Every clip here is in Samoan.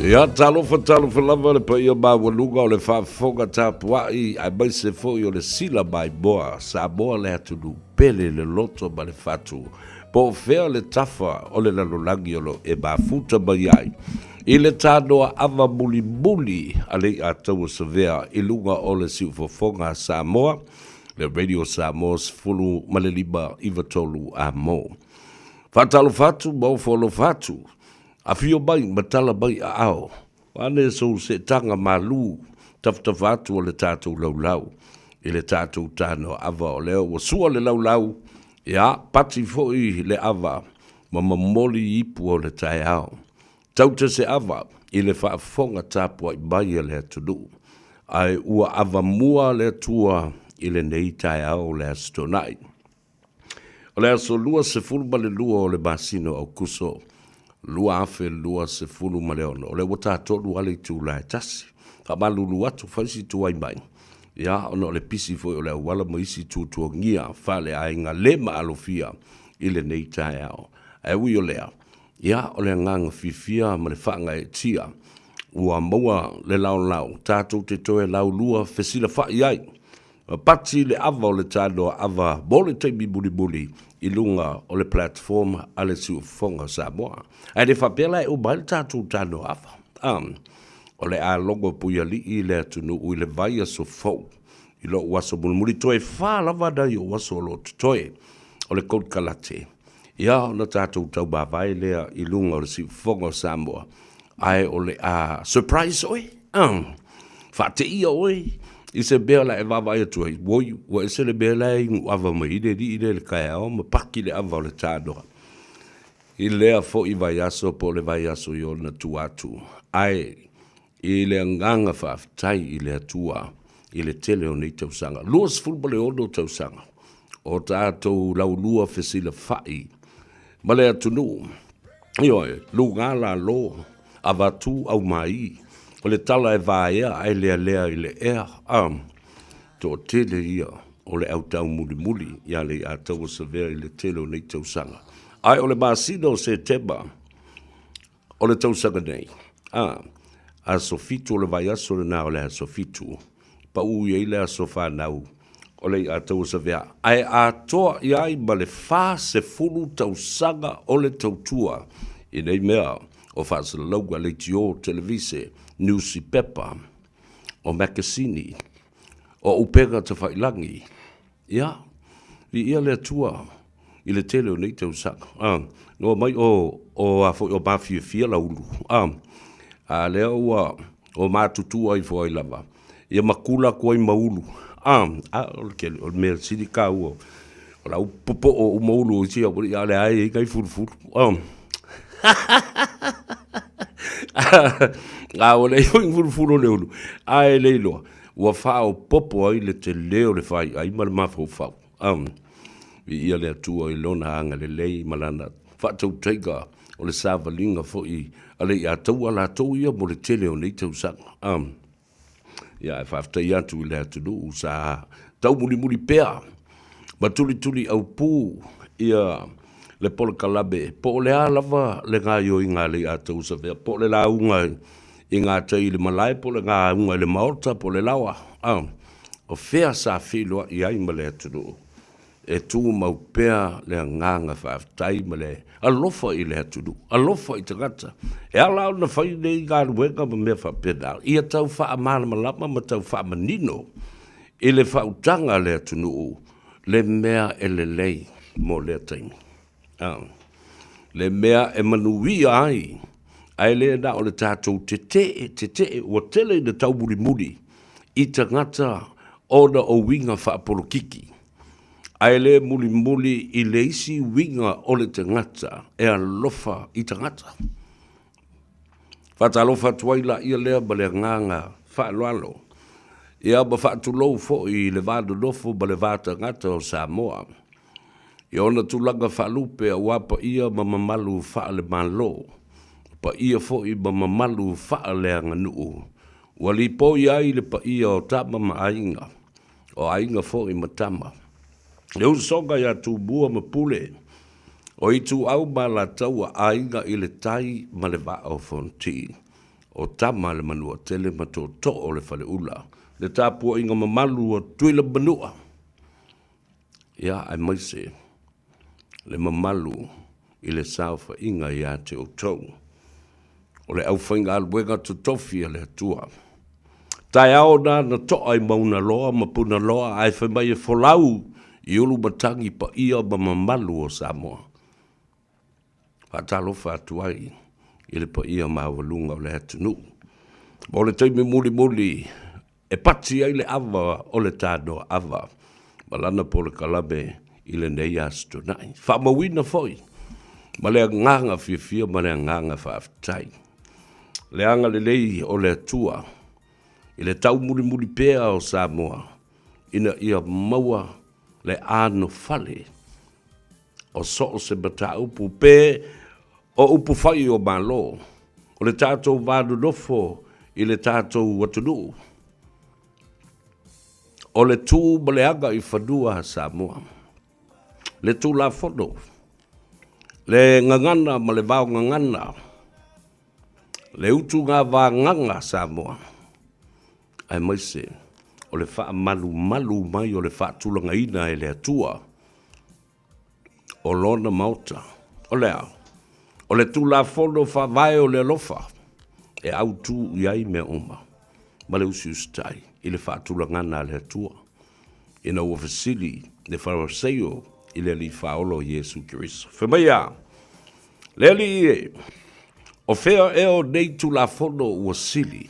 Ia, talofa, talofa lava le paia maualuga o le faafofoga tapuai aemaise foi o le sila maimoa Samoa le atunuu pele le loto ma le fatu po o fea le tafa o le lalolagi o lo o e mafuta mai ai i le tanoa ava mulimuli a Leiataua Savea i luga o le siufofoga a Samoa, le Radio Samoa 15 93 a mo. Faatalofa atu ma ofo alofa atu, afio mai ma tala mai aao, ane sou seetaga malū tafatafa atu o le tatou laulau i le tatou tanoa ava o lea ua sua le laulau, ia, pati foi le ava ma momoli ipu o le taeao. Taute se ava i le faafofoga tapuai mai a le atunuu, ae ua avamua le Atua i lenei taeao o le Aso Toonai. O le aso 22 o le masina o Aokuso 2026, o lea ua tatolu lava le itula e tasi. Faamalulu atu, fai si tuai mai, ia, ona o le pisi foi o le auala ma isi tuatuagia faaleaiga le maalofia i lenei taeao. Ae ui o lea, ia, o le agaga fiafia ma le faagaeetia ua maua le laolao tatou te toe laulua fesilafai ai Pati le ava o le tanoa ava mo le taimi mulimuli i luga o le platform a le Siufofoga o Samoa. Ae le faapea la e uma ai le tatou tanoa ava. A, o le a logo puialii le atunuu i le vaiaso fou i lou aso mulimuli. Toe fa lava nai ou aso o lo o totoe o le konekarate. Ia ona tatou taumavae lea i luga o le Siufofoga o Samoa, ae o le a surprise oe, faateia oe i se mea o le a e vaavaai atu ai, oi, ua ese le mea la e inu ava mai ai le alii lea i le taeao ma paki le ava o le tanoa i lea foi vaiaso po o le vaiaso i ona tua atu. Ae i le agaga faafetai i le Atua i le tele o nei tausaga, 26 tausaga o tatou laulua fesilafai ma le atunuu, ioe, luga lalo, avatu aumai, o le tala e vaea ae lealea i le ea, a, toatele ia o le au taumulimuli ia Leiataua Savea i le tele o nei tausaga. Ae o le masina o Setema, O le tausaga nei, a, aso 7 o le vaiaso lena o le aso 7, pau i ai le aso fanau o Leiataua Savea, ae atoa i ai ma le 40 tausaga o le tautua i nei mea o faasalalauga, leitio, televise, niusipepa, o makesini, o upega tafailagi. Ia, viia le Atua i le tele o nei tausaga. A, noa mai o, o a foi o mafiafia laulu. A, a lea ua o matutua ifo ai lava. Ia makula atu ai ma ulu. A, a o le tele, o le mea sili taua, o lau popoo uma ulu o isi au, a o lea e i ai nai fulufulu. A, a ua leai foi ni fulufulu o le ulu, ae le iloa. Ua faaopoopo ai le tele o le faiai ma le mafaufau. Am, viia le Atua i Lona agalelei ma Lana faatautaiga o le savaliga foi a Leiataua latou ia mo le tele o nei tausaga. Am, ia ae faafetai atu i le atunuu sa taumulimuli pea ma tulituliaupū ia le polokalame po o le a lava le gaoioiga a Leiataua Savea, po o le lauga i gatai i le malae po o le gauga i le maota po o le laoa, a, o fea sa feiloai ai ma le atunuu e tumau pea le agaga faafetai ma le alofa i le atunuu, alofa i tagata. E ala ona fai nei galuega ma mea faapena, ia tau faamalamalama ma tau faamanino i le faautaga a le atunuu le mea e lelei mo lea taimi. A, le mea e manuia ai, ae le na o le tatou tetee, tetee, ua tele ina taumulimuli i tagata ona o uiga faapolokiki, ae le mulimuli i le isi uiga o le tagata e alofa i tagata. Faatalofa atu ai laia lea ma le agaga faaaloalo, ia ma faatulou foi i le va nonofo ma le va tagata o Samoa i ona tulaga faalupe aua paia ma mamalu faale-Malo, paia foi ma mamalu faaleaganuu, ua lipoi ai le paia o Tama ma Aiga, o Aiga foi ma Tama. Le usoga ia Tumua ma Pule, o Ituau ma Alataua, Aiga i le Tai ma le Vaa o Fonoti. O tama a le Manuatele ma tootoo o le Faleula, le tapuaiga mamalu o Tuila Manua, ia aemaise le mamalu i le saofaiga ia te outou o le aufaigaluega totofi a le Atua. Taeao na na to'a i Maunaloa ma Punaloa ae fai mai e folau i ulumatagi paia ma mamalu o Samoa. Faatalofa atu ai i le paia maualuga o le atunuu. Mo le taimi mulimuli e pati ai le ava o le tanoa ava ma lana polokalame i lenei Aso Toonai. Faamauina foi ma le agaga fiafia ma le agaga faafetai le agalelei o le Atua i le taumulimuli pea o Samoa ina ia maua le anofale o so o se mataupu pe o upu fai o Malo, o le tatou va nonofo i le tatou atunuu, o le tu ma le aga i fanua a Samoa, le Tulafono, le gagana ma le vaogagana, le utuga vagaga a Samoa, aemaise o le faamalumalu mai o le faatulagaina e le Atua o Lona Maota. O le a? O le Tulafono Faavae o le alofa e autu i ai mea uma ma le usiusitai i le faatulagaga a le Atua ina ua fesili le Faraseio i le Alii Faaola o Iesu Keriso. Fai mai a, Le Alii e, o fea ea o nei Tulafono ua sili?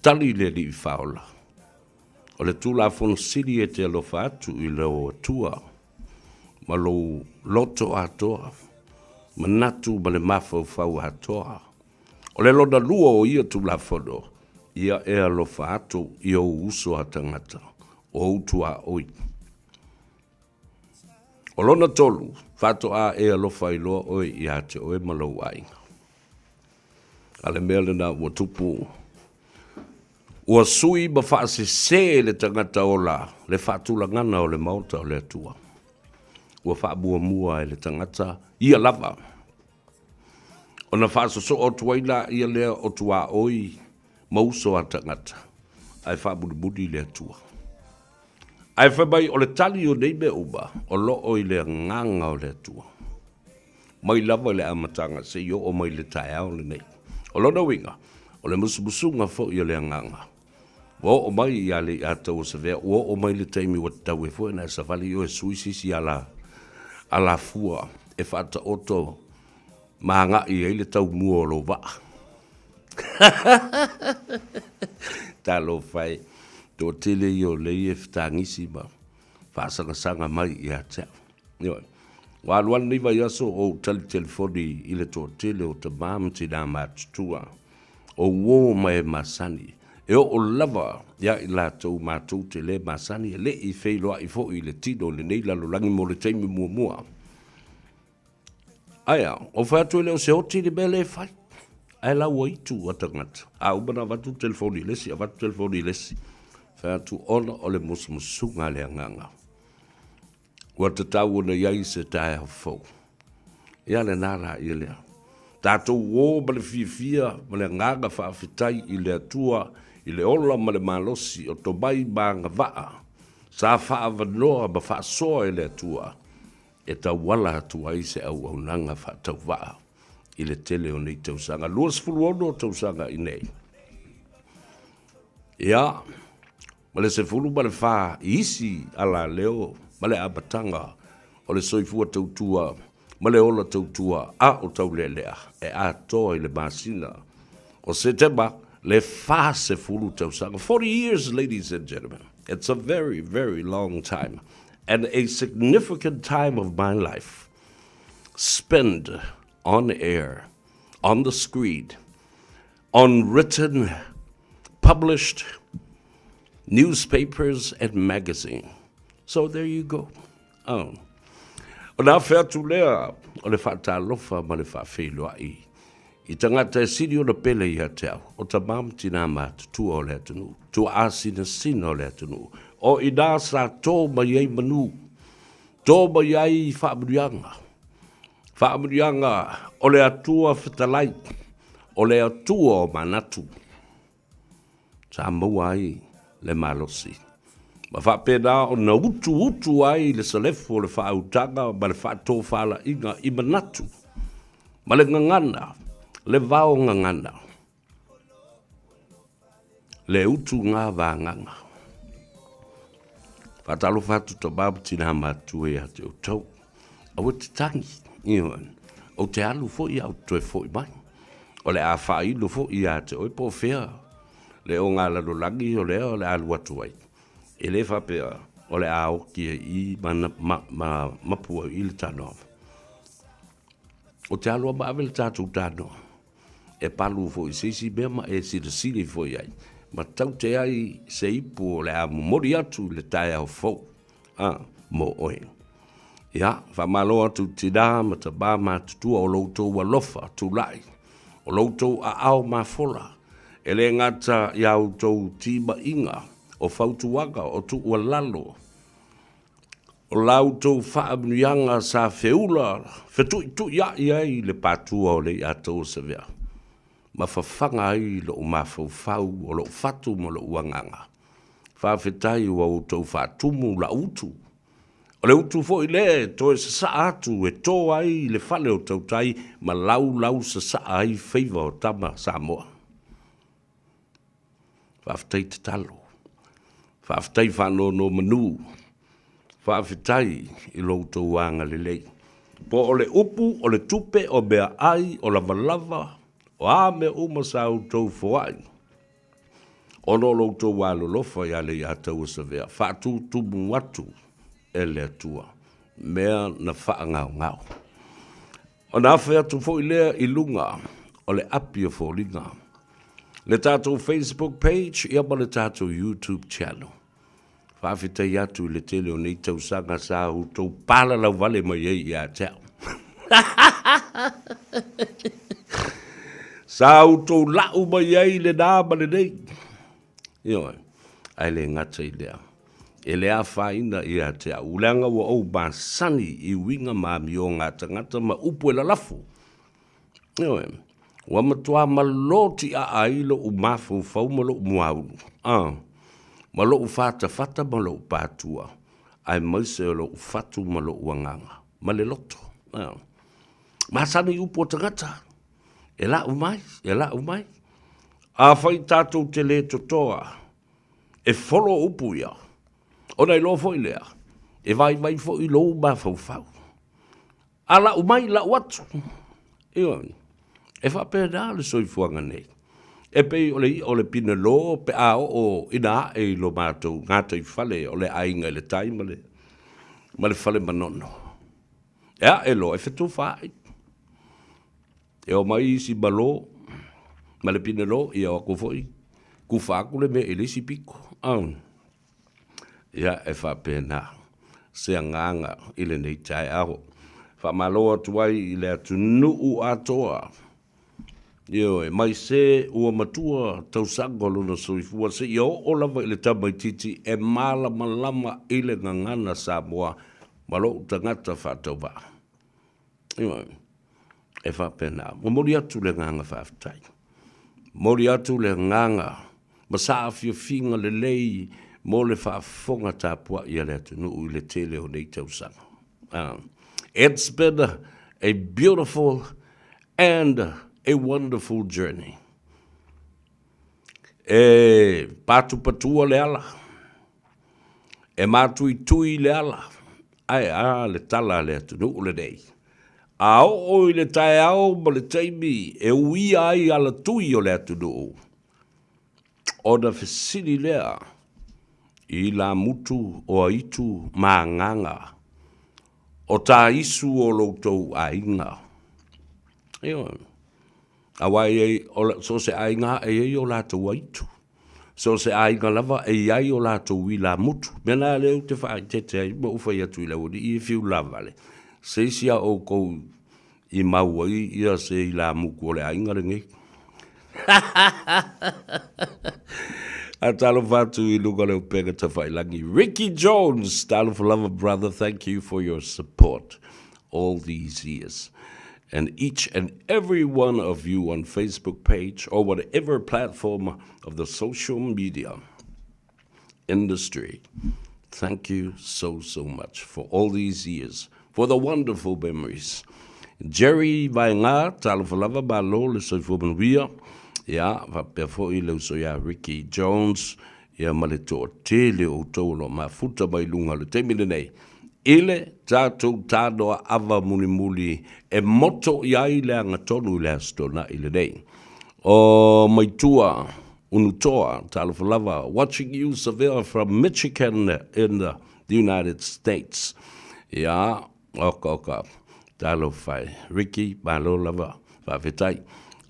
Tali le Alii Faaola, O le Tulafono sili e te alofa atu i lou Atua ma lou loto atoa, manatu ma le mafaufau atoa. O le lona lua o ia Tulafono, ia e alofa atu i ou uso a tagata, o ou tuaoi. O lona tolu, faatoa e alofa ai loa oe ia te oe ma lou aiga. A le mea lena ua tupu, ua sui ma faasese le tagata ola le faatulagana o le maota o le Atua. Ua faamuamua e le tagata ia lava. Ona faasosoo atu ai laia lea o tuaoi ma uso a tagata, ae faamulimuli le Atua. Ae fai mai o le tali o nei mea uma, o lo o i le agaga o le Atua. Mai lava i le amataga seia oo mai i le taeao lenei. O lona uiga, o le musumusuga foi o le agaga, ua oo mai ia Leiataualesavea, ua oo mai le taimi ua tatau ai foi ona e savali oe e sui se isi ala, alafua e faataoto ma agai ai le taumua o lou vaa. Talofa e, toatele ia o lea e fetagisi ma faasagasaga mai ia te au. Ioe. Ua alu alu lenei vaiaso o ou tali telefoni i le toatele o tama ma tinā matutua, o uō ma e masani, e oo lava ia i latou matou te le masani e le i feiloai foi i le tino i lenei lalolagi mo le taimi muamua. Ae a, o fai atu e le o se oti le mea lea e fai. Ae la ua itu a tagata. A uma ona avatu le telefoni i le isi, avatu le telefoni i le isi. Fai atu ona o le musumusuga a le agaga. Ua tatau ona i ai se taeao fou. Ia lena la ia lea. Tatou o ma le fiafia ma le agaga faafetai i le Atua i le ola ma le malosi o tomai ma agavaa sa faaavanoa ma faasoa e le Atua e tauala atu ai se auaunaga faatauvaa i le tele o nei tausaga, 26 tausaga i nei. Ia, ma le 14 i isi alaleo ma le amataga o le soifua tautua ma le ola tautua a o Taulealea e atoa i le masina o Setema le 40 tausaga. 40 years, ladies and gentlemen. It's a very, very long time and a significant time of my life spent on air, on the screen, on written, published newspapers and magazine. So there you go. Oh. Ona afe atu lea o le faatalofa ma le faafeiloai i tagata e sili ona pele ia te au, o tamā ma tinā matutua o le atunuu, tuaasinasina o le atunuu, o inā sa tō mai ai manu, tō mai ai faamanuiaga. Faamanuiaga o le Atua fetalai, o le Atua o manatu, sa maua ai le malosi, ma faapena ona utuutu ai le salefu o le faautaga ma le faatofalaiga i manatu ma le gagana, le vao gagana, le utuga vagaga. Faatalofa atu tama ma tina matutua ia te outou. Aua te tagi, ioe. Ou te alu foi ae ou te toe foi mai. O le a faailo foi ia te oe po o fea le ogalalolagi o lea o le a alu atu ai. E le faapea o le a oti ai i i ma, ma, ma mapu ai i le tanoa. Ou te alu lava ma ave le tatou tanoa e palu foi i se isi mea ma e silasila ifo i ai, ma taute ai se ipu o le a momoli atu i le taeao fou a mo oe. Ia, faamalo atu i tinā ma tamā matutua o lo outou alofa tulai, o lo outou aao mafola, e le gata i a outou timaiga, o fautuaga, o tuualalo, O la outou faamanuiaga sa feula fetuituiai ai le patua o le i'a tou o Savea, ma fafaga ai lou mafaufau o lou fatu ma lou agaga. Faafetai ua outou faatumu la'u utu. O le utu foi lea e toe sasaa atu e to ai le fale o tautai ma laulau sasaa ai faiva o tama Samoa. Faafetai tatalo. Faafetai faanonomanu. Faafetai i lo outou agalelei. Po o le upu, o le tupe, o meaai, o lavalava, o a mea uma sa outou foai, ona o lo outou alolofa ia Leiataua Savea, faatutumu atu e le Atua mea na faagaogao. Ona afe atu foi lea i luga o le api o foliga, le tatou Facebook page ia ma le tatou YouTube channel. Faafetai atu i le tele o nei tausaga sa outou palalauvale mai ai ia te au. Sa outou lau mai ai lenā ma lenei. Ioe, ae le gata i lea, e le afaina ia te au, leaga ua ou masani i uiga ma amioga a tagata ma upu e lalafo. Ioe, ua matua malō tiaa ai lou mafaufau ma lou muaulu, a, ma lou fatafata ma lou patua, aemaise o lou fatu ma lou agaga, ma le loto. A, masani i upu a tagata. E lau mai, e lau mai. Afai tatou te lē totoa, e folo upu ia, ona iloa foi lea, e vaivai foi lou mafaufau. A lau mai, lau atu. Ioe, e faapena le soifuaga nei. E pei o le i'a o le pinelō pe a oo ina ae i lo matou gataifale o le aiga i le tai ma le, ma le fale manono. E ae loa, e fetufaai. E omai isi malo ma le pinelō, ia o atu foi kufa atu le mea i le isi pito. Ia, e faapena se agaga i lenei taeao. Faamalo atu ai i le atunuu atoa. Ioe, mai se ua matua tausaga o lona soifua seia oo lava i le tamaitiiti e malamalama i le gagana Samoa ma lou tagata faatauvaa. Ioe, e faapena. Momoli atu le agaga faafetai. Momoli atu le agaga ma saafiafiga lelei mo le faafofoga tapuai a le atunuu i le tele o nei tausaga. It's been a beautiful and a wonderful journey. E patupatua le ala, e matuitui le ala, ae a le tala a le atunuu lenei. A oo i le taeao ma le taimi e uia ai alatui o le atunuu, ona fesili lea i ilamutu o aitu ma agaga o taisu o lo outou aiga. Ioe. Aua e i ai, o so o se aiga e i ai o latou aitu. So o se aiga lava e i ai o latou ilamutu. Mea na lea ou te faaeteete ai ma ou fai atu i le aualii e fiu lavale, se isi a outou i mau ai ia se ilamutu o le aiga lenei. A talofa atu i luga o le upega tafailagi. Ricky Jones, talofa lava brother, thank you for your support. all these years. And each and every one of you on Facebook page or whatever platform of the social media industry, thank you so, so much for all these years, for the wonderful memories. Jerry Vaenga, talofa lava, malo le soifua manuia. Ia, faapea foi le uso ia Ricky Jones, ia ma le toatele o outou o lo o mafuta mai luga o le taimi lenei, i le tatou tanoa ava mulimuli e moto i ai le agatonu i le Aso Toonai lenei. O Maitua Unutoa, talofa lava, watching you Savea from Michigan in the United States. Ia, oka oka, talofa e. Ricky, malo lava, faafetai.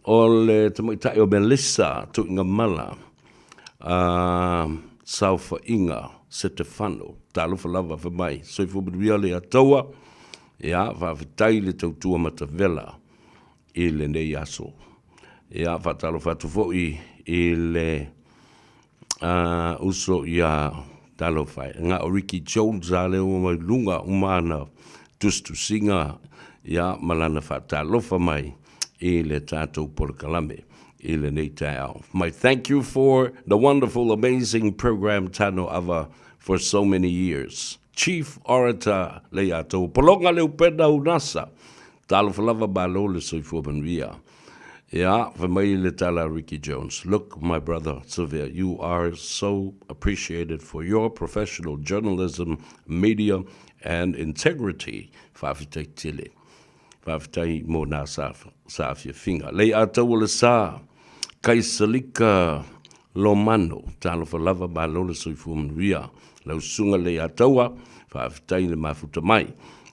O le tamaitai o Melissa Tuigamala, a saofaiga Setefano, talofa lava fai mai, soifua manuia le Ataua, ia, faafetai le tautua matavela i lenei aso. Ia, faatalofa atu foi i le uso ia talofa e. Na o Ricky Jones a lea ua mai luga uma ana tusitusiga ia ma lana faatalofa mai i le tatou polokalame i lenei taeao. My thank you for the wonderful amazing program Tano Ava for so many years. Chief Orator Leiatou Pologa Leupena Unasa. Talofa lava malo le soifua manuia. Ia, fai mai le tala a Ricky Jones, Look, my brother Savea, you are so appreciated for your professional journalism, media and integrity. Faafetai tele. Faafetai mo nā saafiafiga. Lei ataua le sa, Kaisalika Lomano, talofa lava malo le soifua manuia. Lau susuga Leiataua, faafetai le mafuta mai.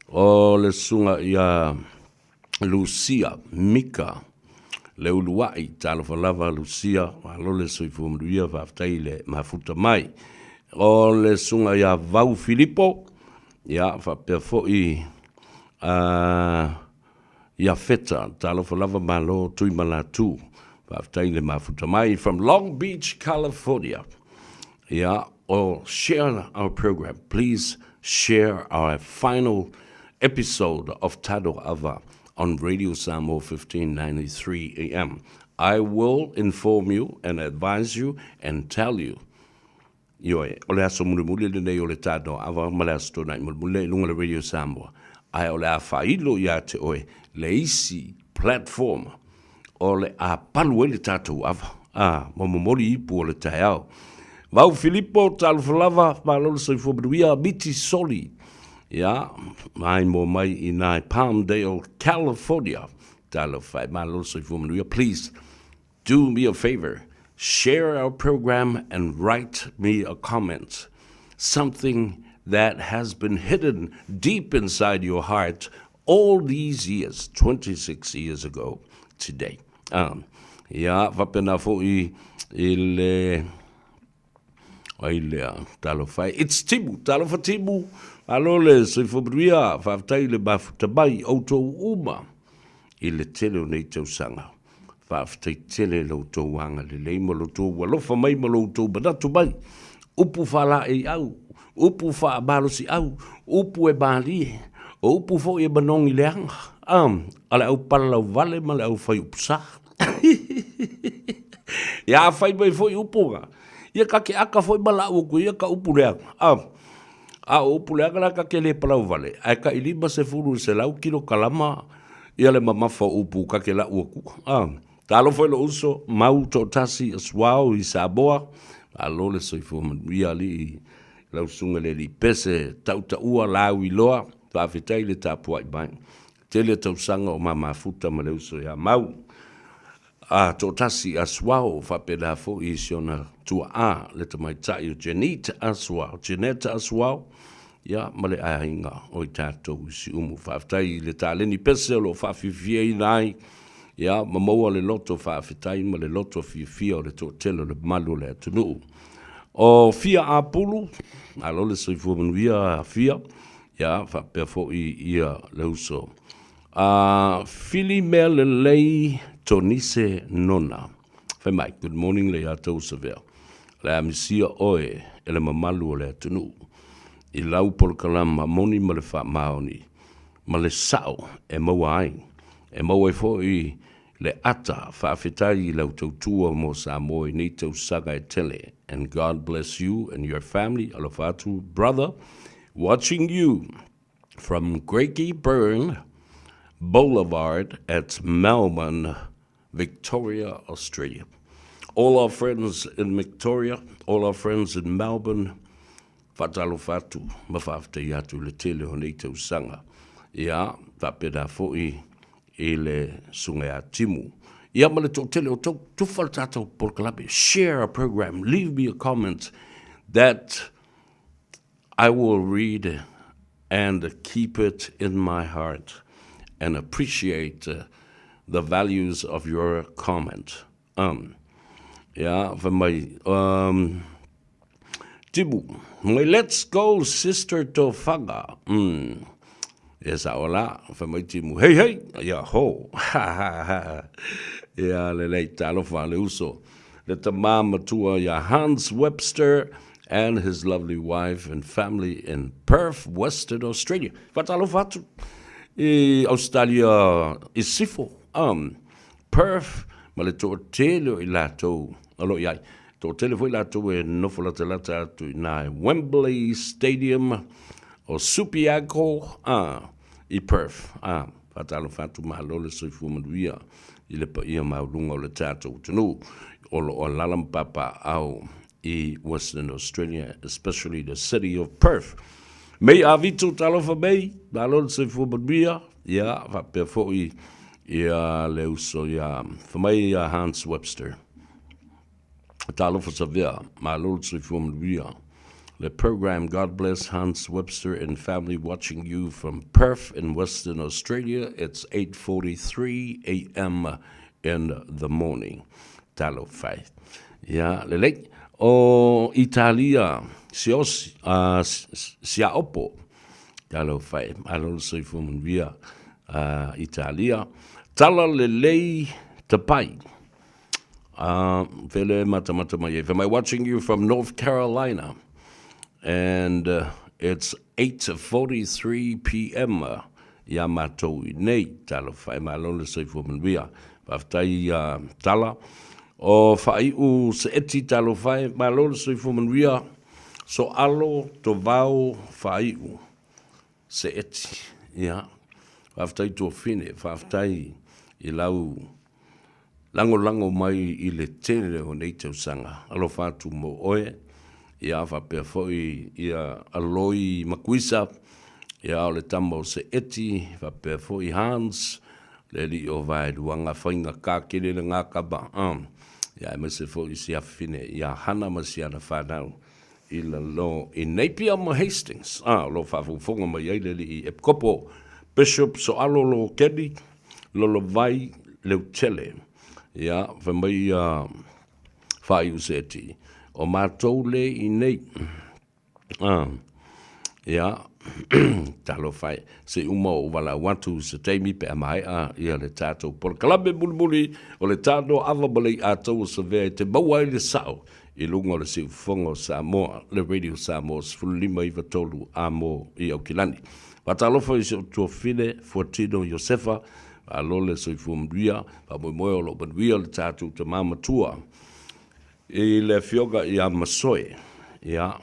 O le susuga ia Lucia Mika Leuluai, talofa lava Lucia, malo le soifua manuia, faafetai le mafuta mai. O le susuga ia Vau Filipo, ia faapea foi Iafeta, talofa lava malo Tuimalatu, faafetai le mafuta mai from Long Beach, California. Ia, or share our program. Please share our final episode of Tado Ava on Radio Samoa 1593 AM. I will inform you and advise you and tell you Ioe, o le aso mulimuli lenei o le Tano Ava ma le Aso Toonai mulimuli i luga o le Radio Samoa, ae o le a faailo ia te oe le isi platform o le a palu ai le tatou ava, a, ma momoli ipu o le taeao. Vau Filipo, talofa lava, malo le soifua manuia, Miti Soli, ia, mai mo mai i nā i Palmdale, California. Talofa e, malo le soifua manuia, please do me a favor, share our program and write me a comment. Something that has been hidden deep inside your heart all these years, 26 years ago today. Um, ia, faapena foi i le ai lea, talofa e. It's Timu, talofa Timu, alo le soifua manuia, faafetai le mafuta mai, outou uma i le tele o nei tausaga. Faafetai tele lo outou agalelei ma lo outou alofa mai ma lo outou manatu mai. Upu faalaeiau, upu faamalosiau, upu e malie, o upu foi e manogi leaga, a le au palalauvale ma le au fai upu sa. Ia a fai mai foi upu ga, ia ka ke aka foi ma lau aku ia ka upu leaga. A o upu leaga la ka ke le palauvale, ae ka i 50 i le 100 kilokalama ia le mamafa o upu ka ke lau aku. Talofa i lou uso, mau toatasi asuao i Samoa, malo le soifua manuia alii lau susuga le alii Pese tautaua lauiloa, faafetai le tapuai mai. Tele tausaga o ma mafuta ma le uso ia Mau. A toatasi Asuao faapena foi i si ona tuaa le tamaitai o Jeanette Asuao, Jeanette Asuao, ia ma le aiga o i tatou i Siumu. Faafetai i le taleni pese o lo o faafiafiaina ai, ia ma maua le loto faafetai ma le loto fiafia o le toatele o le mamalu o le atunuu. O Fia Apulu, malo le soifua manuia Fia, ia faapea foi ia le uso a Fili mea lelei Tonise Nona. Fai mai, good morning le ia tou Savea. Le a misia oe e le mamalu o le atunuu i lau polokalama moni ma le faamaoni. ma le sao e maua ai. E maua ai foi le ata faafetai i lau tautua mo Samoa i nei tausaga e tele and God bless you and your family alofa atu brother watching you from Craigieburn Boulevard at Melbourne Victoria Australia all our friends in Victoria all our friends in Melbourne Faatalofa atu ma faafetai atu i le tele o nei tausaga. Ia, faapena foi i le susuga ia Timu. Ia ma le toatele o tou, tufa le tatou polokalame, share our program, leave me a comment that I will read and keep it in my heart and appreciate the values of your comment. Um, ia, fai mai, um, Timu, mai let's go sister Tofaga. Mm. Ia sao la, fai mai Timu, hei hei, ia ho. Ha ha ha. Ia lelei talofa le uso. Le tama matua ia Hans Webster and his lovely wife and family in Perth, Western Australia. Whatalofa atu i Australia i Sifo. Um, Perth ma le toatele o i latou o lo o i ai. Toatele foi latou e nofo latalata atu i nā i Wembley Stadium o Subiaco a i Perth. A faatalofa atu malo le soifua manuia i le paia maualuga o le tatou atunuu o lo o alaala ma papaaao i Western Australia, especially the city of Perth. Mei Avito, talofa mei, malo le soifua manuia, ia, faapea foi ia le uso ia, fai mai ia Hans Webster. Talofa Savea, malo le soifua manuia. Le program God bless Hans Webster and family watching you from Perth in Western Australia. It's 8:43 a.m. in the morning. Talofa e. Ia, lelei. O Italia, Sios, uh, Siaopo. Talofa e. Malo le soifua manuia uh, Italia. Tala lelei tapai. Uh, vele matamata mai e. Am I watching you from North Carolina? And uh, it's 8.43 p.m. Iā mātou i nei, talofa e malo le soifua manuia. Faafetai ia Tala. O Faaiu Seeti talofa e malo le soifua manuia. Soalo Tovao Faaiu Seeti. Ia, faafetai Tuafine, faafetai i lau Lagolago mai i le tele o nei tausaga. Alofa atu mo oe, ia faapea foi ia Aloi Makuisa, ia o le tama o Seeti, faapea foi Hans, le alii o Vaeluaga, faigata tele le gakama, ia aemaise foi si afafine ia Hana ma si ana fanau i lalo i Napier ma Hastings, a, o lo o faafogafoga mai ai le alii Epikopo, Bishop Soalo Lokeni, Lolovai Leutele. Ia, fai mai ia Faaiu Seti, o matou le i nei. A, ia, talofa e, se i uma ou valaau atu i se taimi pe a maea ia le tatou polokalame mulimuli o le tano ava ma le iʻa tou o Savea e te maua ai le sao i luga o le siufofoga o Samoa, le Radio Samoa 15 93 amo i Aukilani. Faatalofa i si ou tuafine, Fuatino Iosefa, malo le soifua manuia, faamoemoe o lo o manuia le tatou tama matua i le afioga ia Masoe, ia,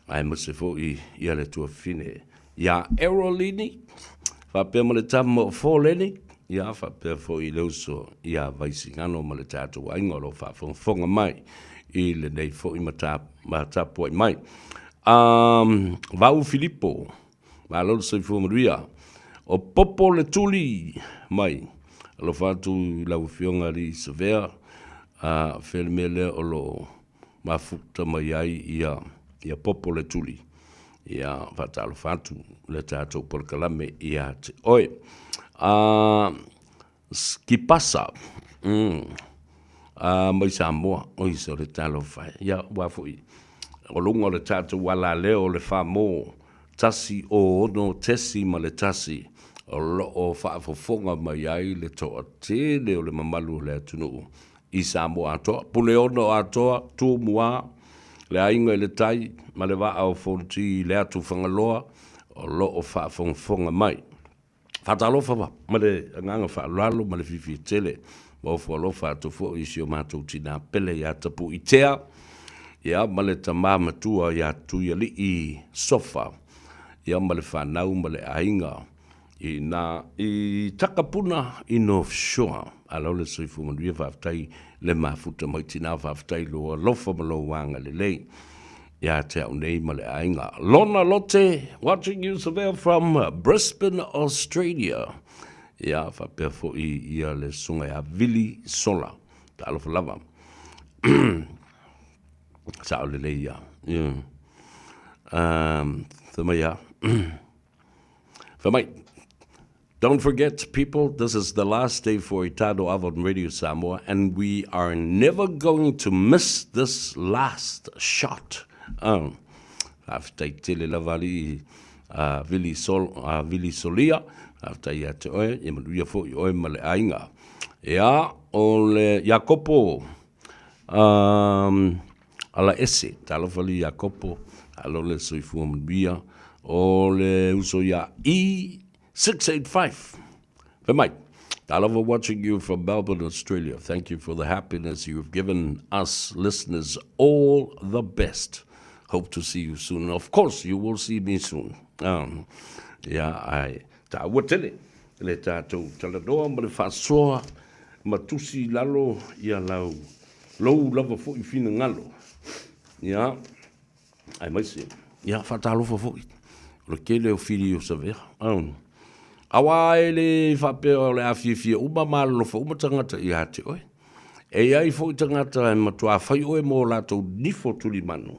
aemaise foi ia le tuafine ia Erolini, faapea ma le tama o Foleni, ia, faapea foi i le uso ia Vaisigano ma le tatou aiga o lo o faafogafoga mai i lenei foi matapuai mai. Um, Vau Filipo, malo le soifua manuia. O Popo le Tuli mai, alofa atu i lau Afioga Alii Savea, a fea le mea lea o lo o mafuta mai ai ia, ia Popo le Tuli. Ia faatalofa atu le tatou polokalame ia te oe. A, Skipasa, mm, a, mai Samoa, oi se o le talofa e. Ia, ua foi, o luga o le tatou alaleo o le Famō, 106.1, o lo o faafofoga mai ai le toatele o le mamalu o le atunuu i Samoa atoa. Puleono atoa, Tumua, le Aiga i le Tai ma le Vaa o Fonoti i le atu Fagaloa o lo o faafogafoga mai. Faatalofa ma le agaga faaaloalo ma le fiafia tele ma ofo alofa atu foi i si o matou tinā pele ia Tapuitea, ia ma le tama matua ia Tuialii Sofa, ia ma le fanau ma le aiga i ina i Takapuna i North Shore. Malo le soifua manuia, faafetai le mafuta mai tinā, faafetai lou alofa ma lou agalelei ia te au nei ma le aiga. Lona Lote, watching you Savea from Brisbane, Australia. Ia, faapea foi ia le susuga ia Vili Sola. Talofa lava. Sao lelei ia. Yeah. Fai mai ia. Fai mai, Don't forget, people, this is the last day for Itado Avon Radio Samoa, and we are never going to miss this last shot. Oh, faafetai tele lava alii Vili, Sol, Vili Solia, faafetai ia te oe, ia manuia foi oe ma le aiga. Ia, o le Iakopo, um, ala ese, talofa li Iakopo, alo le soifua manuia, o le uso ia E 685. Fai mai, Talofa watching you from Melbourne, Australia. Thank you for the happiness you've given us listeners. All the best. Hope to see you soon. Of course, you will see me soon. Um, yeah, I tāua tele le tātou talanoa ma le faasoa ma tusi lalo ia lau lou lava foi finagalo. Ia, aemaise, ia, faatalofa foi, o le tele o fili o Savea. Aua e le faapea o le a fiafia uma ma alolofa uma tagata ia te oe. E i ai foi tagata e matuā fai oe mō latou nifo tulimanu,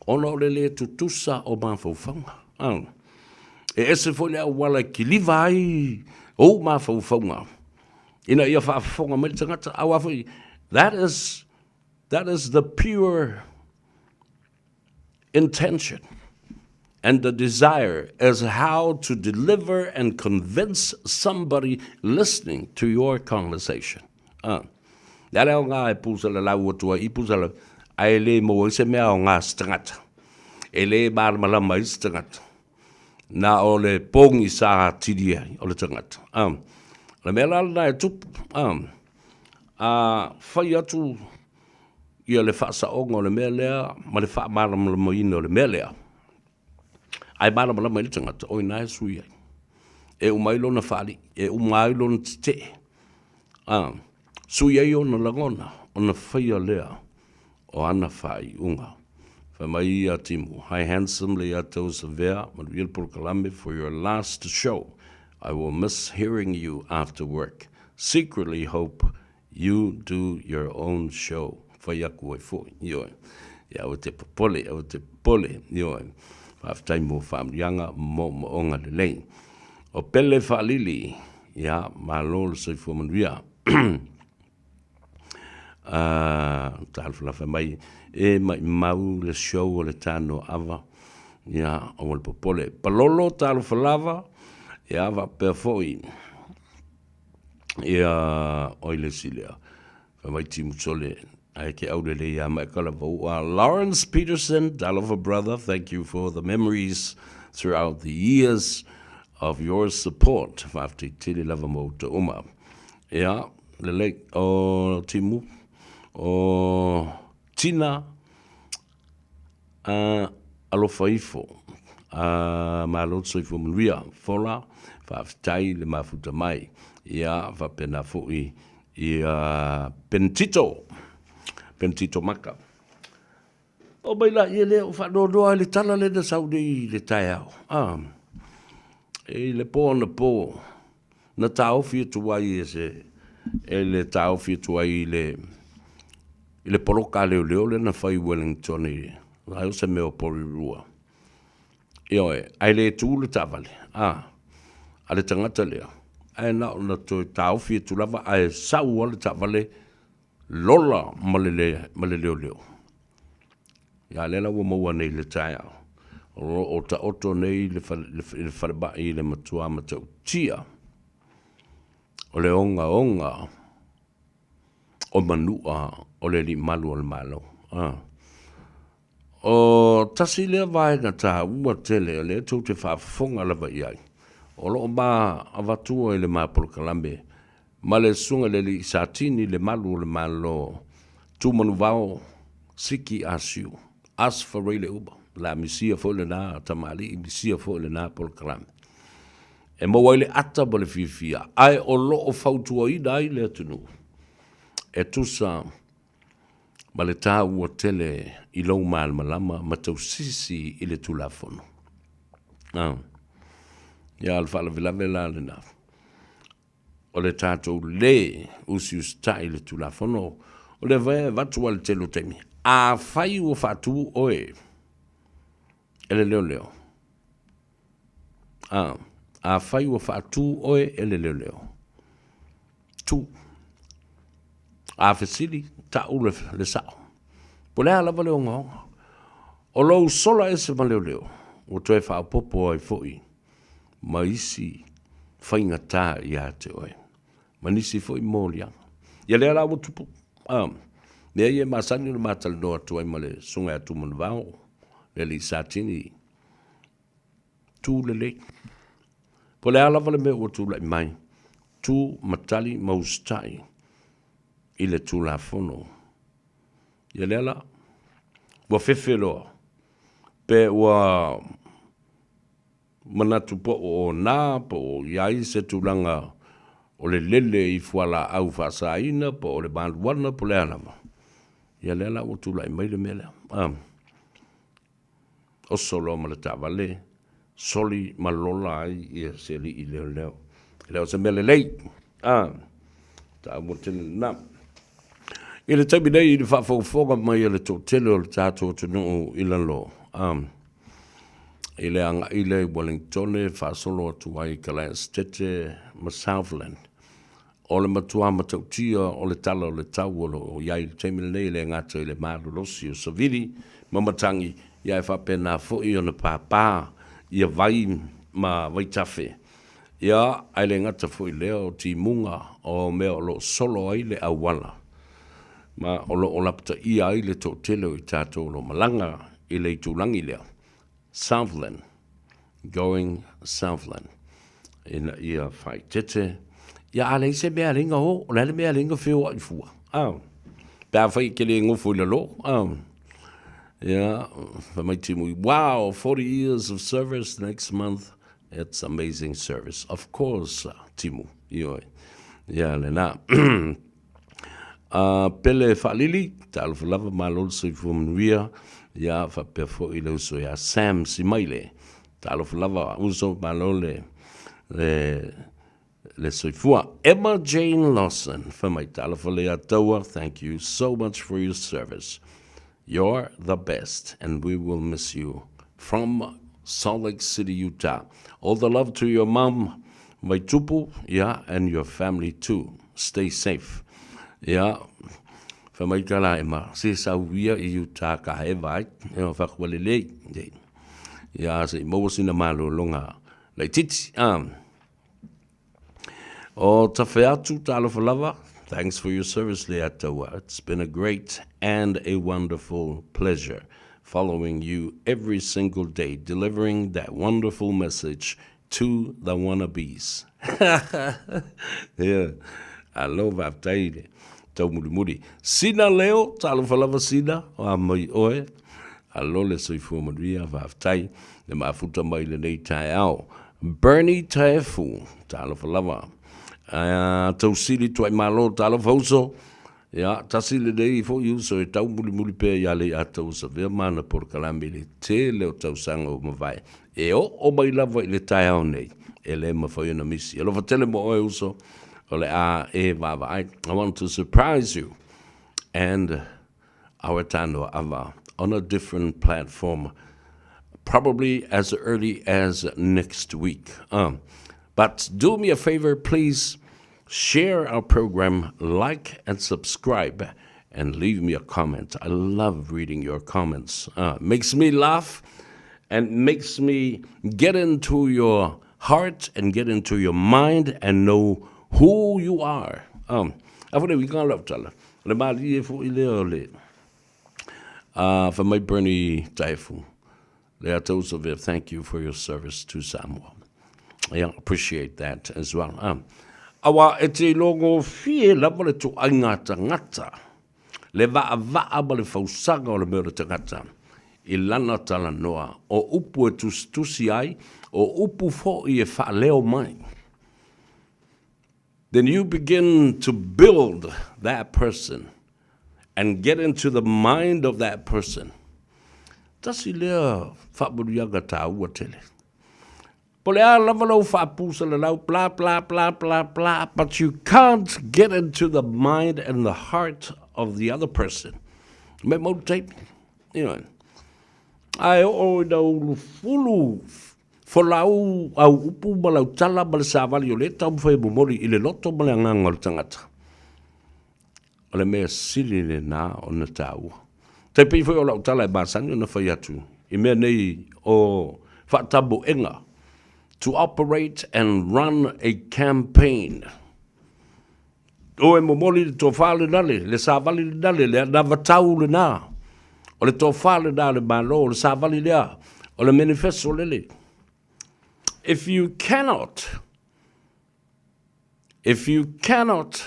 ona o le lē tutusa o mafaufauga. E ese foi le auala e kiliva ai ou mafaufauga, ina ia faafofoga mai le tagata, aua foi, that is, that is the pure intention and the desire is how to deliver and convince somebody listening to your conversation. Ah. Le ala o ngā e pūsala lau atu ai i pūsala, ai e le maua ai se mea o ngā se tangata. E le mālamalama ai se tangata. Nā o le pōgi sa atili ai o le tangata. Ah. O le mea la lena e tupu. Ah. A whai atu ia le faasaoga o le mea lea ma le faamalamalamaina o le mea lea, ae malamalama ai le tagata, o i ina e sui ai. E uma ai lona faalii, e uma ai lona tetee, a, sui ai ona lagona, ona faia lea o ana faaiuga. Fai mai ia Timu, Hi handsome Leiataua Savea, manuia le polokalame for your last show. I will miss hearing you after work. Secretly hope You do your own show. Whai aku ai foi. Ioe. Ia aua te popole, aua te popole. Ioe. Faafetai mo faamanuiaga, moomooga lelei. O Pele Faalili, ia, malo le soifua manuia. Uh, talofa mai, e maimau le show o le tano ava, ia, aua le popole. Palolo, talofa lava, ia, faapea foi, Ia, oi le isi lea. Fai mai Timu Sole, ae ke aulelei ia mai ka lava ua. Lawrence Peterson, talofa brother, thank you for the memories throughout the years of your support. Faafetai tele lava mo uta uma. Ia, lelei, o Timu, o Tina, A, alofa ifo. A, malo le soifua manuia. Fola, faafetai le mafuta mai. Ia, faapena foi ia Penitito, Penitito Maka. Oo mai laia lea ua faanoanoa ai le tala lea na sau nei i le taeao. A, i le po anapo, na taofi atu ai e se, e le taofi atu ai i le, i le poloka a leoleo lea na fai i Wellington i, ai o se mea o Porirua. Ioe, ae le tu le taavale, a, a le tagata lea, ae na ona toe taofi atu lava ae sau lava le taavale lola ma le, ma le leoleo. Ia lea la ua maua nei i le taeao, o lo o taoto nei i le falemai i le matua matautia o le ogaoga o manua o le alii malu o le Malo. O tasi lea vaega taua tele o lea tou te faafofoga lava i ai, O lo o ma avatua i le ma polokalame ma le Susuga i le Alii Satini le Malu o le Malo Tumanuvao Siki Asiu Asfareile Uba la misia foi lena tamalii misia foi lena polokalame e maua ai le ata ma le fiafia ae o lo o fautuaina ai le atunuu e tusa ma le taua tele i lou malamalama ma tausisi i le Tulafono. Ah. Ia, o le faalavelave la lena. O le tatou lē usiusitai i le Tulafono, o lea foi e avatu lava i le tele o taimi, afai ua faatu oe e le leoleo, a, afai ua faatu oe e le leoleo, tu. A fesili, tau le, le sao. Po o le a lava le ogaoga. O lou sola ese ma leoleo, ua toe faaopoopo ai foi ma isi faigatā ia te oe, ma nisi foi moliaga. Ia lea la ua tupu, a, mea ia e masani ona ma talanoa atu ai ma le Susuga ia Tumanuvao, le alii Satini, tu lelei. Po o le a lava le mea ua tulai mai, tu ma tali ma usitai i le Tulafono. Ia lea la, ua fefe loa, pe ua manatu po o ona, po o i ai se tulaga o le lele i fualaau faasaina, po o le maluana, po o le a lava. Ia lea la ua tulai mai le mea lea. Ah. Oso loa ma le taavale, soli ma lola ai ia se alii leoleo. E le o se mea lelei. Ah. Taua tele lena. I le taimi nei i le faafogafoga mai a le toatele o le tatou atunuu i lalo, um, i le agai lea i Wellingtone faasolo atu ai i Kalaesetete ma Southland. O le matua matautia o le tala o le tau o lo o i ai i le taimi lenei e le gata i le malolosi o savili ma matagi, ia ae faapena foi ona pāpā ia vai ma vaitafe. Ia, ae le gata foi i lea o timuga o mea o lo o solo ai le auala, ma o lo o lapataia ai le toatele o i tatou o lo o malaga i le itulagi lea, Southland, going Southland, ina ia faaeteete. Ia, a leai se mea e ala ai ona o, o le a le mea e ala ai ona feoai fua, a? Pe afai e te le nofo i lalo, a? Ia, fai mai Timu, wow, 40 years of service next month, it's amazing service. Of course, Timu, ioe. Ia, lena. A Pele Faalili, talofa lava, malo le soifua manuia, ia faapea foi le uso ia Sam Simaile. Talofa lava, uso, malo le, le, le soifua. Emma Jane Lawson, fai mai, talofa le Ataua, thank you so much for your service. You're the best and we will miss you. From Salt Lake City, Utah. All the love to your mom, Vaitupu, yeah, and your family too. Stay safe. Yeah. Fai mai ka la Emma, se sau ia i Utah ka hae vai, e o whakua lelei. Ia, se i maua sina malologa laitiiti. Ah. O Tafeatu, talofa lava. Thanks for your service, Leiataua. It's been a great and a wonderful pleasure following you every single day, delivering that wonderful message to the wannabes. Yeah. Alo, faafetai i le taumulimuli. Sina Leo, talofa lava Sina, o a mai oe. Alo le soifua manuia, faafetai le mafuta mai lenei taeao. Bernie Taefu, talofa lava. Uh, Tausili Tuaimalo, talofa uso. Ia, tasi lenei foi uso e taumulimuli pea ia Leiataua Savea ma ana polokalame i le tele o tausaga ua mavae. E oo mai lava i le taeao nei, e le mafai ona misi. Alofa tele mo oe uso, o le a e vaavaai. I want to surprise you and our Tanoa Ava on a different platform probably as early as next week. Um, but do me a favor, please share our program, like and subscribe, and leave me a comment. I love reading your comments. Uh, makes me laugh and makes me get into your heart and get into your mind and know who you are. Um, a fo le wika lau tala. O le malie foi lea o le uh, fai mai Bernie Taefu. Leiatauasavea, thank you for your service to Samoa. Yeah, appreciate that as well. Aua e te iloa gofie lava le tuaiga tagata, le vaavaa ma le fausaga o le mea o le tagata i lana talanoa, o upu e tusitusi ai, o upu foi e faaleo mai. Then you begin to build that person and get into the mind of that person. Tasi lea faamanuiaga taua tele. Po le a lava lou faapusalalau, blah, blah, blah, blah, blah, but you can't get into the mind and the heart of the other person. Me mau taimi. You know. Ae oo ina ulufulu folau au upu ma lau tala ma le savali o lea e taumafai e momoli i le loto ma le agaga o le tagata. O le mea sili lena ona taua. Tai pei foi o lau tala e masani ona fai atu i mea nei o faatamoega to operate and run a campaign. O e momoli le tofa lena le, le savali lena le, le anavatau lena. O le tofa lena a le Malo, o le savali lea, o le manifesto lele. If you cannot, if you cannot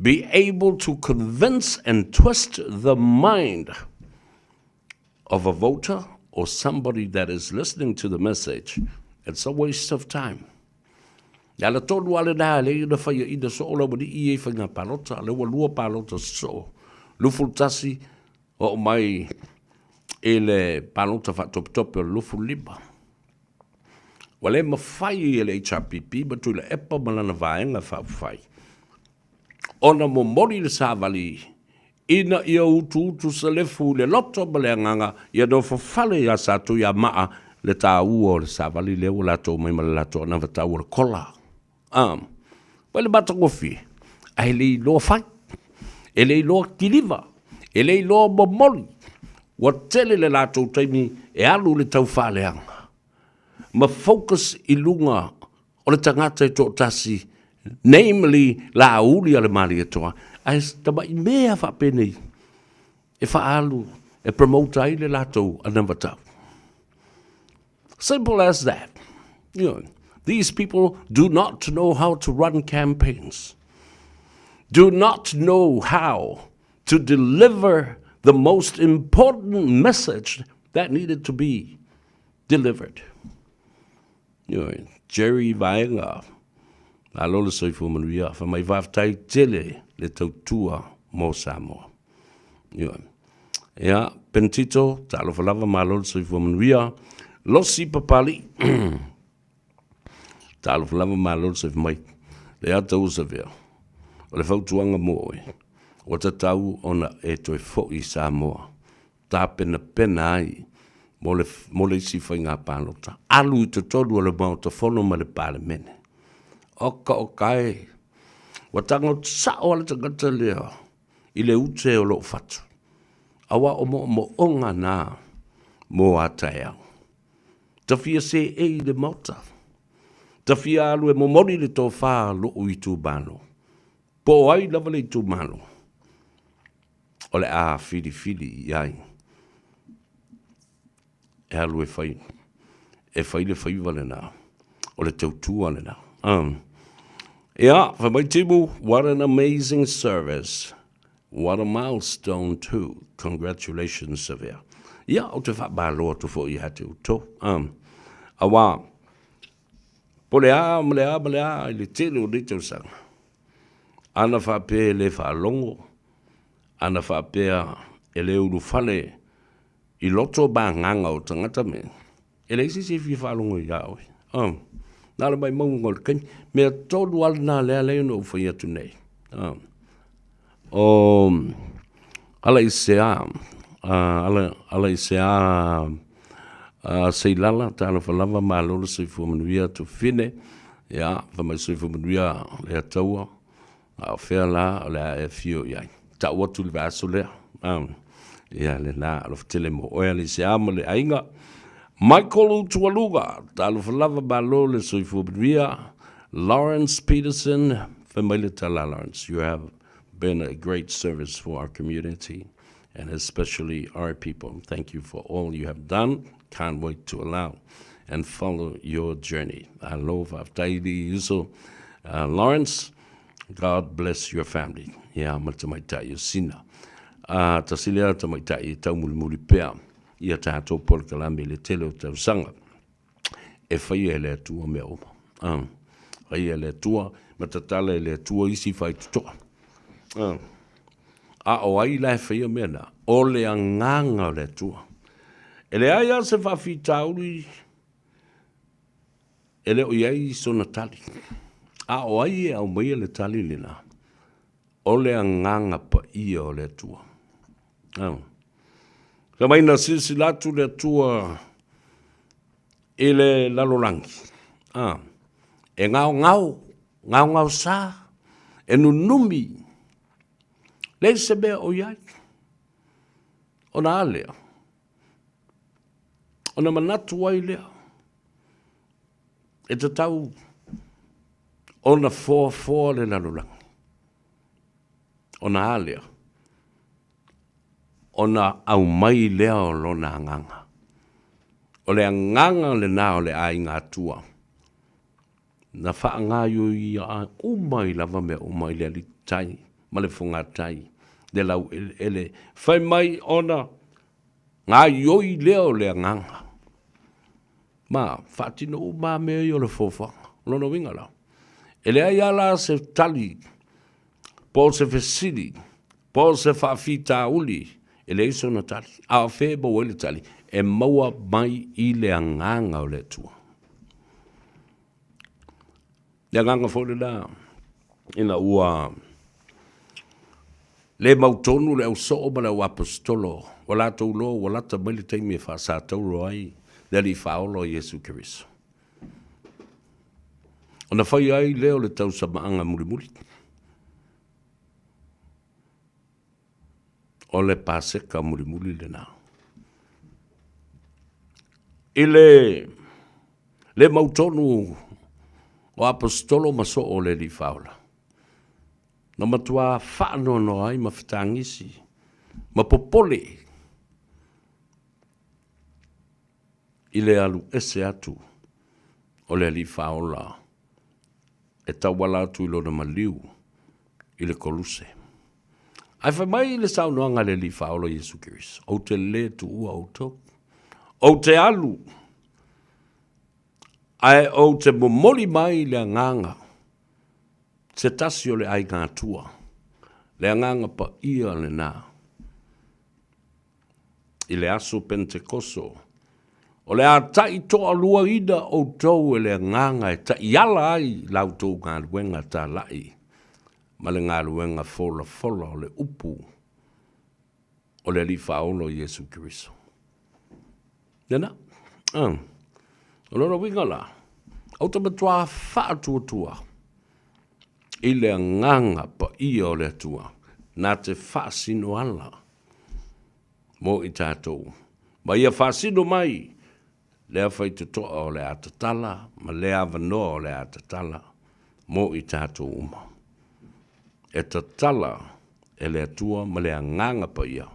be able to convince and twist the mind of a voter or somebody that is listening to the message, it's a waste of time. Le ala tonu a lena e leai ona faiaina soo le aualii ia i faiga palota, lea ua lua palota sosoo, 21 oo mai i le palota faatopetope o le 25. Ua le mafai e le HRPP ma Tuilaepa ma lana vaega faaupufai ona momoli le savali ina ia utuutu salefu i le loto ma le agaga ia nofofale ia Satuiamaa le taua o le savali lea ua latou omai ma le latou anavatau o le kola. A, ua le matagofie, ae le iloa fai, e le iloa kiliva, e le iloa momoli. Ua tele le latou taimi e alu i le taufaaleaga ma focus i luga o le tagata e toatasi, namely Laauli a le Malietoa, ae tamai mea faapenei e faaalu e promote ai le latou anavatau. Simple as that. You know, these people do not know how to run campaigns, do not know how to deliver the most important message that needed to be delivered. You know, Jerry Vaenga, malo le soifua manuia, fai mai faafetai tele le tautua mo Samoa. Ioe. Ia, Pentito, talofa lava, malo le soifua manuia. Losi Papali'i, talofa lava, malo le soifua mai. Le ata ua savea, o le fautuaga mo oe, ua tatau ona e toe foi i Samoa, tapenapena ai mo le, mo le isi faiga palota. Alu i totonu o le Maota Fono ma le Palemene. Oka oka e, ua tago sao lava le tagata lea i le ute o lou fatu, aua o moomooga na mo a taeao. Ta fia seei i le Maota, ta fia alu e momoli le tofa a lou itumalo, po o ai lava le itumalo o le a filifili i ai e alu e fai, e fai le faiva lena, o le tautua lena. Ia, fai mai Timu, what an amazing service. What a milestone too. Congratulations, Savea. Ia, ou te faamalo atu foi ia te outou. Aua, po le a ma le a ma le a i le tele o nei tausaga, ana faapea e le faalogo, ana faapea e le ulufale i loto ma agaga o tagata me, e leai se isi e fia faalogo ia oe. Oh, na o le maumauga o le taimi. Mea tonu lava lena lea lea na ou fai atu nei. Oh. O ala i se a, ala, ala i se a, uh, Seilala, talofa lava, malo le soifua manuia, Tufine, ia, fai mai soifua manuia le Ataua, A o fea la o le a e afio i ai? Tau atu i le vaiaso lea. Ia lena, alofa tele mo oe Alicia ma le aiga. Michael Utualuga, talofa lava malo le soifua manuia. Lawrence Peterson, fai mai le tala Lawrence, you have been a great service for our community and especially our people. Thank you for all you have done. Can't wait to allow. and follow your journey. Alo, faafetai i uso Lawrence. God bless your family. Ia, ma le tamaitai o Sina. Tasi lea tamaitai e taumulimuli pea ia tatou polokalame i le tele o tausaga. E faia e le Atua mea uma. Faia e le Atua ma tatala e le Atua isi faitotoa. A o ai la e faia mea na? O le agaga o le Atua. E leai lava se faafitauli e le o i ai sona tali. A o ai e aumaia le tali lena? O le agaga paia o le Atua. Fai mai na silasila atu le Atua i le lalolagi, e gaogao, gaogaosa, e nunumi, leai se mea o i ai. Ona a lea? Ona manatu ai lea, e tatau ona foafoa le lalolagi. Ona a lea? Ona aumai lea o lona agaga. O le agaga lena o le aiga Atua, na faagaioia uma ai lava mea uma i le alititai ma le fogatai, le laueleele, fai mai ona gaioi lea o le agaga. Ma faatino uma lava mea ia o le foafoaga. O lona uiga la, e leai lava la se tali po o se fesili po o se faafitauli e leai sona tali. A o fea e maua ai le tali? E maua mai i le agaga o le Atua. Le agaga foi lena ina ua le mautonu le ausoo ma le auaposetolo, ua latou iloa ua lata mai le taimi e faasatauro ai le Alii Faaola o Iesu Keriso. Ona faia ai lea o le tausamaaga mulimuli, o le Paseka mulimuli lena. I le le mautonu o Aposetolo ma soo o le Alii Faaola, na matua faanoanoa ai ma fetagisi ma popole i le alu ese atu o le Alii Faaola e tauala atu i lona maliu i le Koluse. Ae fai mai le saunoaga a le Alii Faaola Iesu Keriso, Ou te lē tuua outou, ou te alu, ae ou te momoli mai le agaga se tasi o le aiga Atua, le agaga paia lena. I le aso Penetekoso, o le a taitoaluaina outou e le agaga e taiala ai la outou galuega talai ma le galuega folafola o le upu o le Alii Faaola o Iesu Keriso. Lena, o lona uiga la, ou te matuā faatuatua i le agaga paia o le Atua na te faasinoala mo i tatou, ma ia faasino mai lea faitotoa o le a tatala ma lea avanoa o le a tatala mo i tatou uma. E tatala e le Atua ma le Agaga Paia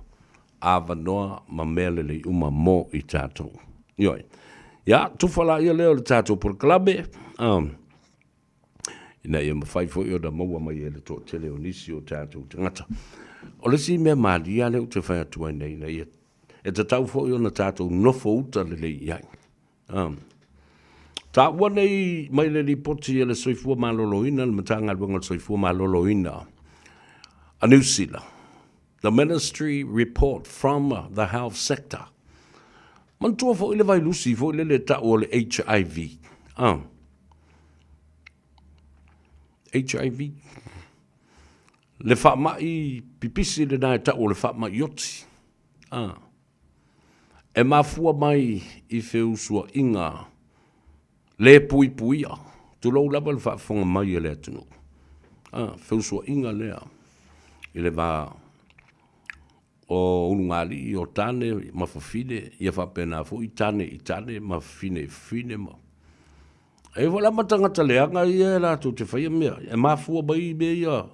avanoa ma mea lelei uma mo i tatou. Ioe. Ia, tufa laia lea o le tatou polokalame, ina ia mafai foi ona maua mai e le toatele o nisi o tatou tagata. O le isi mea malie lea ou te fai atu ai nei, ina ia e tatau foi ona tatou nofo uta lelei i ai. Taua nei mai le lipoti a le Soifua Maloloina, le Matagaluega o le Soifua Maloloina a Niu Sila, The Ministry Report from the Health Sector. Manatua foi le vailusi foi lele e tau o le HIV. HIV. Le faamai pipisi lena e tau o le faamai oti. E mafua mai i feusuaiga le puipuia, tulou lava le faafofoga mai a le atunuu, feusuaiga lea i le va o ulugalii, o tane ma fafine, ia faapena foi tane i tane ma fafine i fafine ma E i ai foi la ma tagata leaga ia e latou te faia mea, e mafua mai mea ia.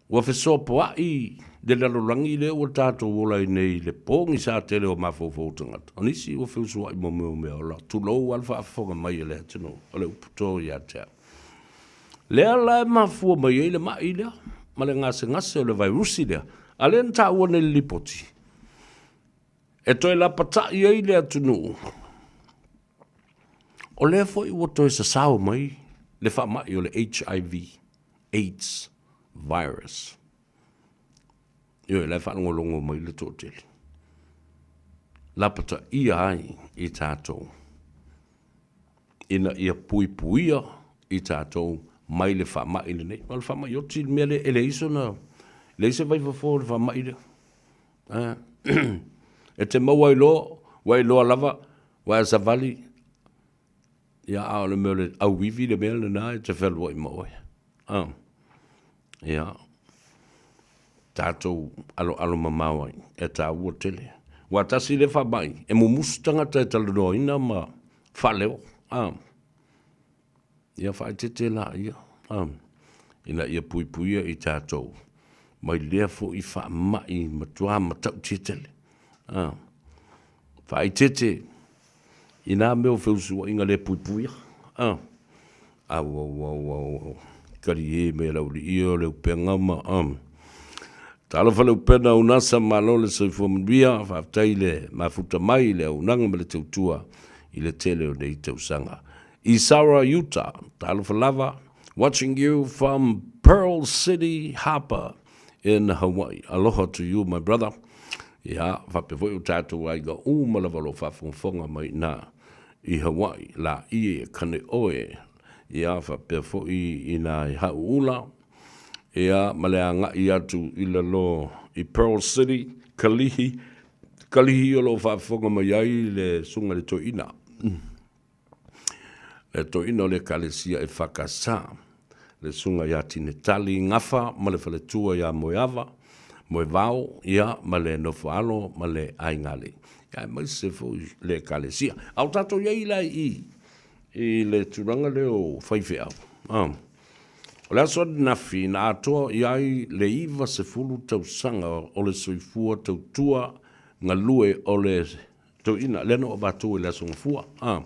Ua fesopoai le lalolagi lea ua tatou ola ai nei i le pogisa tele o mafaufau o tagata. O nisi ua feusuai ma mea o meaola, tulou lava le faafofoga mai a le atunuu, o le upu to ia te au. Lea la e mafua mai ai le mai lea ma le gasegase o le vairusi lea, a lea na taua nei i le lipoti, e toe lapatai ai le atunuu. O lea foi ua toe sasao mai le faamai o le HIV, AIDS virus. Ioe, la e faalogologo mai le toatele. Lapataia ai i tatou ina ia puipuia i tatou mai le faamai lenei. O le faamai oti le mea lea, e leai sona, leai se vaifofo o le faamai lea. E te maua ai loa, ua e iloa lava, ua e savali, ia a o le mea o le auivi le mea lena e te fealuai ma oe. Ia, tatou aloalo mamao ai, e taua tele. Aua tasi lea faamai, e mumusu tagata e talanoaina ma faaleo. Ia faaeteete laia ina ia puipuia i tatou mai lea foi faamai matua matautia tele. Faaeteete i na mea o feusuaiga le puipuia. Au, au, au, au, au. Talie mai e le aualii o le upega ma Talofa le upena unasa malo le soifua manuia, faafetai le mafuta mai i le auaunaga ma le tautua i le tele o nei tausaga. Isaura Utah, talofa lava, watching you from Pearl City Harper in Hawaii. Aloha to you my brother. Ia, faapea foi o tatou aiga uma lava o lo o faafogafoga mai i ina i Hawaii, Laie, Kaneoe, ia faapea foi i ina i Hauula, ia ma le agai atu i lalo i Pearl City, Kalihi, Kalihi o lo o faafofoga mai ai le Susuga i le Toeaina. Le toeaina o le Ekalesia EFKS, le Susuga ia Tinetali Gafa ma le faletua ia Moeava, Moevao, ia, ma le nofoaalo ma le aigalei, aemaise foi le Ekalesia. A o tatou i ai la i i, i le tulaga lea o faifeau, o le aso ananafi na atoa i ai le 90 tausaga o le soifua tautua galue o le Toeaina, lea na ou avatu i le Aso Gafua. A.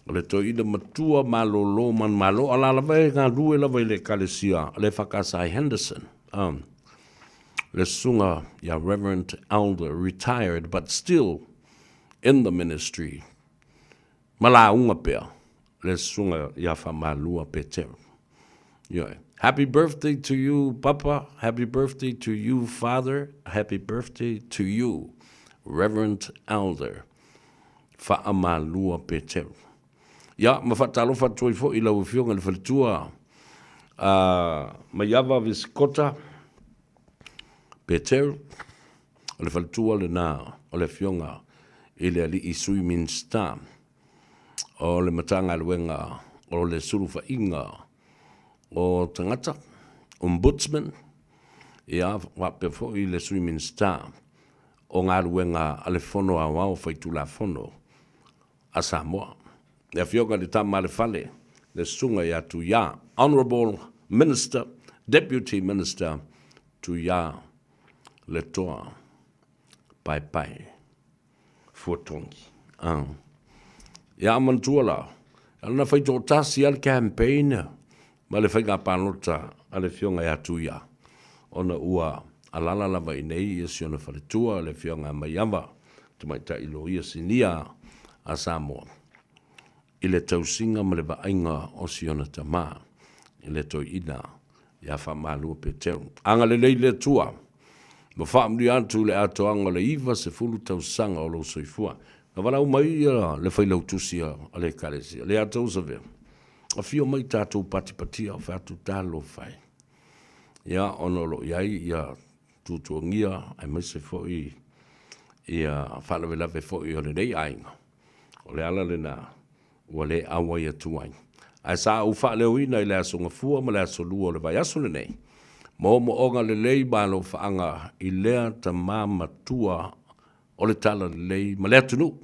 O le toeaina matua malolo manumalo, a la lava e galue lava i le Ekalesia a le EFKS i Henderson. A. Le susuga ia Reverend Elder, retired but still in the ministry, ma lauga pea le susuga ia Faamalua Petero. Ioe. Happy birthday to you, Papa. Happy birthday to you, Father. Happy birthday to you, Reverend Elder. Faamalua Petero. Ia, ma faatalofa atu ai foi i lau Afioga i le Faletua a Maiava Visikota Petero, o le faletua lena o le Afioga i le Alii Sui Minisita o le Matagaluega o le Sulufaiga o Tagata, Ombudsman, ia, faapea foi le Sui Minisita o Galuega a le Fono Aoao Faitulafono a Samoa. Le Afioga i le Tama a le Fale, le Susuga ia Tuia, Honourable Minister, Deputy Minister Tuia Letoa Paepae. Fuatogi. Ah. Ia manatua la, na fai toatasi lava le campaign ma le faiga palota a le Afioga ia Tuia, ona ua alala lava i inei ia si ona faletua, le Afioga ia Maiava, Tamaitai Loia Sinia a Samoa, i le tausiga ma le vaaiga o si ona tama, i le toeaina ia Faamalua Petero. Agalelei le Atua ma faamanuia atu i le atoaga o le 90 tausaga o lou soifua. Na valaau mai le failautusi a le Ekalesia, le ia Joseph, afio mai tatou patipatia o fai atu talofa e. Ia, ona o lo o i ai ia tuatuagia aemaise foi ia faalavelave foi o lenei aiga. O le ala lena ua le auai atu ai. Ae sa ou faaleoina i le Aso Gafua ma le Aso Lua o le vaiaso lenei, moomooga lelei ma alofaaga i lea tama matua o le talalelei ma le atunuu.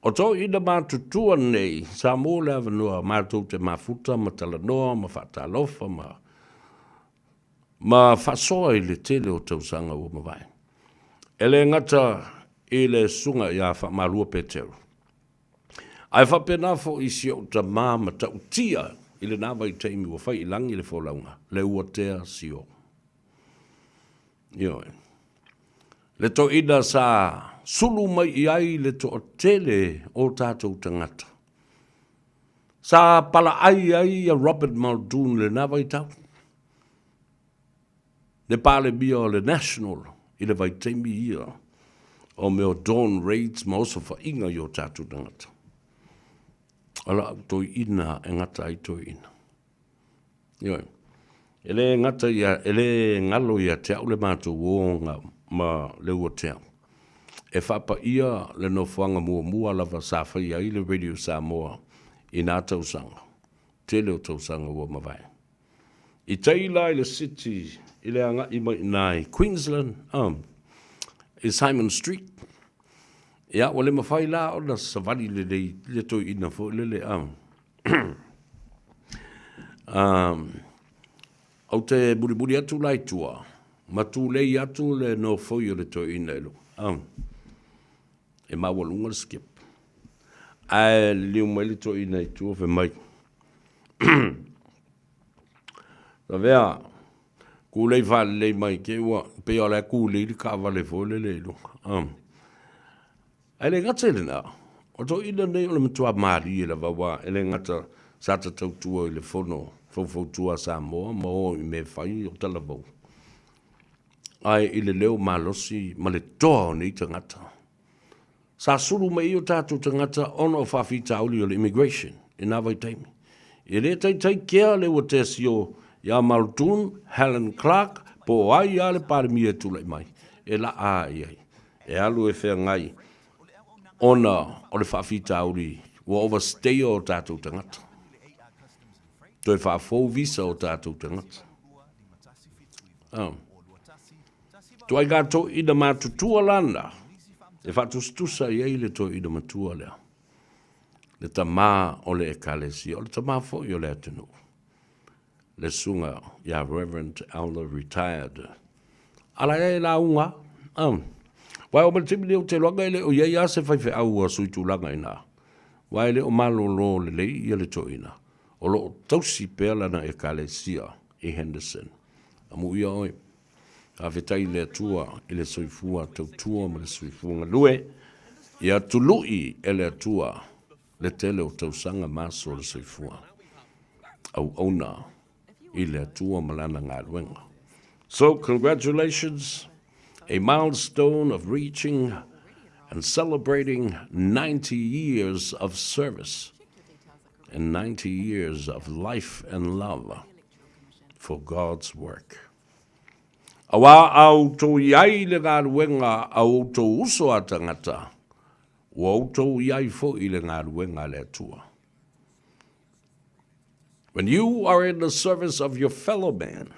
O toeaiina matutua nei, sa maua le avanoa matou te mafuta ma talanoa ma faatalofa ma. ma faasoa i le tele o tausaga ua mavae. E le gata i le Susuga ia Faamalua Petero, ae faapena foi i si ou tama matautia i lena vaitaimi ua fai i lagi le folauga, le Uatea Sio. Ioe. Le toeaina sa sulu mai i ai le toatele o tatou tagata. Sa palaai ai ia Robert Muldoon i lena vaitau, le Palemia o le National i le vaitaimi ia o mea o dawn raids ma osofaiga i o tatou tagata. O lau toeaina e gata ai toeaina. Ioe. E le gata ia, e le galo ia te au le matou uoga ma le Uatea. E faapaia le nofoaga muamua lava sa faia ai le Radio Samoa i na tausaga, tele o tausaga ua mavae. I tai la i le city i le agai mai i ina i Queensland, i Simon Street, ia ua le mafai la ona savali lelei le toeaina foi lele, Ou te mulimuli atu la i tua, ma tulei atu le nofoi o le toeaina i luga. E maualuga le skip. Ae liliu mai le toeaina i tua fai mai, Lavea, tulei faalelei mai te i ua pei o la e tulei le taavale foi lele i luga. Ae le gata i lena, o toeaina nei o le matua malie lava aua e le gata sa ta tautua i le Fono Faufautua a Samoa ma o i mea e fai o talavou, ae i le leo malosi ma le toa o nei tagata. Sa sulu mai ai o tatou tagata ona o faafitauli o le immigration i na vaitaimi. E le taitai kea le ua sio ia Muldoon, Helen Clark, po o ai lava le Palemia e tulai mai, e laa i ai. E alu e feagai ona o le faafitauli ua overstay o tatou tagata. Toe faafou visa o tatou tagata. Oh. Tuaiga toeaina matutua lana e faatusatusa i ai le toeaina matua lea, le tamā o le Ekalesia, o le tamā foi o le atunuu, le susuga ia Reverend Elder Retired. Ala e lauga, Aua e oo mai le taimi lenei ou te iloaga e le o i ai lava se faifeau ua suitulaga i ina, aua e le o malolo lelei ia le toeaina, o lo o tausi pea lana Ekalesia i Henderson. Amuia oe. Faafetai i le Atua i le soifua tautua ma le soifua galue. Ia tului e le Atua le tele o tausaga ma aso o le soifua. Auauna i le Atua ma lana galuega. So congratulations, a milestone of reaching and celebrating 90 years of service and 90 years of life and love for God's work. Auā a outou i ai le galuega a outou uso a tagata, ua outou i ai foi i le galuega a le Atua. When you are in the service of your fellow man,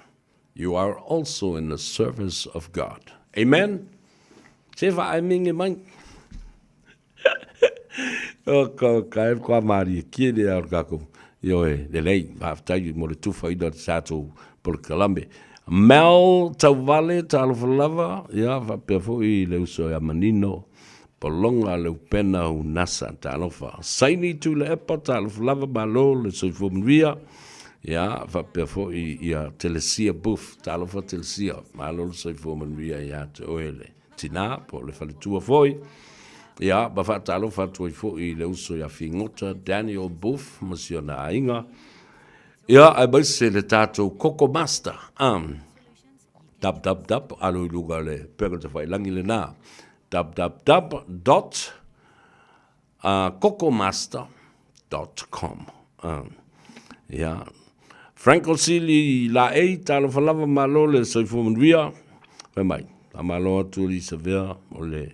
you are also in the service of God. Amen? Se faaemege mai. O ka ka e kwa marie kie le au kako. Ioe, lelei, faafetai mo le tufaina o le tatou polokalame. Mel Tauvale, talofa lava, ia, faapea foi le uso ia Manino, Pologa Leupena Unasa, talofa. Saini Tuilaepa, talofa lava, malo le soifua manuia. Ia, faapea foi ia Telesia Booth, talofa Telesia, malo le soifua manuia ia te oe le tinā po o le faletua foi. Ia, ma faatalofa atu ai foi i le uso ia Figota Daniel Booth ma si ona aiga. Ia, aemaise le tatou Koko Master, www, alo i luga o le upega tafailagi lena, www dot kokomaster.com. Ia. Franco Sili Laei, talofa lava malo le soifua manuia. Fai mai, faamalo atu Elisavea o le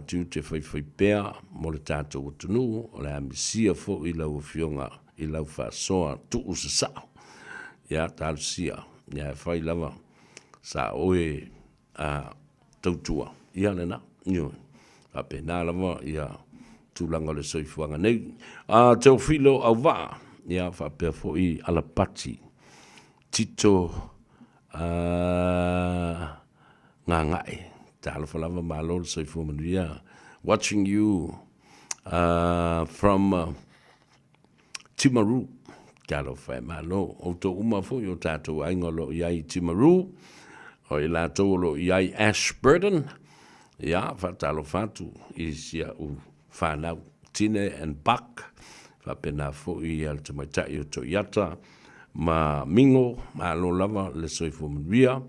tiute faifaipea mo le tatou atunuu, o le a misia foi lau afioga i lau faasoa tuu sasao. Ia, talosia, ia e fai lava sa oe a tautua, ia lena, ioe, faapena lava ia tulaga o le soifuaga nei. A Teofilo Auvaa, ia faapea foi Alapati Tito. Gagae. Talofa lava, malo le soifua manuia. Watching you from Timaru. Talofa e malo. Outou uma foi o tātou aiga o lo o i ai i Timaru, o i latou o lo o i ai Ashburton, ia, faatalofa atu i si au whānau, Tine and Buck, faapena foi ia le tamaitai o Toiata ma Mingo, malo lava le soifua manuia,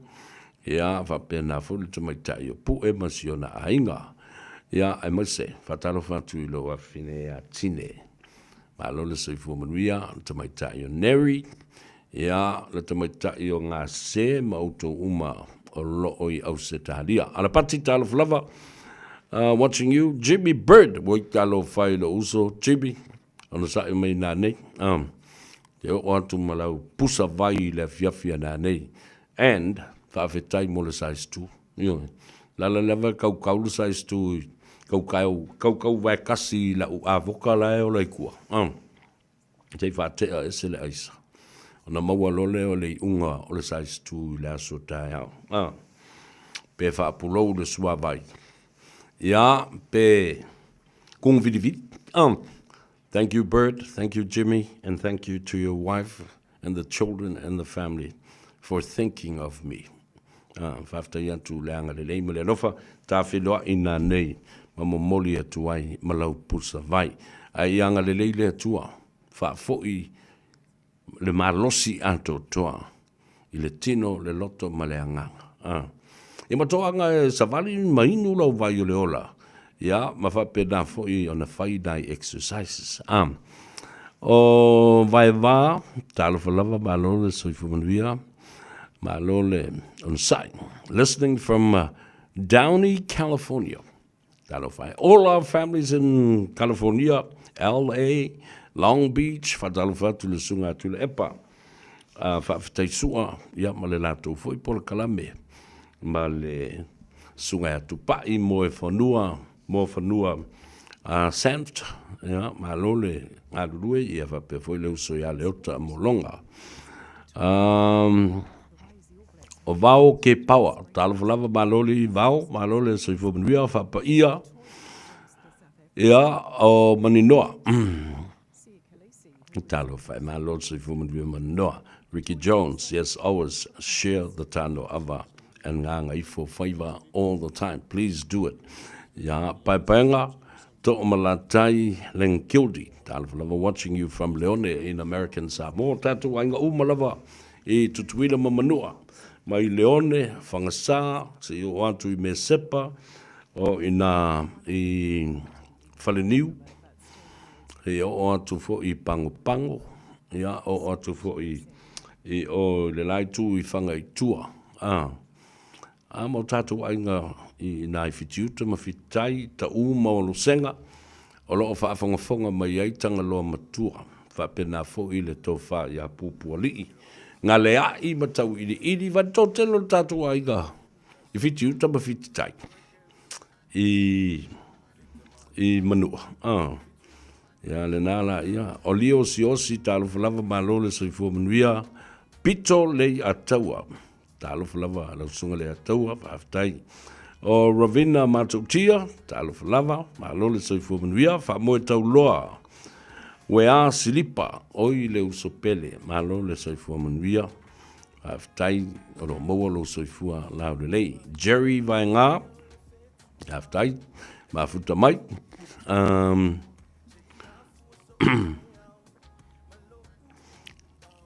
ia, faapena foi le tamaitai o Pue ma si ona aiga, ia, aemaise, faatalofa atu i lou afafine ia Tine. Malo le soifua manuia, le tamaitai o Neri, ia, le tamaitai o Gase ma outou uma o loo i Ausetalia. Alapati, talofa lava, watching you, Jimmy Bird, ua talofa i lou uso, Jimmy, ona sa'i mai nanei, te oo atu ma lau pusa vai i le afiafi a nanei, and faafetai mo le size 2. Ioe. Lala lava e kaukau le size 2 i kaukau, kaukau vaekasi i lau avoka la e ola i kua. Se i faatea ese le aisa. Ona maua loa lea o le iuga o le size 2 i le aso taeao. Pe faapulou le suavai. Ia, pe kugu vilivili. Thank you, Bird. Thank you, Jimmy. And thank you to your wife and the children and the family for thinking of me. Ah, faafetai atu le agalelei ma le alofa, tafeloai nanei ma momoli atu ai ma lau pusa vai. Ae ia agalelei le Atua, faafoi le malosi atoatoa i le tino, le loto ma le agaga. A. Ia ma toaga e savali ma inu lau vai o le ola, ia, ma faapena foi ona fai nai exercises. A. O Vaeva, talofa lava, malo le soifua manuia, malo le onosai. Listening from Downey, California. Talofa e. All our families in California, LA, Long Beach, faatalofa atu le susuga a Tuilaepa, faafetai sua, ia ma le latou foi polokalame ma le susuga ia Tupai Moefanua, Moafanua Sant, ia, malo le galulue, ia faapea foi le uso ia Leota Mologa. O Vao ke Pawa. Talofa lava, malo le Vao, malo le soifua manuia, faapaia, ia, o Maninoa. Talofa e, malo le soifua manuia Maninoa. Ricky Jones, yes, always share the tano ava and Gagaifo faiva all the time. Please do it. Ia, paepaega, To'omalatai Lengildi, talofa lava, watching you from Leone in American Samoa. Tatou aiga uma lava i Tutuila ma Manua, mai Leone, Fagasa, seia oo atu i Mesepa, o ina i Faleniu, seia oo atu foi i Pagopago, ia, oo atu foi i o i le la itu i Fagaitua. A. A ma o tatou aiga i ina i Fitiuta ma Fititai, Taʻu ma Olosega, o lo o faafogafoga mai ai Tagaloa Matua, faapena foi le tofa ia Pupualii, Galeaʻi ma Tauiliili, va le toatele o le tatou aiga i Fitiuta ma Fititai i i Manua. A. Ia lena la ia. O Lio Siosi, talofa lava, malo le soifua manuia. Pito lei ataua. Talofa lava lau susuga Leataua, faafetai. O Ravina Matautia, talofa lava, malo le soifua manuia, faamoe tauloa. Uea Silipa, oi le uso pele, malo le soifua manuia, faafetai o lo o maua lou soifua laulelei. Jerry Vaega, faafetai, mafuta mai. Um,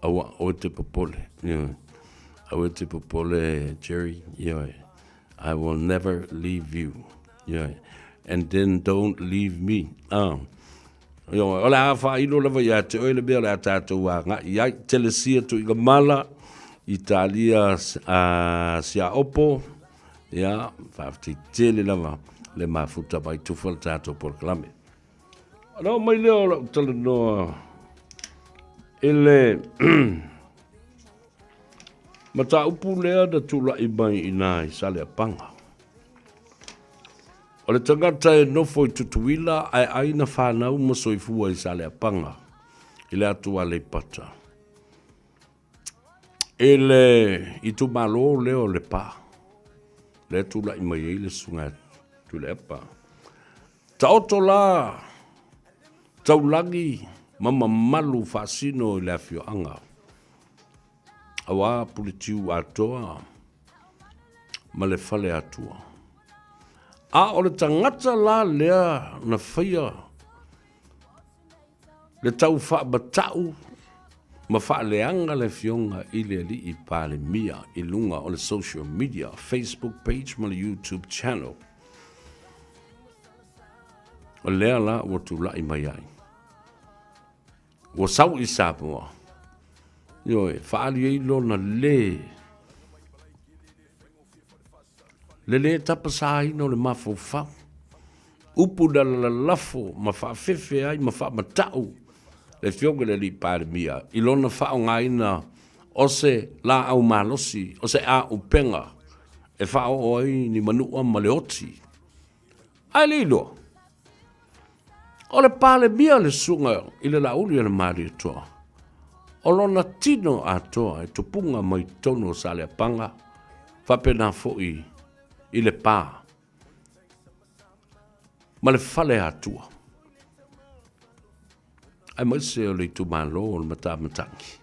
Aua, aua te popole. Ioe. Aua te popole, Jerry. Ioe. I will never leave you. Ioe. And then don't leave me. Ah. Ioe. O le a whailo lava ia te oe le mea o le a tātou agai ai. Telesia Tuigamala, Italia Siaopo, ia, whaafetai tele lava le mafuta mai tufa le tātou polokalame. Ona oo mai lea o lau talanoa i le mataupu lea na tulai mai i nā i Saleapaga. O le tagata e nofo i Tutuila ae ai na whanau ma soifua i Saleapaga i le atu Aleipata. I le itumalo lea o Lepa, lea tulai mai ai le Susuga Tuilaepa. Taoto la taulagi ma mamalu faasino i le afioaga, aua Puletiu atoa ma le fale Atua. A o le tagata la lea na faia le tau faamata'u ma faaleaga le Afioga i le Alii Palemia i luga o le social media, Facebook page ma le YouTube channel. O lea la ua tulai mai ai. Ua sau i Samoa, ioe, faaali ai lona lē Le lē tapasaina o le mafaufau, upu na lalafo ma faafefe ai ma faamata'u le Afioga i le Alii Palemia i lona faaaogaina o se laau malosi, o se aupega e faaoo ai ni manua ma le oti. Ae le iloa, o le Palemia le susuga i le Laauli a le Malietoa, o lona tino atoa e tupuga mai totonu o Saleapaga, faapena foi i Lepa ma le Faleatua, aemaise o le itumalo o le Matamatagi.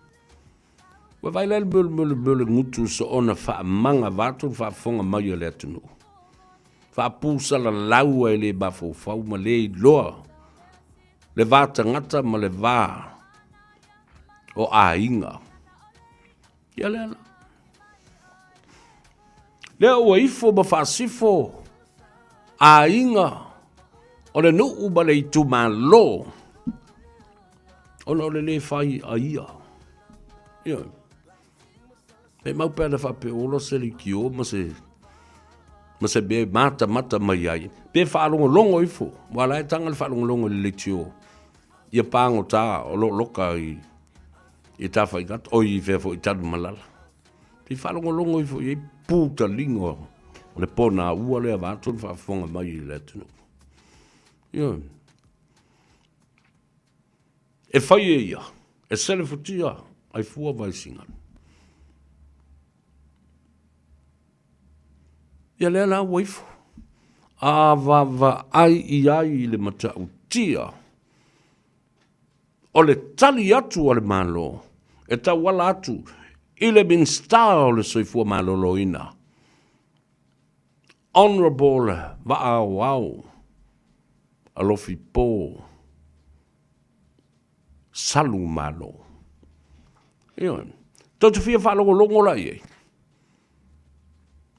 Ua vaai la le mea o le mea o le gutu soona faamaga vaeatu le faafofoga mai a le atunuu. Faapusalalau ai le mafaufau ma le iloa le va tagata ma le va o aiga. Ia lea la. Lea ua ifo ma faasifo aiga o le nuu ma le itumalo ona o le lē fai a ia. Ioe. E mau pe ana faapea ua ola se leitio ma se ma se mea e matamata mai ai, pe faalogologo ifo, aua la e taga le faalogologo i le leitio ia pagota o lo o loka i i Tafaigata, oi i fea foi i Tanumalala. Pe faalogologo ifo i ai putaliga o le ponaua lea vaeatu le faafofoga mai i le atunuu. Ioe. E fai e ia, e selefutia ai fua vaisiga. Ia lea la ua ifo. A vaavaai i ai i le matautia o le tali atu a le Malo e tauala atu i le Minisita o le Soifua Maloloina, Honourable Vaaoao Alofi Po Salu Malo. Ioe. Tou te fia faalogologo la i ai?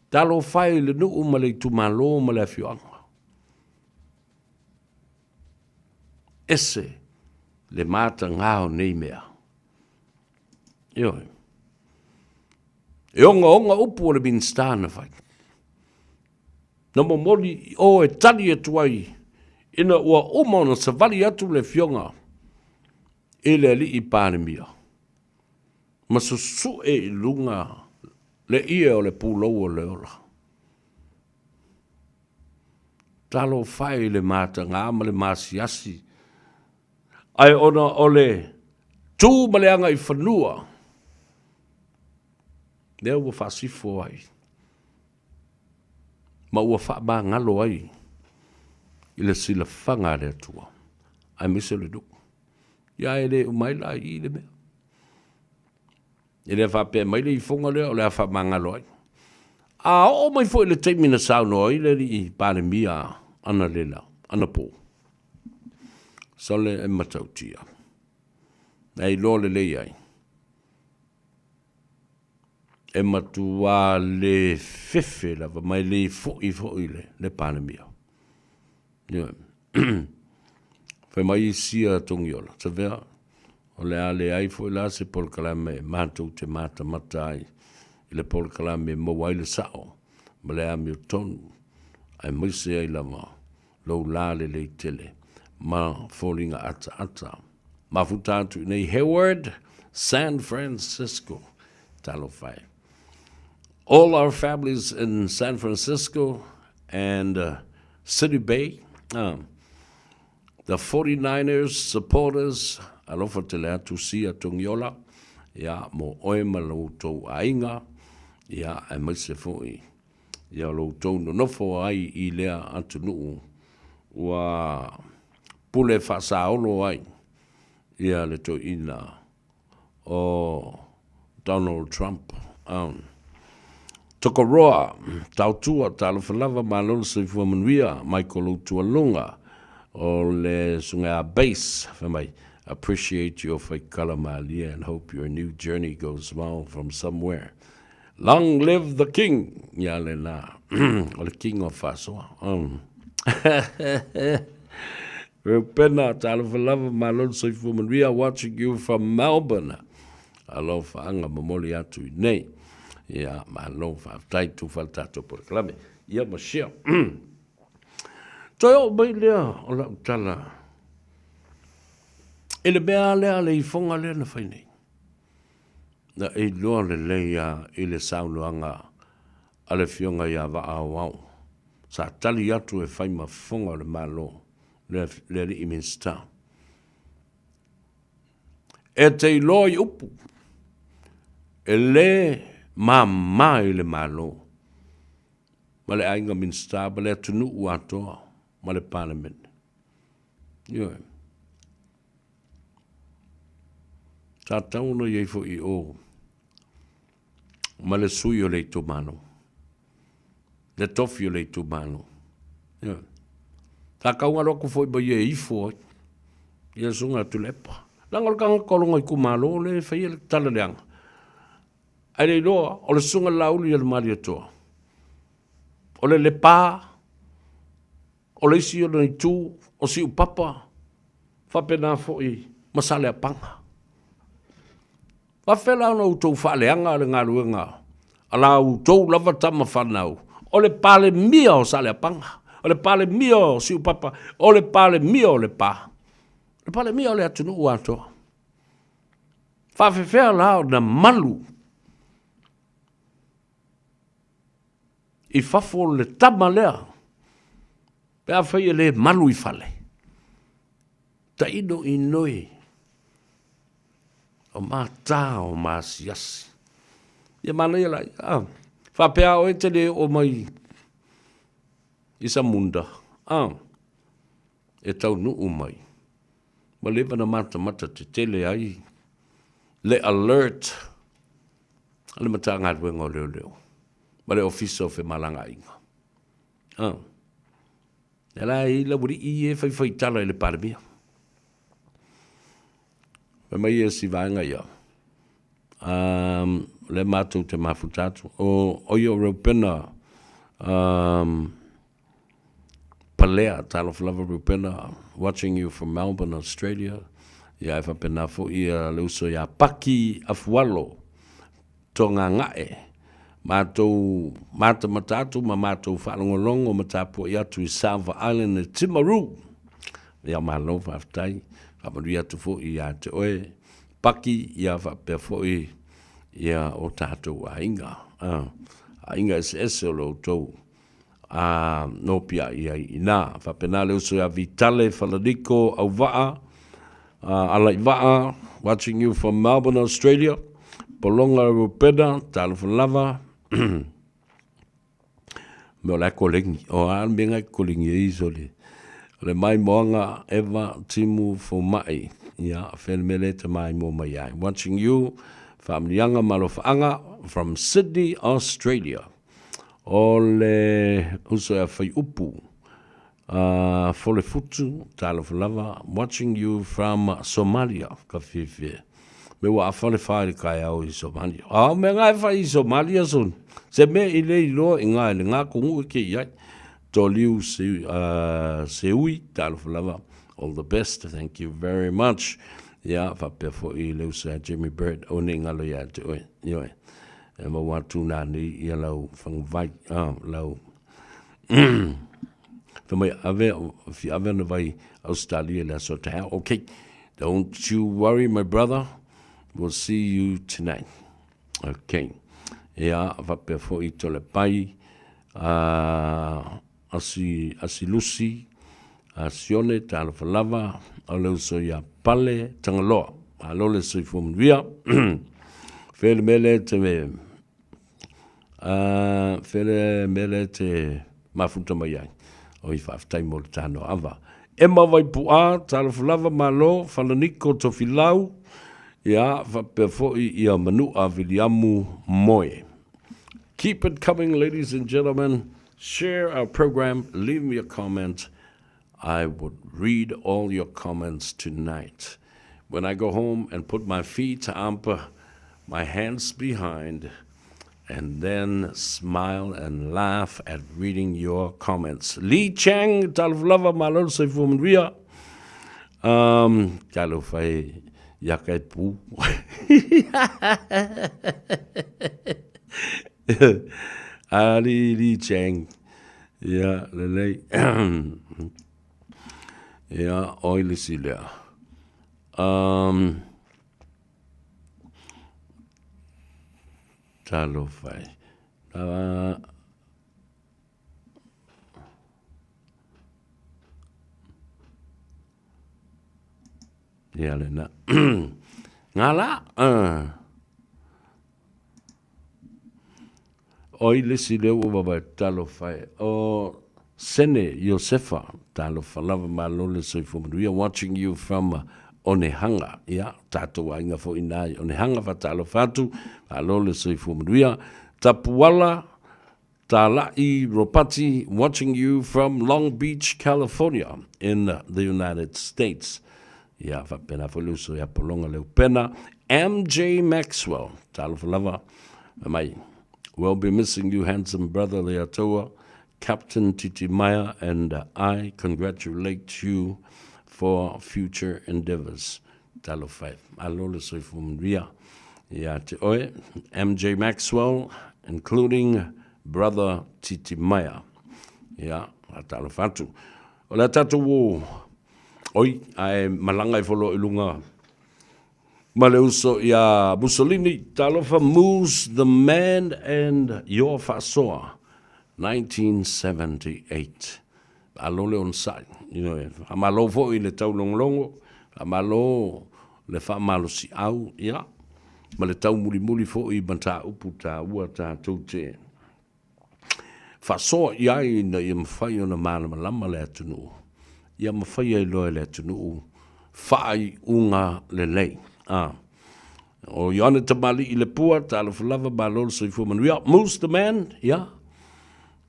Talofa e i le nuu ma le itumalo ma le afioaga. Ese le matagā o nei mea. Ioe. E ogaoga upu o le Minisita na fai. Na momoli i o e tali atu ai ina ua uma ona savali atu le Afioga i le Alii Palemia ma susue i luga le ie o le pulou o le ola. Talofa e i le matagā ma le masiasi, ae ona o le tu ma le agaifanua, lea ua faasifo ai ma ua faamagalo ai i le silafaga a le Atua, aemaise o le nuu. Ia e le uma ai la i i le mea. E le faapea mai le ifoga lea o le a faamagalo ai. A oo mai foi i le taimi na saunoa ai le alii Palemia analela, anapo, sole e matautia, na iloa lelei ai, e matuā le fefe lava ma e le foi foi le Palemia. Ioe. Fai mai isia Togiola, Savea, o le a leai foi la se polokalame e matou te matamata ai i le polokalame e maua ai le sa'o ma le amiotonu, aemaise ai lava lou la lelei tele ma foliga ataata. Mafuta atu i nei Hayward, San Francisco. Talofa e. All our families in San Francisco and City Bay, the 49ers supporters, alofa tele atu sia Togiola. Ia, mo oe ma lo outou aiga, ia, aemaise foi ia lo outou nonofo ai i lea atunuu ua pule faasaolo ai ia le toeaina o Donald Trump. Um, Tokoroa, Tautua, talofa lava, malo le soifua manuia, Michael Utualunga, o le susuga ia Base, fai mai, appreciate your faikala malie and hope your new journey goes well from somewhere. Long live the king! Ia lena, o le king o Fasoa. Um. Reupena, talofa lava, malo le soifua manuia, watching you from Melbourne. Alofaaga momoli atu i nei. Ia, malo, faafetai, tufa le tatou polokalame. Ia ma share. Toe oo mai lea o lau tala i le mea lea le ifoga lea na fai nei. Na e iloa lelei a i le saunoaga a le Afioga ia Vaaauau, sa tali atu e fai ma fofoga o le Malo, le, le alii Minisita. E te iloa i upu, e lē māmā i le Malo ma le aiga Minisita ma le atunuu atoa ma le Palemene. Ioe. Sa tatau ona i ai foi i o ma le sui o le itumalo, le tofi o le itumalo. Ioe. Sa tau alo atu foi ma ia e ifo ai ia le susuga ia Tuilaepa. Leaga o le tagata o lona itumalo lea e faia le tala leaga. Ae le iloa o le susuga Laauli a le Malietoa, o le Lepa, o le isi ona itu o Siupapa, faapena foi ma Saleapaga. Faafefea la ona outou faaleaga le galuega a la outou lava tama fanau, o le Palemia o Saleapaga, o le Palemia o Siupapa, o le Palemia o Lepa, o le Palemia o le atunuu atoa. Faafefea la ona malu i fafo le tama lea pe afai e le malu i fale? Taino inoi o mata o maasiasi. Ia manaia la, ah, faapea oe te le oo mai i Samunda, ah, e taunuu mai. Ua leva na matamata tetele ai le alert a le Matagaluega o Leoleo ma le Ofisa o Femalagaaiga. Ah. Lea la e i ai laualii ia e faifaitala i le Palemia. Fai mai ia si vaega ia, um, lea matou te mafuta atu, o, o ia o Reupena, um, Palea, talofa lava Reupena, watching you from Melbourne, Australia. Ia e faapena foi ia le uso ia Paki Afualo, Togagae. Matou matamata atu ma matou faalogologo ma tapuai atu i Sava Island i Timaru. Ia malo faafetai, faamanuia atu foi ia te oe Paki, ia faapea foi ia o tatou aiga, aiga eseese o lo outou a nopiai ai i ina. Faapena le uso ia Vitale Falaniko Auvaa, Alaivaa, watching you from Melbourne, Australia. Pologa Rupena, talofa lava. Me o la kolengi. O a me ngai kolengi e iso le. O le mai moanga Eva Timu Fomai. Ia, whele mele te mai mo mai ai. Watching you, Faamnianga Malofaaga from Sydney, Australia. O le uso ea Faiupu a Folefutu, talofa lava, watching you from Somalia, ka fiafia. Me ua afa le wha i le kaeao i Somalia. A mea ngā e whai i Somalia son. Se mea i le iloa i ngā i le ngā kongu e ke i ai. Toliu se, se ui, talofa lava. All the best, thank you very much. Ia, whapea fo i le uso a Jimmy Bird, o ne ngalo ia te oe. Ioe. E maua atu nani ia lau faguvai, lau fai mai ave, fia ave ana vai Australia le aso taeao. Okay, don't you worry my brother, we'll see you tonight. Okay, ia faapea foi Tolepai, Asi, Asilusi, Asione, talofa lava, o le uso ia Pale Tagaloa. Malo le soifua manuia. Fea le mea lea e te fea le mea lea e te mafuta mai ai? Oi, faafetai mo le tanoa ava. Emma Vaipu'a, talofa lava, malo, Falaniko Tofilau, ia, faapea foi ia Manu'a Viliamu Moe. Keep it coming, ladies and gentlemen. Share our program, leave me a comment. I would read all your comments tonight. When I go home and put my feet up, my hands behind, and then smile and laugh at reading your comments. Li Chang, talofa lava, malo le soifua manuia. Um, talofa e ia ka e pū. Ali Li Chang. Ia, lelei. Ia, oi le si lea. Um, talofa e. Ia lena. Ngā la. Oi le si leo ua wawae talofa e. O Sene Iosefa, talofa lava malo le soifua manuia, watching you from Onehanga. Ia, tātou aiga foi nā i Onehanga, whatalofa atu, malo le soifua manuia. Tapuala, Tala'i Ropati watching you from Long Beach, California in the United States. Ia, faapena foi le uso ia Polonga Leupena. MJ Maxwell, talofa lava, mai. We'll be missing you, handsome brother Leatoa, Captain Titimaea, and I congratulate you for future endeavors. Talofa e. Malo le soifua manuia ia te oe, MJ Maxwell, including brother Titimaea. Ia, a talofa atu. O le a tatou o, oi, ae malaga ifo loa i luga ma le uso ia Mussolini. Talofa Moose the Man and Your Faasoa, 1978. Malo le onosai. Ioe. Faamalo foi i le taulogologo, faamalo le faamalosiau, ia, ma le taumulimuli foi i mataupu taua tatou te faasoa i ai ina ia mafai ona malamalama le atunuu, ia mafai ai loa e le atunuu faaiuga lelei. A. O Ioane Tamalii Lepua, talofa lava, malo le soifua manuia. Moose the man, ia.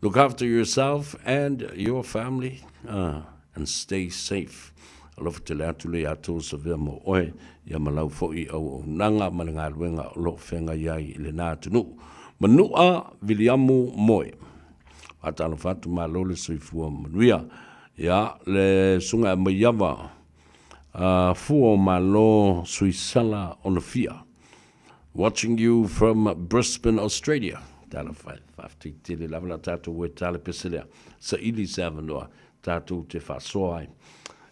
Look after yourself and your family and stay safe. Alofa tele atu le ia tou savea mo oe, ia ma lau foi auaunaga ma le galuega o lo o feagai ai i lena atunuu. Manua Viliamu Moe. Faatalofa atu malo le soifua manuia. Ia le susuga ia Maiava Fua o Malo Suisala Onofia. Watching you from Brisbane, Australia. Talofa e, faafetai tele lava la tatou e tale pese lea. Saili se avanoa tatou te faasoa ai.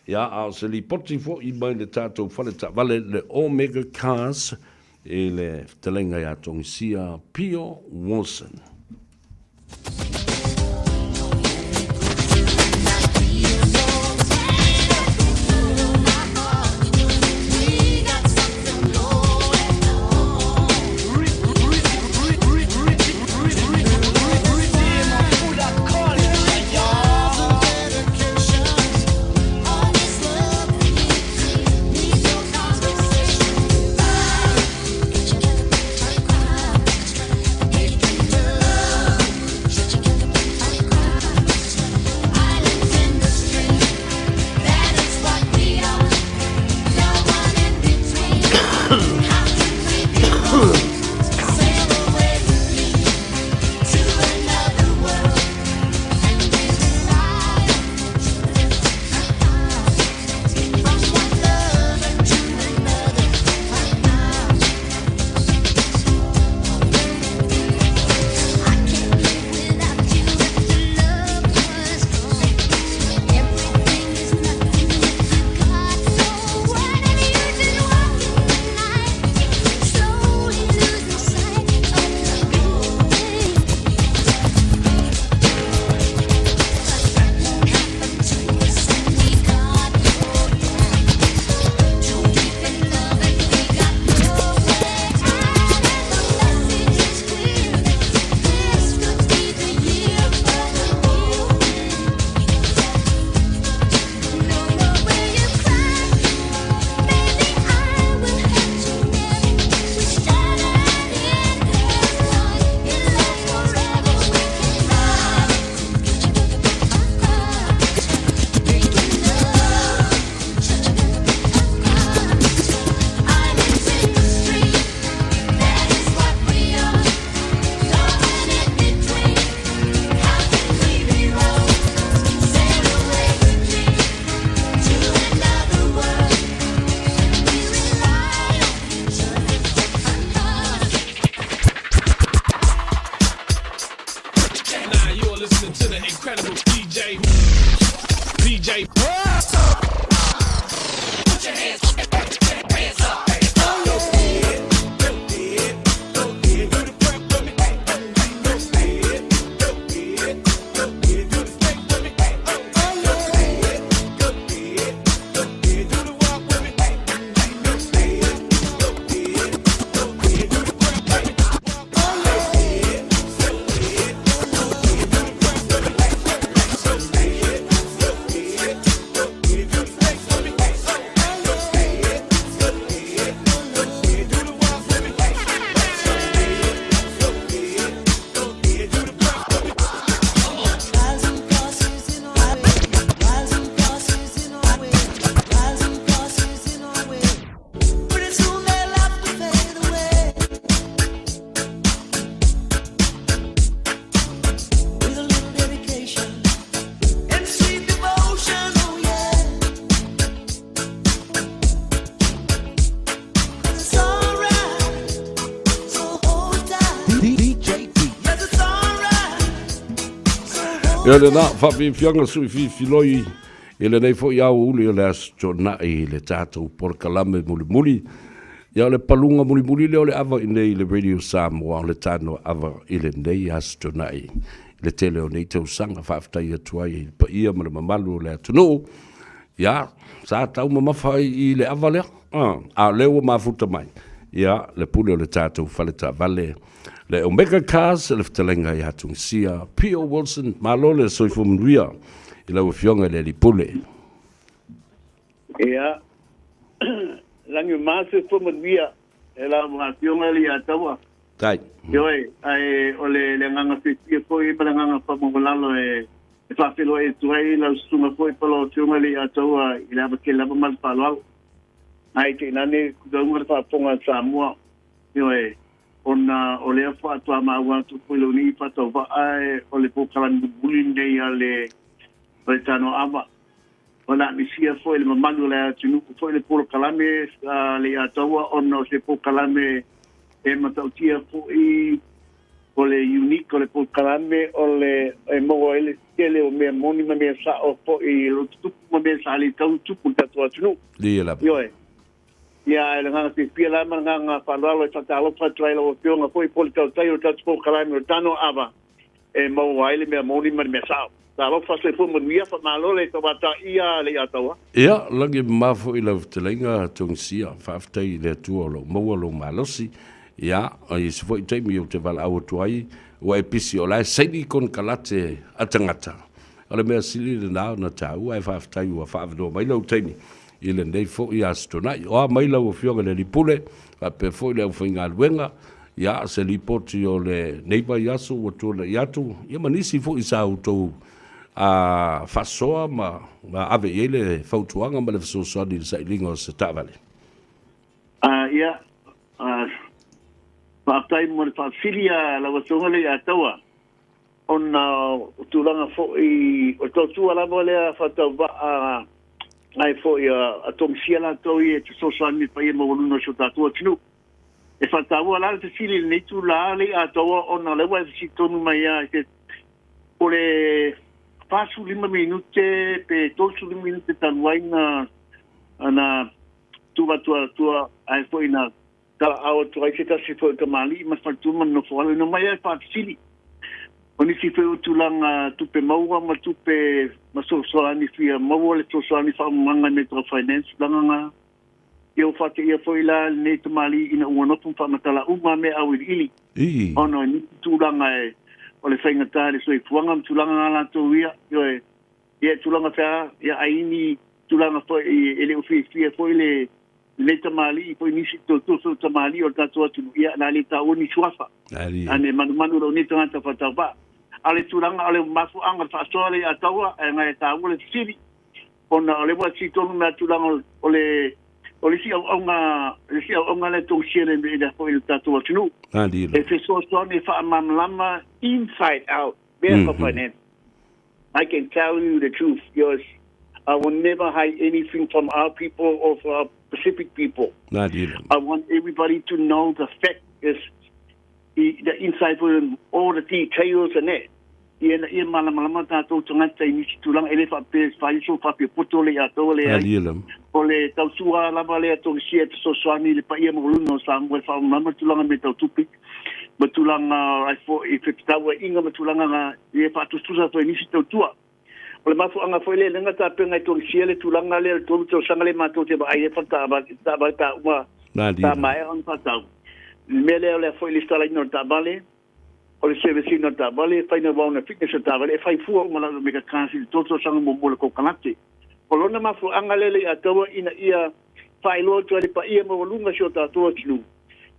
Ia, a o se lipoti foi mai le tatou fale taavale le Omega Cars i le fetalaiga ia Togisia Pio Wilson. Ia lena, faafiafiaga sui fifiloi i lenei foi aoauli o le Aso Toonai i le tatou polokalame mulimuli. Ia o le paluga mulimuli lea o le ava i nei i le Radio Samoa o le tanoa ava i lenei Aso Toonai i le tele o nei tausaga. Faafetai atu ai i le paia ma le mamalu o le atunuu. Ia, sa taumamafa ai i le ava lea, a o lea ua mafuta mai, ia, le pule o le tatou fale taavale, le Omega Cars, le fetalaiga ia Tungisia, P.O. Wilson, malo le soifua manuia i lau Afioga i le Alii Pule. Ia, lagi ma soifua manuia e lau Afioga i le Ataua. Tai. Ioe, ae o le le agaga fiafia foi ma le agaga faamaualalo e e faafeiloai atu ai lau susuga foi po o lau Afioga i le Ataua i le ava tele lava ma le faaaloalo. Ae tainane tauga le faafofoga a Samoa, ioe, ona o lea faatoa maua atu foi lou nei faatauvaa o le polokalame mulimuli lenei a le o le Tanoa Ava. O le a misia foi le mamalu o le atunuu foi le polokalame a le Ataua ona o se polokalame e matautia foi o le unique o le polokalame o le e maua ai le tele o mea moni ma mea sao foi o lo o tutupu ma mea sa le tau tupu i le tatou atunuu. Lia lava. Ioe. Ia, ae le agaga fiafia la ma le agaga faaaloalo e faatalofa atu ai lau Afioga foi po o le tautai o le tatou polokalame o le Tanoa Ava e maua ai le mea moni ma le mea sao. Talofa, soifua manuia, faamalo le tauataia le Ataua. Ia, lagi mama foi lau fetalaiga Togisia, faafetai i le Atua o lo o maua lou malosi. Ia, i isi foi taimi ou te valaau atu ai, ua e pisi o la e saini konekarate a tagata. O le mea sili lena ona taua, ae faafetai ua faaavanoa mai lou taimi i lenei foi Aso Toonai. O a mai lau Afioga i le Alii Pule, faapea foi le aufaigaluega, ia, se lipoti o lenei vaiaso ua tuanai atu, ia ma nisi foi sa outou faasoa ma ave i ai le fautuaga ma le fesoasoani i le sailiga o se taavale. Ia, faafetai mo le faafesili a lau Afioga Leiataua, ona o tulaga foi o le tautua lava lea faatauvaa ai foi a Togisia latou ia e fesoasoani i le paia maualuga o si o tatou atunuu. E faataua la le fesili i lenei itula le atoa ona o lea ua e fesili tonu mai lava i se o le 45 minute pe 35 minute talu ai na na tu atu atua ai foi na talaau atu ai se tasi foi o tamalii ma le faletua ma le nofo alo ina mai ai faafesili o nisi foi o tulaga tupe maua ma tupe ma fesoasoani fia maua le fesoasoani faamamaga i mea tau finance tulaga na. Ia ua faateia foi la lenei tamalii ina ua nofo ma faamatala uma mea auiliili ona o nisi tulaga e o le faigata i le soifuaga ma tulaga na latou ia, ioe, ia tulaga fea, ia ai ni tulaga foi e le o fiafia foi le lenei tamalii foi nisi tautua foi o tamalii o le tatou atunuu, ia o le a le taua ni suafa. A ne manumanu lou nei tagata faatauvaa. A o le tulaga o le mafuaaga o le faasoa lea ia Taua, e agai e taua le fesili, ona o lea ua sii tonu mai tulaga o le o le isi auauna le isi auauna lea togisia le le foi le tatou atunuu e fesoasoani e faamalamalama inside out mea mm -hmm. finance. I can tell you the truth, yes, I will never hide anything from our people or from our Pacific people. I want everybody to know the fact is the inside all the details and that. Ina ia malamalama tatou tagata i nisi tulaga, e le faapea e fai sou faapiapoto le ia taua, leai. O le tautua lava lea Togisia e fesoasoani i le paia maualuga o Samoa e faamalamalama tulaga mea tau tupe ma tulaga ai foi i fetauaiga ma tulaga na e faatusatusa foi i nisi tautua. O le mafuaaga foi lea lea na tapena e Togisia le tulaga lea o le 3 tausaga lea matou te vaai ai taavale taavale pe a uma pe a maea ona faatau. O le mea lea o le foi lesitalaina o le taavale, o le service ina o le taavale, faiga o fitness o le taavale, e fai fua uma lava Omega Cars i le 3 tausaga muamua o le kokalate. O lona mafuaaga lea le ia taua ina ia faailoa atu ai le paia maualuga si o tatou atunuu,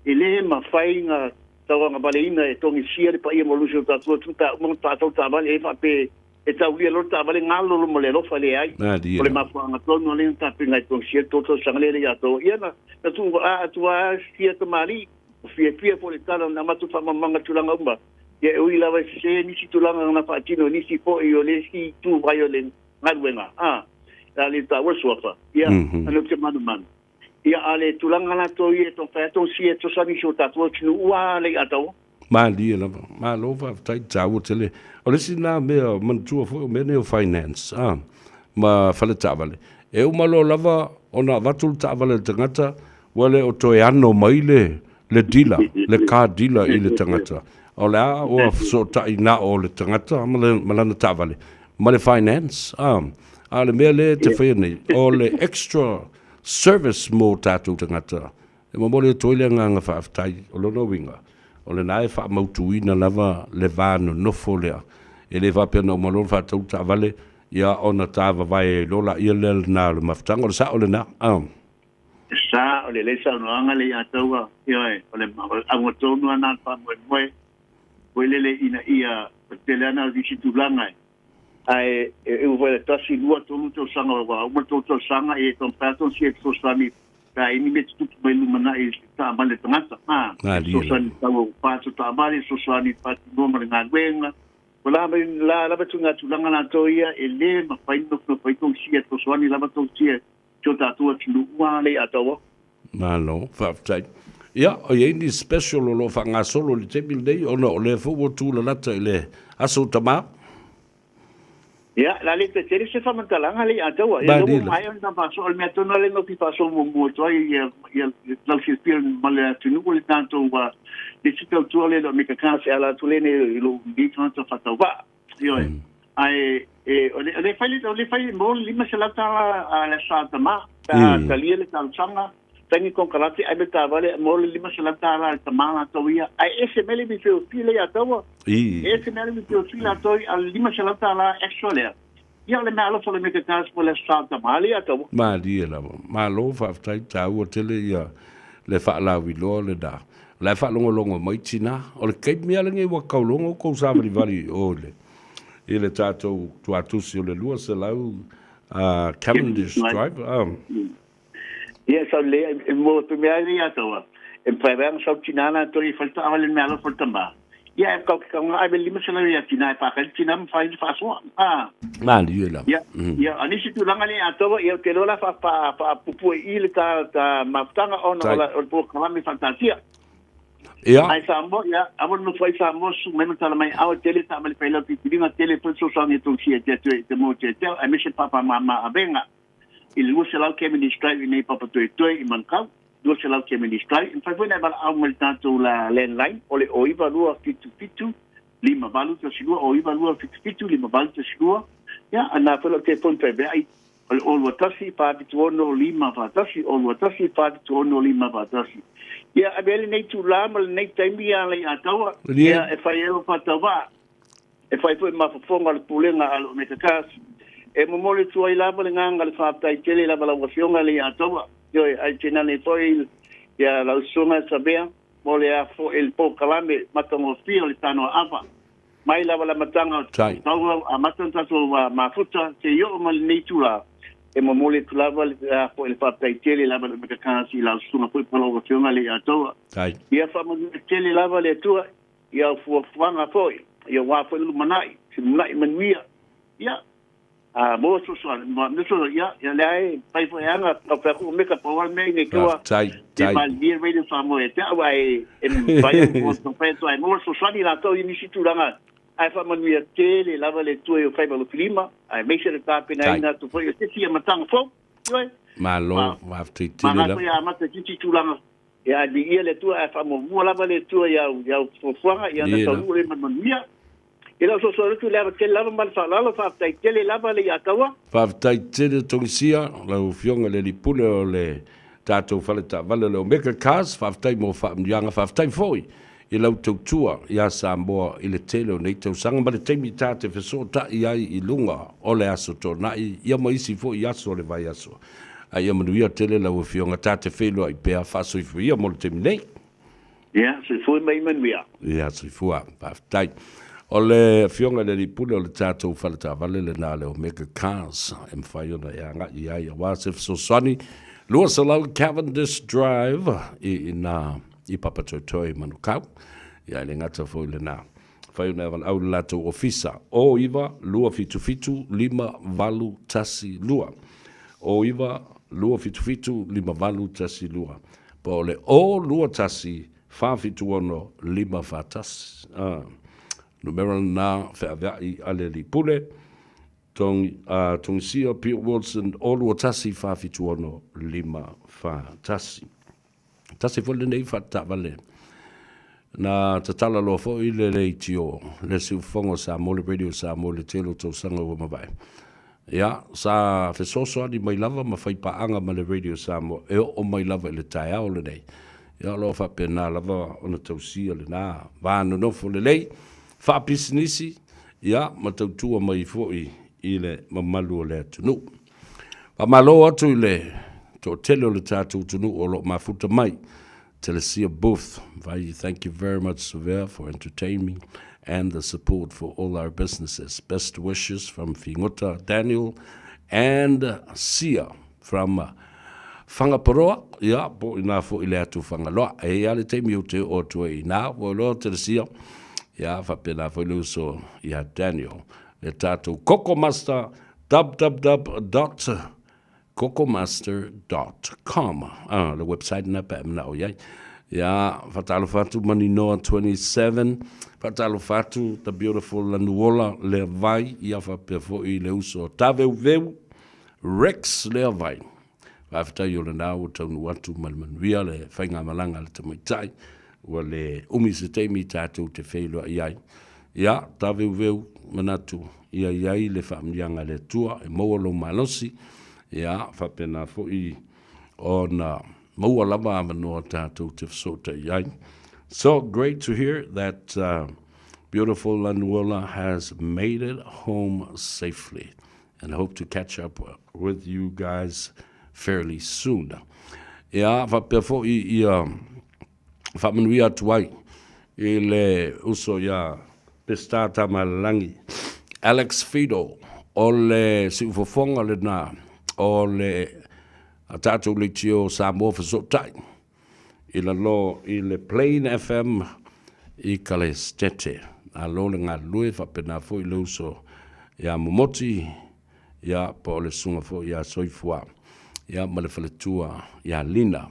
e le mafai na tauagavaleina e togisia le paia maualuga si o tatou atunuu pe a uma ona faatau taavale e faapea e taulia loa le taavale galolo ma le alofa, leai. O le mafuaaga tonu lea na tapena e togisia le 3 tausaga lea le ia taua. Ia na tuu atu a sia tamalii, fiafia foi le tala na avatu faamalamalamaga tulaga uma. Ia e ui lava e sese nisi tulaga na faatino e nisi foi o le isi itu vai o le galuega, a a le taua le suafa, ia ana te manumanu. Ia a le tulaga latou ia e taumafai atu ona sia e fesoasoani i si o tatou atunuu ua le i ataua. Malie lava. Malo faafetai, taua tele. O le isi lena mea manatua foi o mea nei o finance a ma fale taavale. E uma loa lava ona avatu le taavale a le tagata, ua le o toe ano mai le le dealer, le car dealer i le tagata. O le a ua fesootai na o le tagata ma, le, ma lana taavale ma le finance. A, a le mea lea te faia nei, o le extra service mo tatou tagata. E momoli atu ai le agaga faafetai. O lona uiga, o lena e faamautuina lava le va nonofo lea. E le faapea na uma loa ona faatau le taavale, ia ona tavavae ai loa laia lea lena o le mafutaga. O le sao lena. Ah. Sa, o le lelei saunoaga le ia taua, ioe, o le auga tonu lava lena o le faamoemoe, foi lele ina ia tele ana nisi tulaga e ae e ui foi le tasi, lua, tolu tausaga ua uma le tolu tausaga e taumafai atu ona sia fesoasoani pe a i ai ni mea tutupu mai lumanai i taavale a tagata. A, fesoasoani i le tau o parts o taavale, fesoasoani i le faatinoa ma le galuega. O la la lava ituaiga tulaga latou ia e le mafai ona nofonofo ai tou sia, fesoasoani lava tou sia si o tatou atunuu ua le atoa. Malo, faafetai. Ia, o i ai ni special o lo o faagasolo i le taimi lenei ona o lea foi ua tulalata i le Aso Tama? Ia, la le toe tele se faamatalaga le atoa. Ia, lea ua maea ona faasoa. O le mea tonu lava lea na ou fia faasoa muamua atu ai, ia, ia lausilafia ma le atunuu le tatou le isi tautua lea e le o Mekaka se ala atu lea i lou nei tagata faatauvaa. Ioe. Ae e, o le, o le fai o le fai mo le $500 a le Aso Sa Tama, pe a talia le talosaga, fai ni konekarate ave le taavale mo le $500 a le tama latou ia. Ae ese mai le referral fee lea ia taua. E ese mai le referral fee latou ia, a le $500 extra lea. Ia o le mea alofa o le Mega Cars mo le Aso Sa Tama lea ia taua. Malie lava. Malo faafetai, taua tele ia le faalauiloa lena. O la e faalogologo mai tina. O le taimi lava lenei ua taulogo tou savalivali i o i le tatou tuatusi o le 200 Cavendish Drive. Ia, sau lelei, e mo te mea ai ia taua. E mafai ai ona sau tina latou i fale taavale i le meaalofa o le tama. Ia, e kau ke kaunga ave le 500 ia tina e pākai le tina ma fai le faasoa. Ah. Malie lava. Ia, ia, a nisi tulaga le atoa, ia, ou te iloa la faapupue i i le ta, ta mafutaga ona o la, o le polokalame faataatia. Ia. Ai Samoa, ia, aua le nofo ai Samoa, susu mai ma tala mai, ao e tele taavale failau filifiliga, tele foi fesoasoani e tou sia te atu e te mo te te, aemaise papa mama avega. I le 200 Cavendish Drive i nei Papatoetoe i Manukau, 200 Cavendish Drive. E mafai foi ona e valaau mai i le tatou la landline o le 09277 5812, 09277 5812. Ia, a na foi lau telefoni faeveai o le 021 476 541, 021 476 541. Ia, avea ai lenei itula ma lenei taimi ia Leiataua, ia e fai ai lau faatauvaa. E fai foi ma fofoga o le Pulega a lo Omega Cars. E momoli atu ai lava le agaga o le faafetai tele lava lau Afioga le Iataua, ioe, ae tainane foi ia lau Susuga Savea mo le afo i le polokalame matagofie o le Tanoa Ava. Mai lava le amataga o tau amata ona tatou mafuta seia oo mai lenei itula, e momoli atu lava le afo i le faafetai tele lava le Omega Cars i lau Susuga foi po o lau Afioga le Iataua. Ia faamanuia tele lava le Atua i au fuafuaga foi, ia aua foi le lumanai, se lumanai manuia, ia, a maua fesoasoani, ma mea fesoasoani, ia, ia lea e fai foi aga, tau fai atu o meka pau lava le mea i nei tua, Faafetai, e malilie Radio Samoa ia te au, ae e mafai ona tau fai atu, ae maua fesoasoani latou i nisi tulaga. Ae faamanuia tele lava le Atua i ou faiva alofilima, aemaise le tapenaina atu foi o se isi amataga fou. Ioe. Malo, faafetai tele lava. Maga foi a amata i se isi tulaga. Ia, ae viia le Atua, ae faamuamua lava le Atua i au, i au fuafuaga, ia ona taunuu lea ma le manuia. I lau sosoa atu i le ava tele lava ma le faaaloalo, faafetai tele lava le Iataua. Faafetai tele Togisia, lau Afioga i le Alii Pule o le tatou fale taavale o le Omega Cars, faafetai mo faamanuiaga, faafetai foi i lau tautua ia Samoa i le tele o nei tausaga ma le taimi ta te fesootai ai i luga o le Aso Toonai ia ma isi foi aso o le vaiaso. A ia manuia tele lau Afioga, ta te feiloai pea, faasoifua ia mo le taimi nei. Ia, soifua mai manuia. Ia, soifua, faafetai. O le Afioga i le Alii Pule o le tatou fale taavale lena le Omega Cars e mafai ona e agai i ai aua se fesoasoani 200 Cavendish Drive i ina i Papatoetoe i Manukau. Ia, e le gata foi lena. Fai ona e valaau i le latou ofisa o 9 277 5812. O 9 277 5812. Po o le O 21 476 541. Ah, numera lena feaveai a le Alii Pule. Tong, uh, Tongisia Pete Wilson O 21 476 541. Tasi foi lenei faataavale na tatala loa foi le leitio le siufofoga o Samoa, le Radio Samoa i le tele o tausaga ua mavae. Ia, sa fesoasoani mai lava ma fai paaga ma le Radio Samoa e oo mai lava i le taeao lenei. Ia, o lo o faapena lava ona tausia lena va nonofo lelei, faapisinisi, ia, ma tautua mai foi i le mamalu o le atunuu. Faamalo atu i le toatele o le tatou atunuu o lo o mafuta mai. Telesia Booth, vai, thank you very much, Savea, for entertaining and the support for all our businesses. Best wishes from Figota Daniel and Sia from Whangaparoa, ia, po ina foi le atu Whangaloa. E ia le taimi o te o atu ai ina, ua loa Telesia, ia, faapena foi le uso ia Daniel. Le tatou Koko Master www.kokomaster.com ah, le website na pe a manao i ai. Ia, whatalofa atu Maninoa 27, whatalofa atu The Beautiful Lanuola Lea Vai, ia whapea foi le uso o Taveuveu, Rex Lea Vai. Faafetai o lena ua taunuu atu ma le manuia le faigamalaga a le tamaitai, ua le umi se taimi tatou te feiloai ai. Ia, taveuveu manatu ia i ai le faamanuiaga a le Atua e maua lou malosi, ia, faapena foi ona maua lava avanoa tatou te fesootai ai. So great to hear that uh, beautiful Lanuola has made it home safely. And hope to catch up with you guys fairly soon. Ia, faapea foi ia faamanuia atu ai i le uso ia Peseta Tamalelangi, Alex Fido, o le siufofoga lena o le tatou leitio Samoa Fesootai i lalo i le Plain FM i Kalesitete. Malo le galulue, faapena foi le uso ia Momoti, ia po o le susuga foi ia Soifua, ia ma le faletua ia Lina.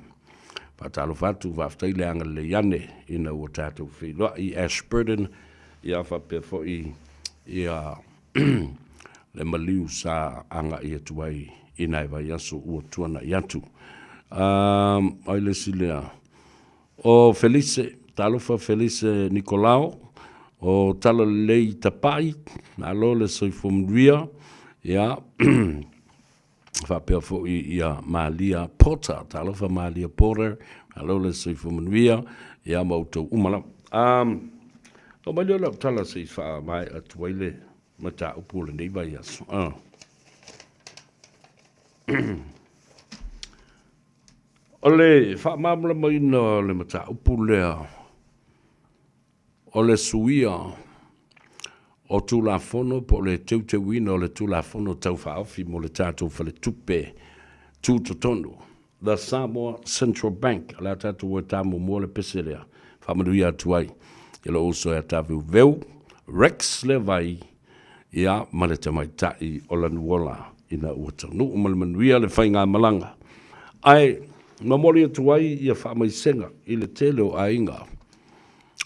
Faatalofa atu, faafetai le agalelei ane ina ua tatou feiloai i Ashburton, ia faapea foi ia le maliu sa agai atu ai i nai vaiaso ua tuanai atu. Um, ai le isi lea, o Felice, talofa Felice Nikolao, o Talalelei Tapai, malo le soifua manuia, ia, faapea foi ia Malia Porter, talofa Malia Porter, malo le soifua manuia, ia ma outou uma lava. Um, no mai lea lau tala se i faamaea atu ai le mataupu o lenei vaiaso. Ah. O le faamalamalamaina o le mataupu lea, o le suia o Tulafono po o le teuteuina o le Tulafono Tau Faaofi mo le tatou Faletupe Tutotonu, The Samoa Central Bank, o le a tatou o e ta muamua le pese lea, faamanuia atu ai i lou uso ia Taveuveu Rex Levai, ia ma le tamaitai o Lanuola ina ua taunuu ma le manuia le faigamalaga. Ae momoli atu ai ia faamaisega i le tele o aiga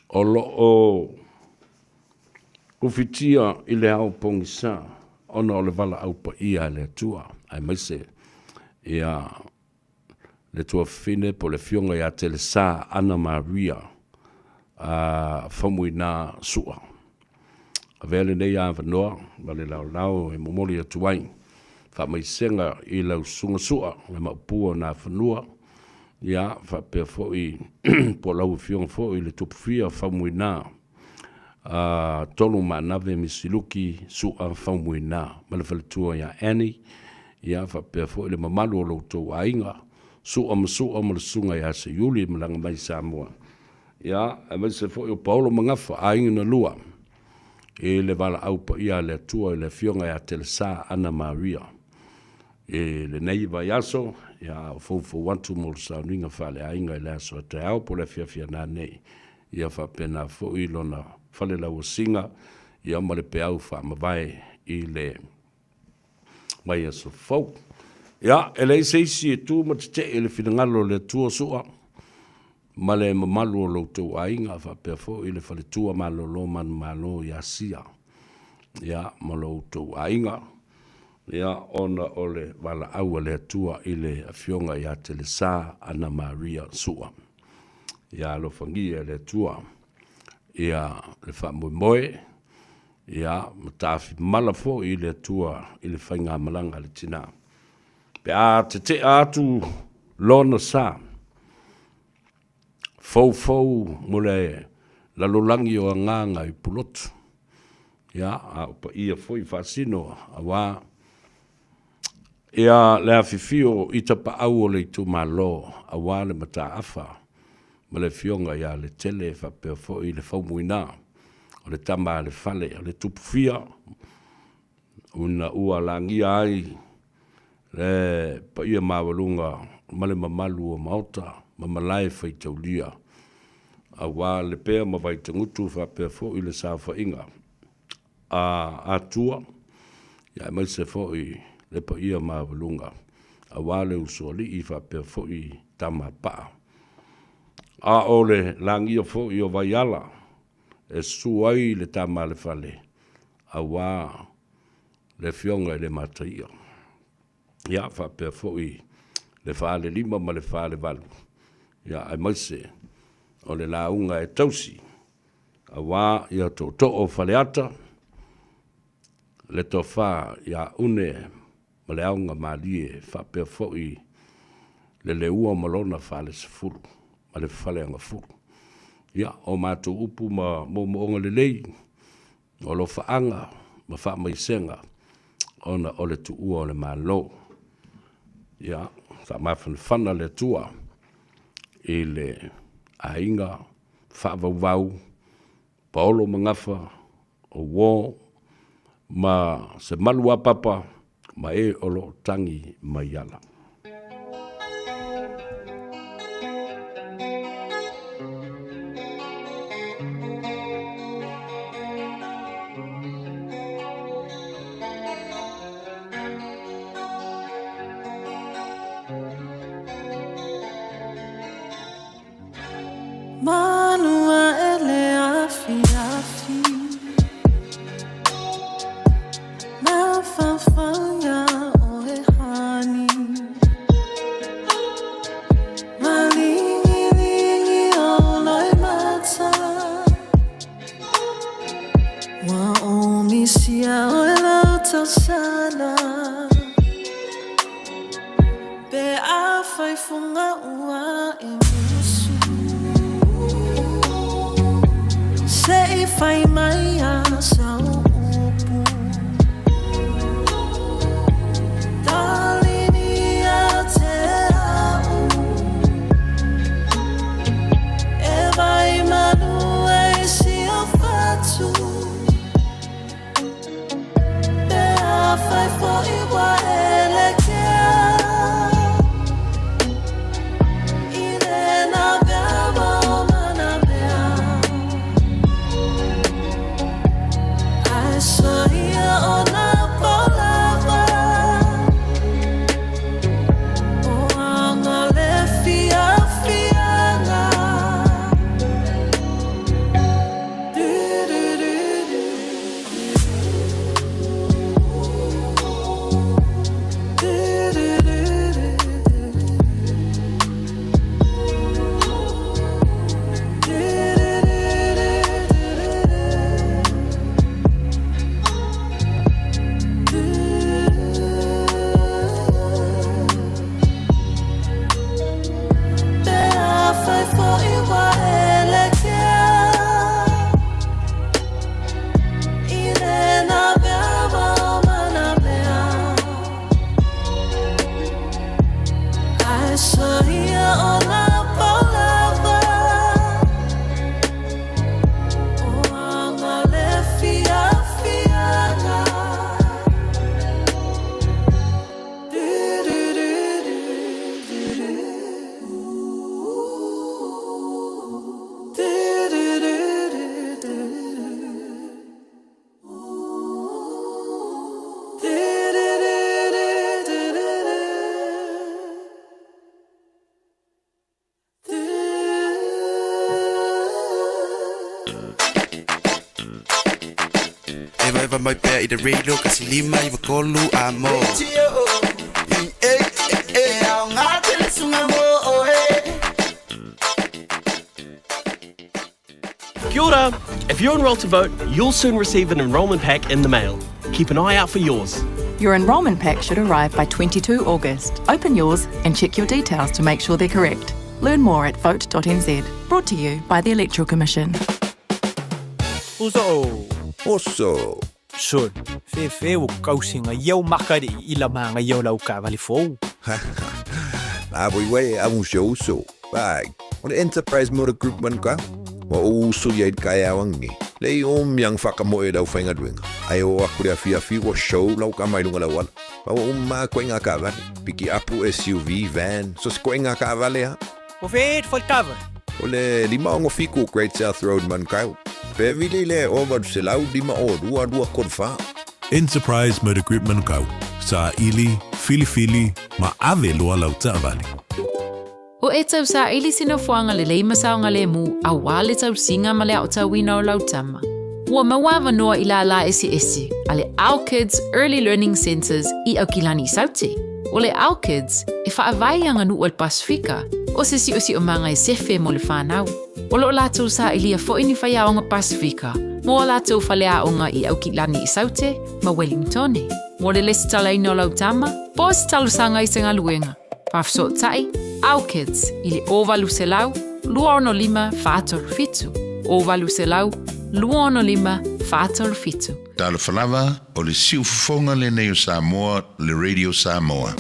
o lo o Kufitia i le ao pogisa ona o le valaau paia a le Atua, aemaise ia le tuafafine po o le Afioga ia Telesa Ana Maria Faumuina Sua. Avea lenei avanoa ma le laolao e momoli atu ai faamaisega i lau Susuga Sua le Maopu o Nafanua, ia faapea foi po o lau Afioga foi le Tupufia Faumuina Tolu Maanave Misiluki Sua Faumuina ma le faletua ia Annie, ia faapea foi le mamalu o lo outou aiga Sua ma Sua ma le Susuga ia Seiuli e malaga mai i Samoa, ia aemaise foi o Paolo ma Gafa, aiga na lua i le valaau paia a le Atua i le Afioga ia Telesa Ana Maria. I lenei vaiaso, ia a o foufou atu mo le sauniga faaleaiga i le aso a taeao po o le afiafi a nanei, ia faapena foi lona falelauasiga ia ma le peau faamavae i le vaiaso fou. Ia, e leai se isi e tu ma tetee i le finagalo o le Atua Sua ma le mamalu o lo outou aiga faapea foi le faletua malolo manumalo ia Sia, ia, ma lo outou aiga, ia, ona o le valaau a le Atua i le Afioga ia Telesa Ana Maria Sua. Ia alofagia e le Atua ia le faamoemoe, ia ma tafimala foi i le Atua i le faigamalaga a le tina. Pe a tetea atu lona sa, foufou mo le lalolagi o agaga i Pulotu, ia, a o paia foi faasino aua ia le afifio i tapaau o le itumalo aua le mataafa ma le Afioga ia Letele faapea foi le Faumuina o le tama a le fale o le Tupufia ona ua lagia ai le paia maualuga ma le mamalu o Maota ma malae faitaulia aua Lepea ma Vaitagutu faapea foi le saofaiga a Atua, aemaise foi le paia maualuga aua le Usoalii faapea foi Tamapaa. A o le lagia foi o Vaiala e susu ai le tama a le fale aua le Afioga i le Mataia. Ia, faapea foi le falelima ma le falevalu, ia, aemaise o le lauga e tausi aua ia tootoo o Faleata, le tofa ia Une ma le aoga malie faapea foi le Leua ma lona falesefulu ma le faleagafulu. Ia, o matou upu ma moomooga lelei, o alofaaga ma faamaisega ona o le tuua o le Malo. Ia, faamafanafana le Atua i le aiga faavauvau, paolo ma gafa, o uo ma se maluapapa ma e o lo o tagi mai ala. mai pea i le radio 153 a mo. Kia ora! If you're enrolled to vote, you'll soon receive an enrolment pack in the mail. Keep an eye out for yours. Your enrolment pack should arrive by 22 August. Open yours and check your details to make sure they're correct. Learn more at vote.nz. Brought to you by the Electoral Commission. Uso. Oso. Son, fefe o kausinga iau makari i la manga iau lau kavali fou. La voi wei a un show so. Bai, o le Enterprise Motor Group man ka. Wa o uso ia i kai awangi. Le i o miang whaka mo e lau whainga duenga. Ai o aku le awhi awhi wa show lau ka mai lunga lau ala. Pa wa umma koe ngā kavale. Piki apu SUV, van, so se koe ngā kavale ha. O fe fo kava. O le 567 Great South Road Manukau. Pe vili le o 805 o 2 2 3 4. Enterprise Motor Group Manukau, saili, filifili, ma ave loa lau taavale. O e tausaili se nofoaga lelei ma saogalemu aua le tausiga ma le aotauina o lau tama. Ua maua avanoa i lālā eseese a le Our Kids Early Learning Centres i Aukilani i Saute. O le Our Kids, e faavae i aganuu a le Pasefika, o se siosiomaga e sefe mo le fanau. O lo o latou sailia foi ni faiaoga Pasefika mo a latou faleaoga i Aukilani i Saute ma Wellingtone. Mo le lesitalaina o lau tama, po o se talosaga i se galuega. Faafesootai, Our Kids i le 0800 265 437, 0800 265 437. Talofa lava, o le siufofoga lenei o Samoa, le Radio Samoa.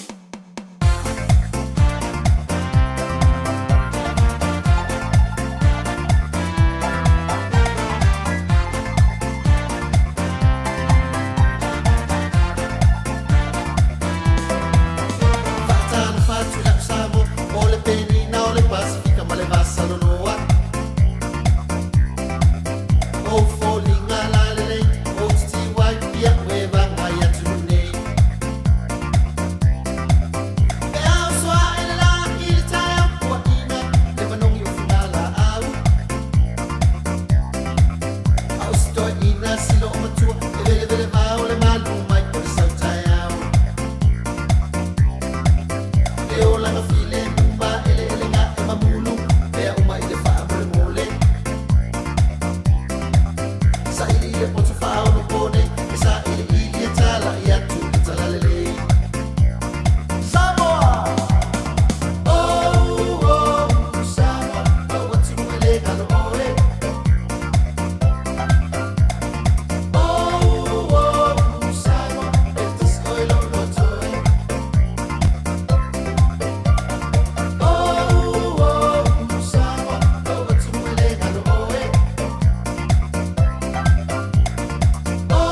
Faatalofa atu i lau Samoa, o le Penina, o le Pasefika ma le Vasaloloa. O foliga lalelei, o titiwai pia e vagai atu nei. E ao soa e le la i le taeao puaina, le manogi o fugalaau. A o se toeaina silo o matua, e velevele vao le malu mai o le sautaeao. Le olaga filemu ma eleelega e mamulu, mea uma i le faamolemole. Saili i le poto faaonopone, e sailiili e talai atu le talalelei. Samoa! Oh, oh, Samoa, lou atunuu e le galo oe. Oh, oh, Samoa, e tasi oe lou loto e. Oh, oh, Samoa, lou atunuu e le galo oe. Oh,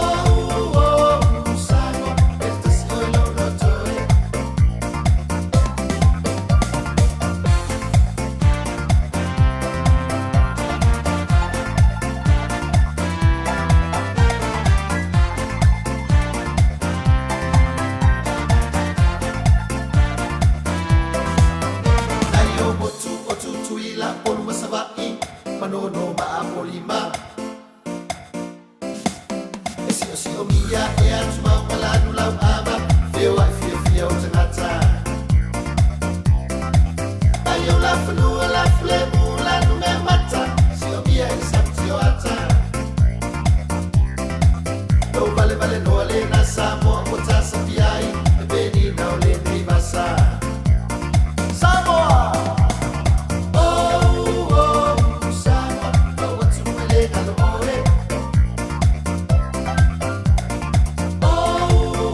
oh, Samoa, e tasi oe lou loto e. Nai o motu o Tutuila, Upolu ma Savaii, Manono ma Apolima. E siosiomia e atumau ma lanu lau ava, feoai fiafia o tagata. Mai o lafanua lafulemu lanu mea mata, siomia e le sapi o ata. Lou valevalenoa lena Samoa ua tasapia ai, le penina o lenei vasa. Samoa! Oh, oh, Samoa, lou atunuu e le galo oe. Oh,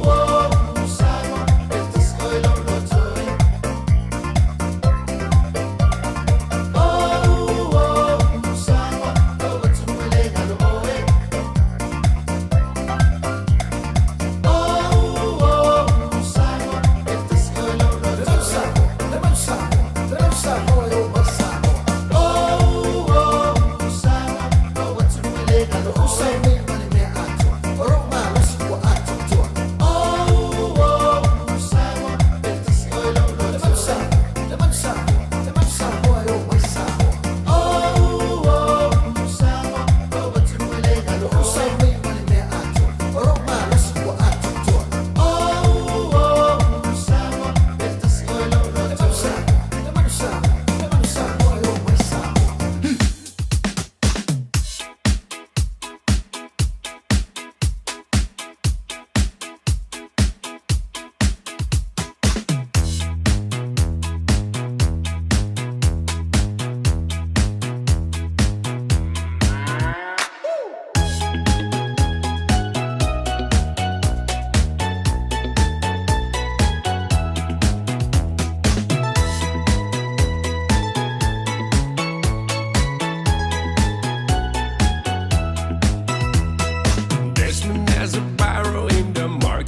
oh, Samoa, e tasi oe lou loto e. Oh, oh, Samoa, lou atunuu e le galo oe. Oh, oh,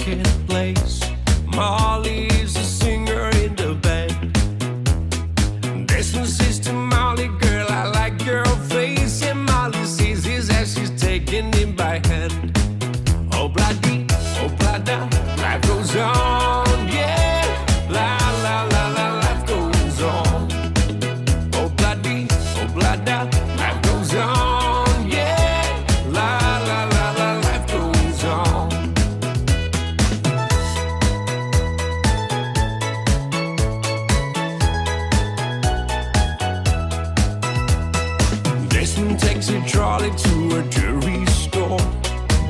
marketplace. Molly's a singer in the band. Desmond says to Molly, girl, I like your face. And Molly sees his as she's taking him by hand. Oh, bloody, oh, blada, life goes on, yeah. La, la, la, la, life goes on. Oh, bloody, oh, blada, life goes on, yeah. La, la, la, la, life goes on. Desmond takes a trolley to a jewelry store,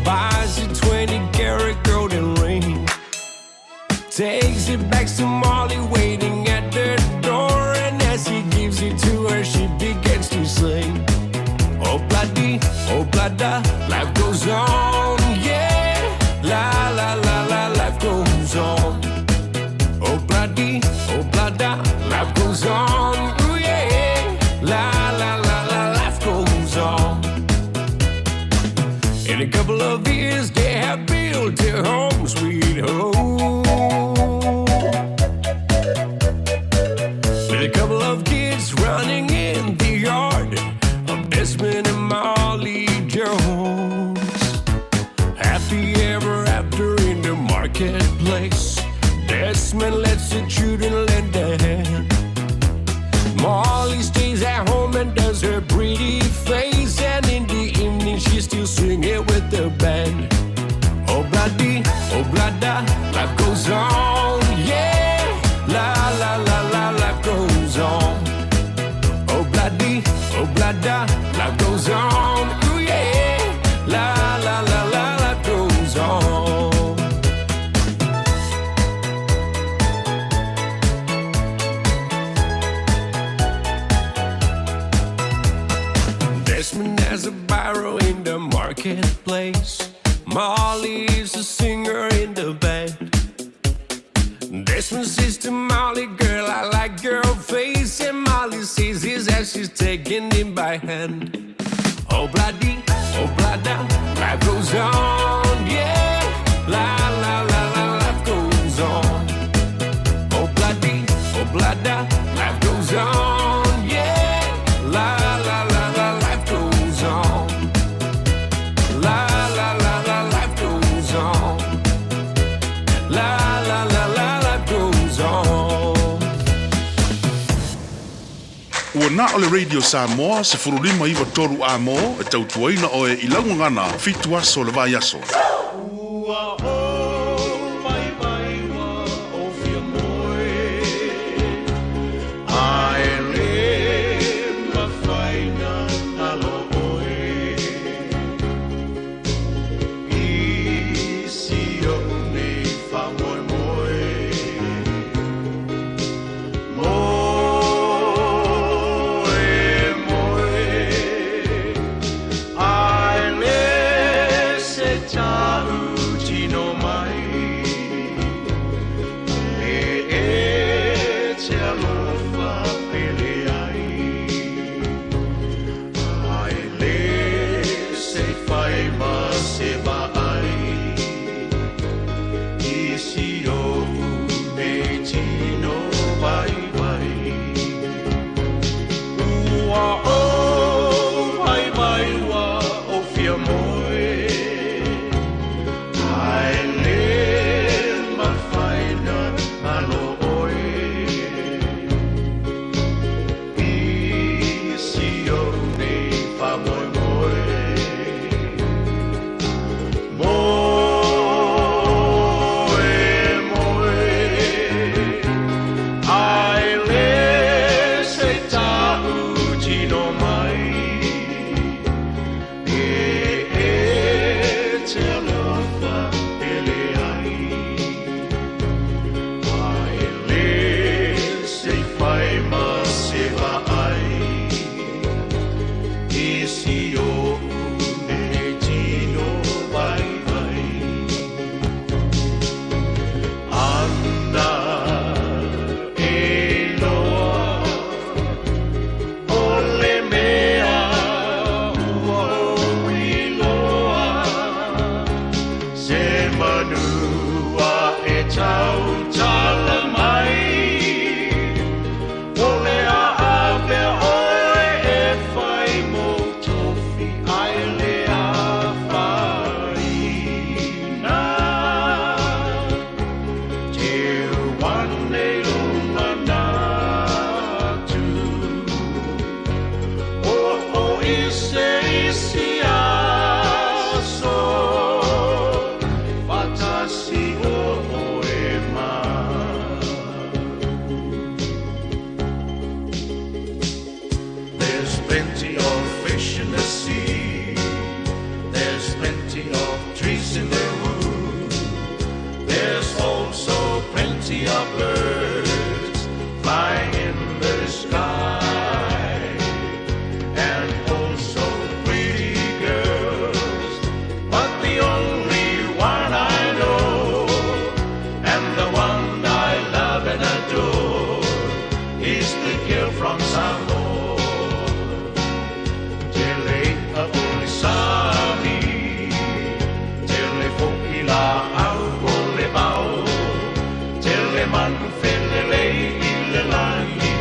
buys a 20 karat golden ring, takes it back to Molly waiting at the door, and as he gives it to her, she begins to sing. Oh bloody, oh blada, life goes on, yeah. La la la la, life goes on. Oh bloody, oh blada, life goes on, ooh yeah. La la la la, life goes on. In a couple of years, they have built a home, sweet home. With a couple of kids running in the yard of Desmond and Molly Jones. Happy ever after in the marketplace. Desmond lets the children lend a hand. Molly stays at home and does her pretty face. And in the evening, she's still singing with the band. Oh, bloody, oh, blada, life goes on, yeah. La, la, la, la, life goes on. Oh, bloody, oh, blada, life goes on, ooh, yeah. La, la, la, la, life goes on. Desmond has a barrow in the marketplace. Molly is a singer in the band. Desmond says to Molly, girl, I like your face. And Molly sees his as she's taking him by hand. Oh, bloody, oh, blada, life goes on, yeah. La, la, la, la, life goes on. Oh, bloody, oh, blada, life goes on, yeah. La, la, la, la, life goes on. La, la, la, la, life goes on. La, la, la, la, life goes on. Ua na o le Radio Samoa, 15 93 A-mo, e tautuaina oe i lau gagana, fitu aso o le vaiaso. Ua o mai mai ua o fia moe A e le mawhai na ngalo oe I si o'u nei whamoemoe Moe moe Ai le se tāu tino mai E e te alofa pele ai Ai le se whai ma se vaai I si o'u nei tino vai vai Ua o vai mai ua o fia moe Ai le mawhai na ngalo oe I si o'u nei whamoemoe Moe moe Ai le se tāu tino mai E e te alofa pele ai Ai le se whai ma se vaai I si o'u nei tino vai vai Ana e loa o le mea ua ou iloa Se manu tua e tautala mai. O le a avea oe e fai mou tofi ai le afaina. Te one lumana tu. O o ise isi aso. Fatasi o oe ma. There's plenty of fish in the sea. There's plenty of trees in the wood. There's also plenty of birds flying in the sky. And also pretty girls. But the only one I know, and the one I love and adore, is the girl from Samoa. Tele a ole sami, tele foki la au o le mau, tele manu felelei i le lagi,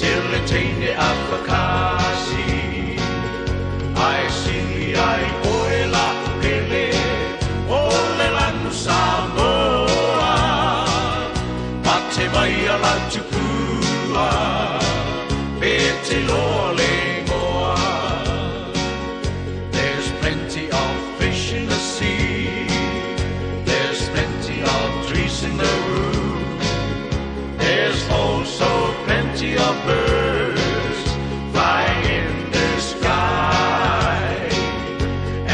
tele teine a whakasi. Ai sili ai oe la pele, o le lanu Samoa. Mate mai a la tupua, pe te loa le ngoa. There's plenty of fish in the sea. There's plenty of trees in the room. There's also plenty of birds flying in the sky.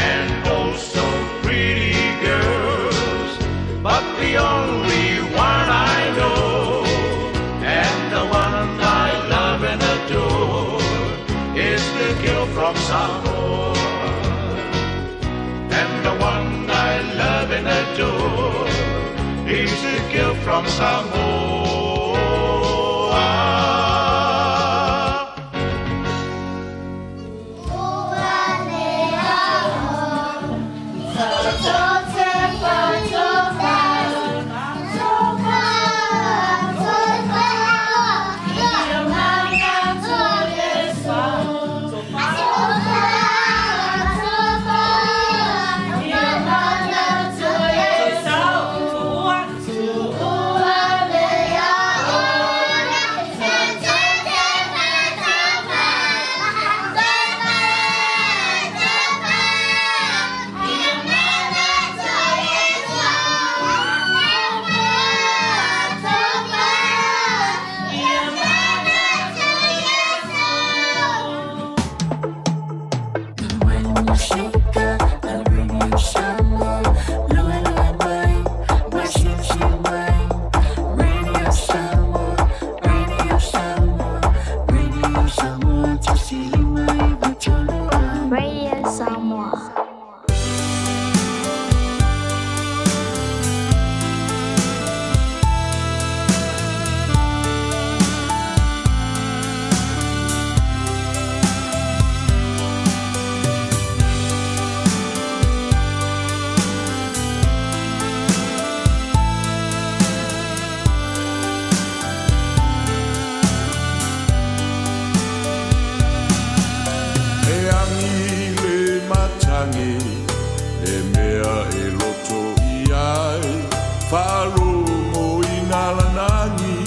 And also pretty girls. But the only one I know, and the one I love and adore, is the girl from Samoa. And the one I love and adore is the girl from Samoa. Radio Samoa. E angi le matangi, le mea e loto i ai, whaarongo i ngā lanangi,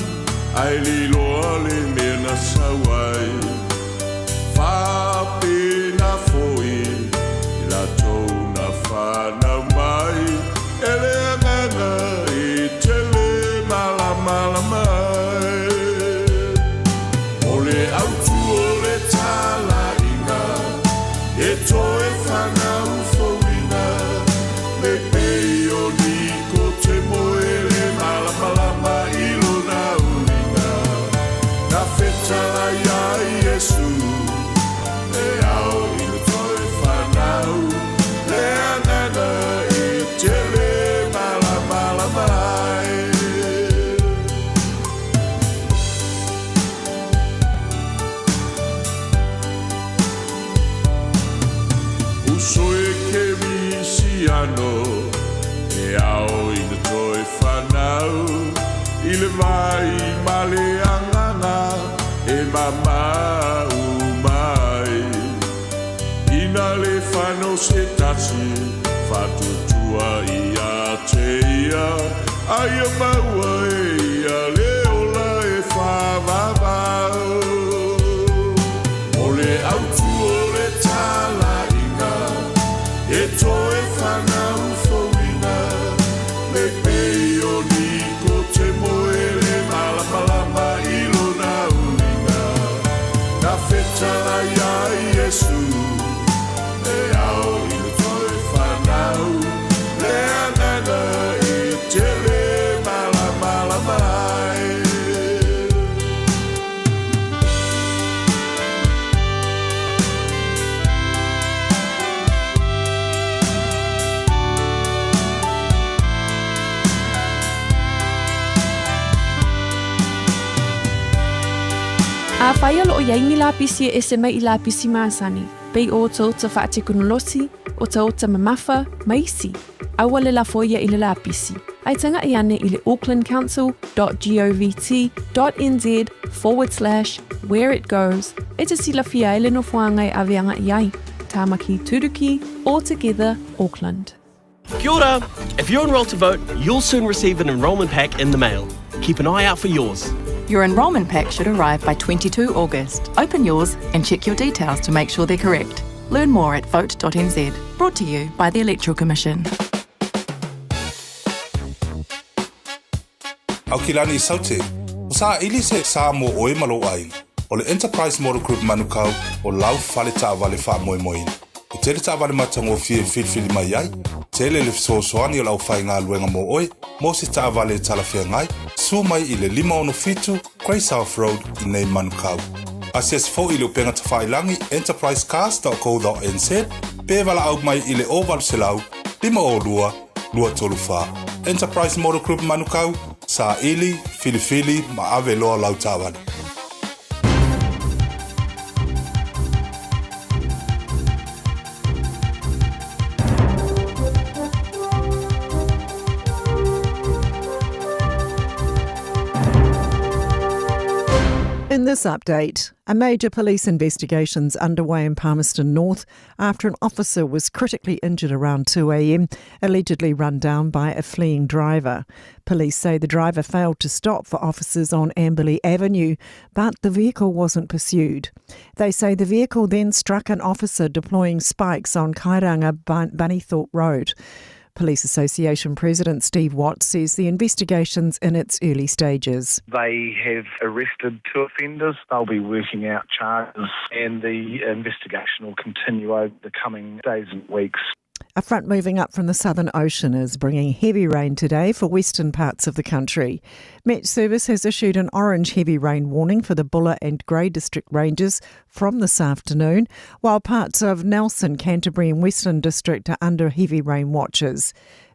ai liloa le mea na sau ai. Whapena foi, i latou na whanau mai, e le agaga i tele malamalama ai. O le autu o le talaiga, e toe whanau fouina, me pei o ni ko te moe le malamalama i lona uiga. I le vai ma le agaga e mamau mai. Ina le fanau se tasi faatuatua ia te ia, a ia maua e ia le ola e faavavau. O le autu o le talaiga e toe fanau fouina, me pei o Nikotemo e le malamalama i lona uiga, na fetalai ai Iesu, e ao i le toe fanau, le agaga e tele malamalama ai. Afai o lo o i ai ni lapisi e ese mai i lapisi masani, pei o otaota faatekonolosi, otaota mamafa, ma isi, aua le lafo ia i le lapisi, ae taga'i ane i le aucklandcouncil dot govt dot nz forward slash where it goes e te silafia ai le nofoaga e ave aga'i ai. Tāmaki Turuki, All Together, Auckland. Kia ora! If you're enrolled to vote, you'll soon receive an enrolment pack in the mail. Keep an eye out for yours. Your enrolment pack should arrive by 22 August. Open yours and check your details to make sure they're correct. Learn more at vote.nz. Brought to you by the Electoral Commission. Aukilani Saute, o saʻili se sa mo ʻoe ma lou ʻāina. ʻO le Enterprise Motor Group Manukau o lau fale taavale faamoemoeina. E tele taavale matagofie e filifili mai ai, tele le fesoasoani o le aufaigaluega mo ʻoe mo se taavale e talafeagai, sua mai i le 567 Grey South Road i nei Manukau. Asiasi foi i le upega tafailagi enterprisecars.co.nz pe valaau mai i le 0800 502 234. Enterprise Motor Group Manukau, saili, filifili ma ave loa lau taavale. In this update, a major police investigation's underway in Palmerston North after an officer was critically injured around 2 a.m., allegedly run down by a fleeing driver. Police say the driver failed to stop for officers on Amberley Avenue, but the vehicle wasn't pursued. They say the vehicle then struck an officer deploying spikes on Kairanga Bunnythorpe Road. Police Association President Steve Watts says the investigation's in its early stages. They have arrested two offenders. They'll be working out charges and the investigation will continue over the coming days and weeks. A front moving up from the Southern Ocean is bringing heavy rain today for western parts of the country. Met Service has issued an orange heavy rain warning for the Buller and Grey District ranges from this afternoon, while parts of Nelson, Canterbury and Westland District are under heavy rain watches.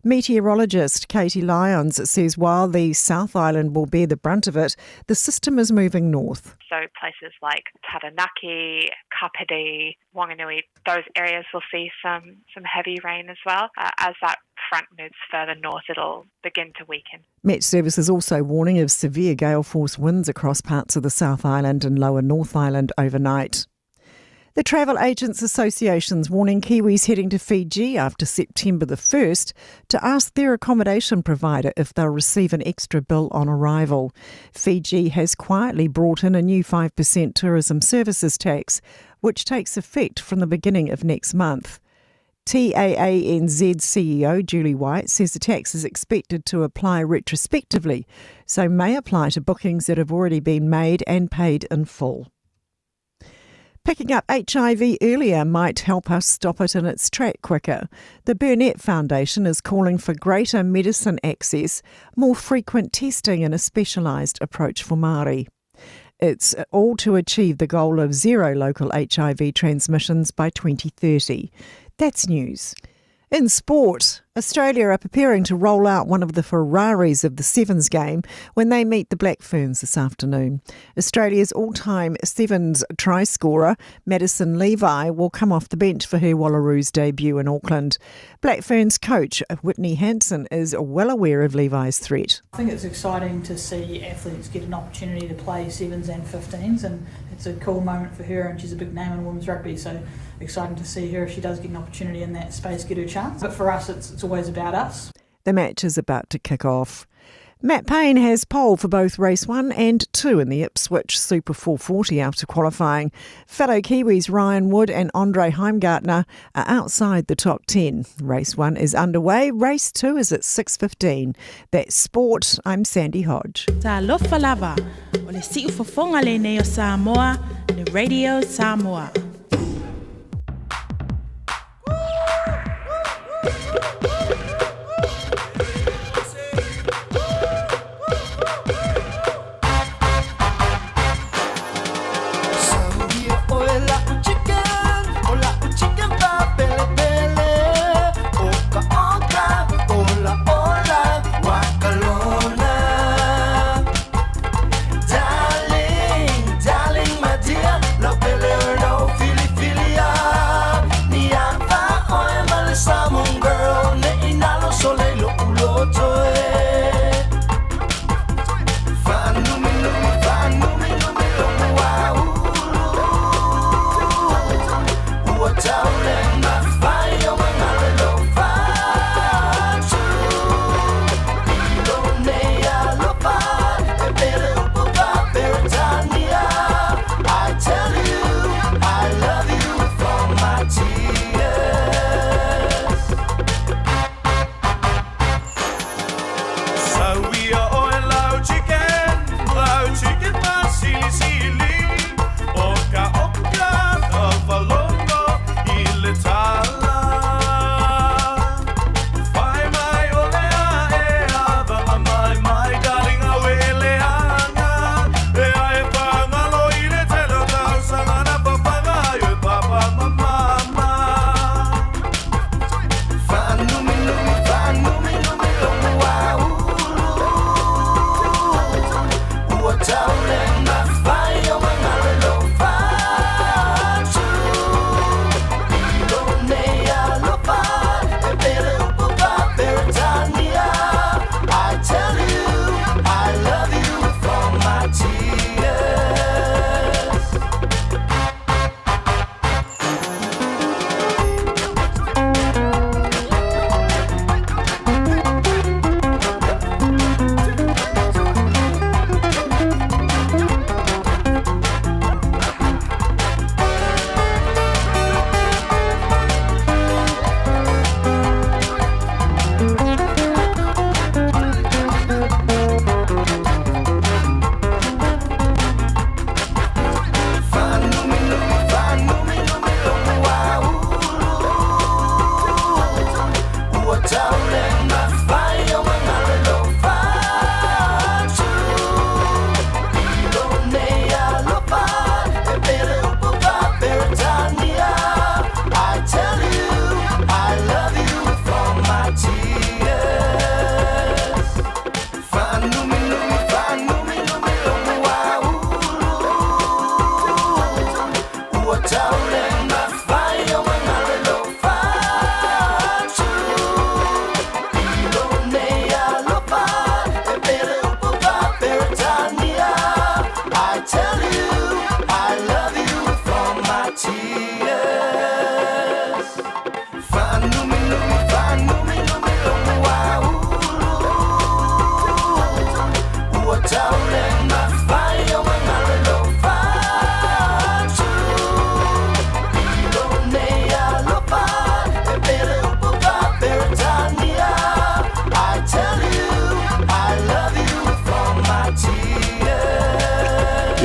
Meteorologist Katie Lyons says while the South Island will bear the brunt of it, the system is moving north. So places like Taranaki, Kapiti, Wanganui, those areas will see some, some heavy rain as well. Uh, as that front moves further north, it'll begin to weaken. Met Service is also warning of severe gale force winds across parts of the South Island and lower North Island overnight. The Travel Agents Association's warning Kiwis heading to Fiji after September the 1st to ask their accommodation provider if they'll receive an extra bill on arrival. Fiji has quietly brought in a new 5% tourism services tax, which takes effect from the beginning of next month. TAANZ CEO Julie White says the tax is expected to apply retrospectively, so may apply to bookings that have already been made and paid in full. Picking up HIV earlier might help us stop it in its track quicker. The Burnett Foundation is calling for greater medicine access, more frequent testing, and a specialised approach for Māori. It's all to achieve the goal of zero local HIV transmissions by 2030. That's news. In sport, Australia are preparing to roll out one of the Ferraris of the Sevens game when they meet the Black Ferns this afternoon. Australia's all-time Sevens try scorer, Maddison Levi, will come off the bench for her Wallaroos debut in Auckland. Black Ferns coach Whitney Hansen is well aware of Levi's threat. I think it's exciting to see athletes get an opportunity to play sevens and 15s, and it's a cool moment for her, and she's a big name in women's rugby, so exciting to see her if she does get an opportunity in that space, get her chance. But for us, it's, it's always about us. The match is about to kick off. Matt Payne has pole for both race 1 and 2 in the Ipswich Super 440 after qualifying. Fellow Kiwis Ryan Wood and Andre Heimgartner are outside the top 10. Race 1 is underway. Race 2 is at 6.15. That's sport. I'm Sandy Hodge. Talofa lava, o le siufofoga lenei o Samoa, le Radio Samoa.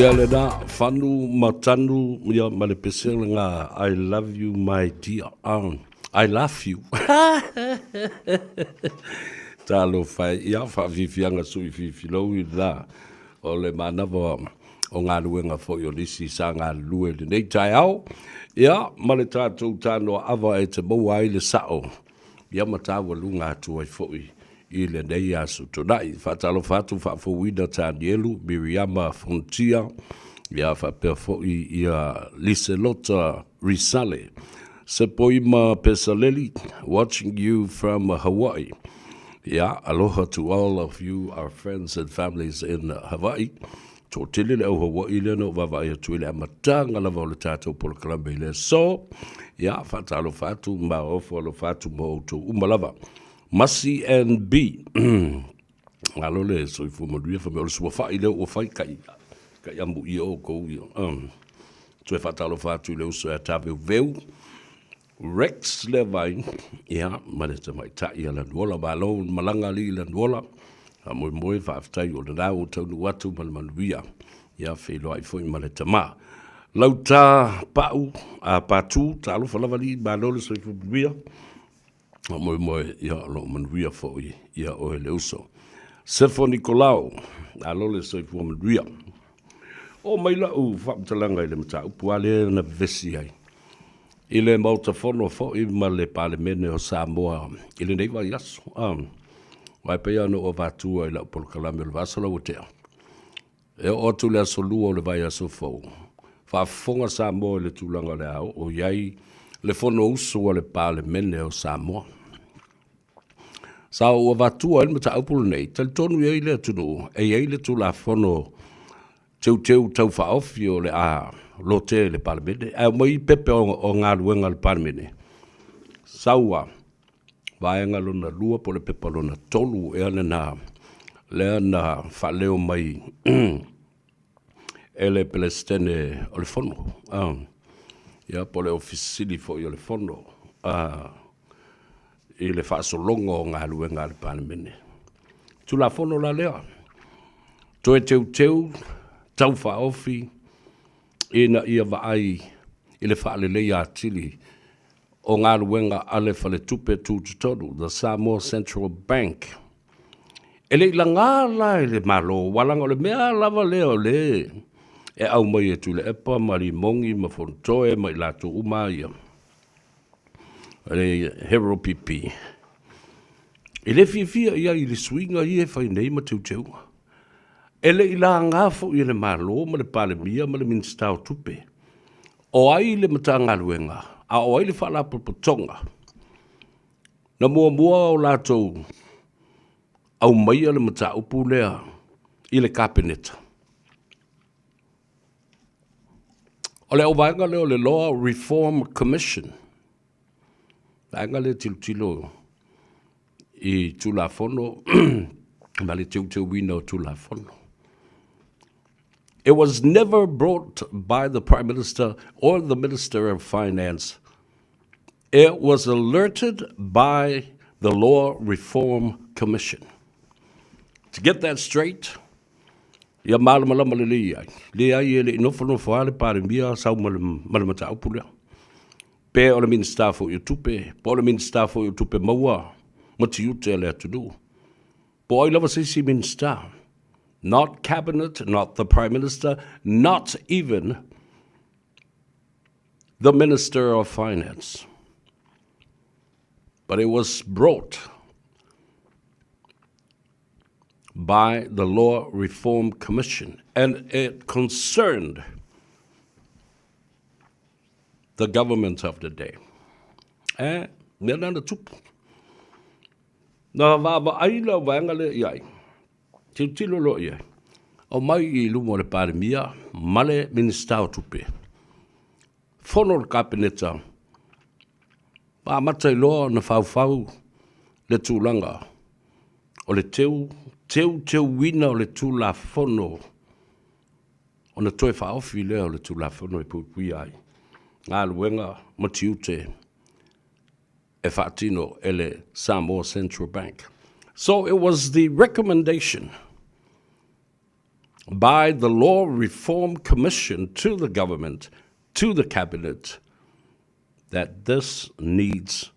Ia lena, fanu ma tanu, ia ma le pese nga I love you my dear. I love you. Talofa e, ia faafiafiaga sui fifilou i la o le manava o galuega foi o nisi sa galulue i lenei taeao, ia ma le tatou tanoa ava e te maua ai le sao. Ia ma taualuga atu ai foi i lenei aso Toonai. Faatalofa atu faafouina Tanielu, Miriama Fontia, ia faapea foi ia Liselota Risale. Sepoima Pesaleli, watching you from Hawaii. Ia, aloha to all of you, our friends and families in Hawaii. Toatele le au Hawaii lea na ou vaavaai atu i le amataga lava o le tatou polokalame i le aso. Ia, faatalofa atu ma ofo alofa atu mo outou uma lava. Masi NB. Malo le soifua manuia fai mai o le suafa'i lea ua fai kai kai amuia outou ia. Um, toe faatalofa atu i le uso ia Taveuveu. Rex Levine, ia, ma le tamaitai ia Lanuola. Malo le malaga alii Lanuola. Faamoemoe, faafetai o lena ua taunuu atu ma le manuia. Ia, feiloai foi ma le tama. Lauta Pau, a Patu, talofa lava alii, malo le soifua manuia. Faamoemoe, ia, o lo o manuia foi ia oe le uso. Sefo Nikolao, malo le soifua manuia. Oo mai lau faamatalaga i le mataupu lava lea na vevesi ai i le Maota Fono foi ma le Palemene o Samoa i lenei vaiaso. Aua e pei lava ona ou avatua i lau polokalame o le vaiaso la ua tea, e oo atu i le aso Lua o le vaiaso fou, faafofoga Samoa i le tulaga o le a oo i ai le Fonousu a le Palemene o Samoa. Sa ou avatua ai le mataupu lenei, talitonu i ai le atunuu e i ai le Tulafono Teuteu Tau Faaofi o le a lotea i le Palemene, ae aumai pepe o galuega a le Palemene, sau a vaega lona lua po o le pepa lona tolu ea lena lea na faaleo mai e le Peresetene o le Fono, ia po o le Ofisa Sili foi o le Fono i le faasologa o galuega a le Palemene. Tulafono la lea, toe teuteu, tau faaofi ina ia vaai i le faaleleia atili o galuega a le Faletupe Tutotonu, the Samoa Central Bank. E le i laga la e le Malo, aua leaga o le mea lava lea o lea e aumai e Tuilaepa ma Limogi ma Fonotoe ma i latou uma ia, le Harold Pipi, e le fiafia i ai i le suiga ia e fai nei ma teuteuga. E le i laga foi e le Malo ma le Palemia ma le Minisita o Tupe o ai le Matagaluega a o ai le Faalapotopotoga na muamua o latou aumaia le mataupu lea i le Kapeneta. O le auvaega lea o le Law Reform Commission, vaega lea e tilotilo i Tulafono ma le teuteuina o Tulafono. It was never brought by the Prime Minister or the Minister of Finance. It was alerted by the Law Reform Commission. To get that straight, ia malamalama lelei ai, leai e le i nofonofo lava le Palemia sau ma le, ma le mataupu lea. Pe o le Minisita foi o Tupe, po o le Minisita foi o Tupe Maua ma tiute a le atunuu. Po o ai lava se isi Minisita. Not Cabinet, not the Prime Minister, not even the Minister of Finance. But it was brought by the Law Reform Commission and it concerned the government of the day. E, mea nana tupu. Na vaavaai le auvaega lea i ai. Tilotilo loa i ai. Aumai i luma o le Palemia ma le Minisita o Tupe. Fono le Kapeneta, ma amata ai loa ona faufau le tulaga o le teu, teuteuina o le Tulafono ona toe faaofi lea o le Tulafono e puipuia ai galuega ma tiute e faatino e le Samoa Central Bank. So it was the recommendation by the Law Reform Commission to the government, to the cabinet, that this needs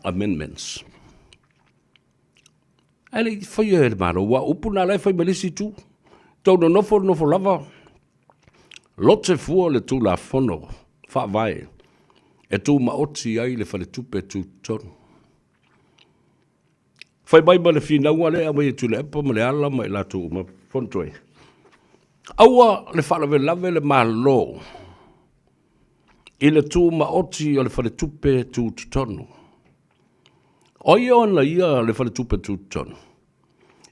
amendments. Ae le i faia e le Malo, ua upu na la e fai mai le isi itu. Tau nonofo nofo lava, lote fua le Tulafono Faavae e tumaoti ai le Faletupe Tutotonu. Fai mai ma le finauga lea e aumai e Tuilaepa ma Leala ma i latou uma, Fonotoe. Aua le faalavelave le Malo i le tumaoti o le faletupe tutotonu. O ai e ona ia le faletupe tutotonu?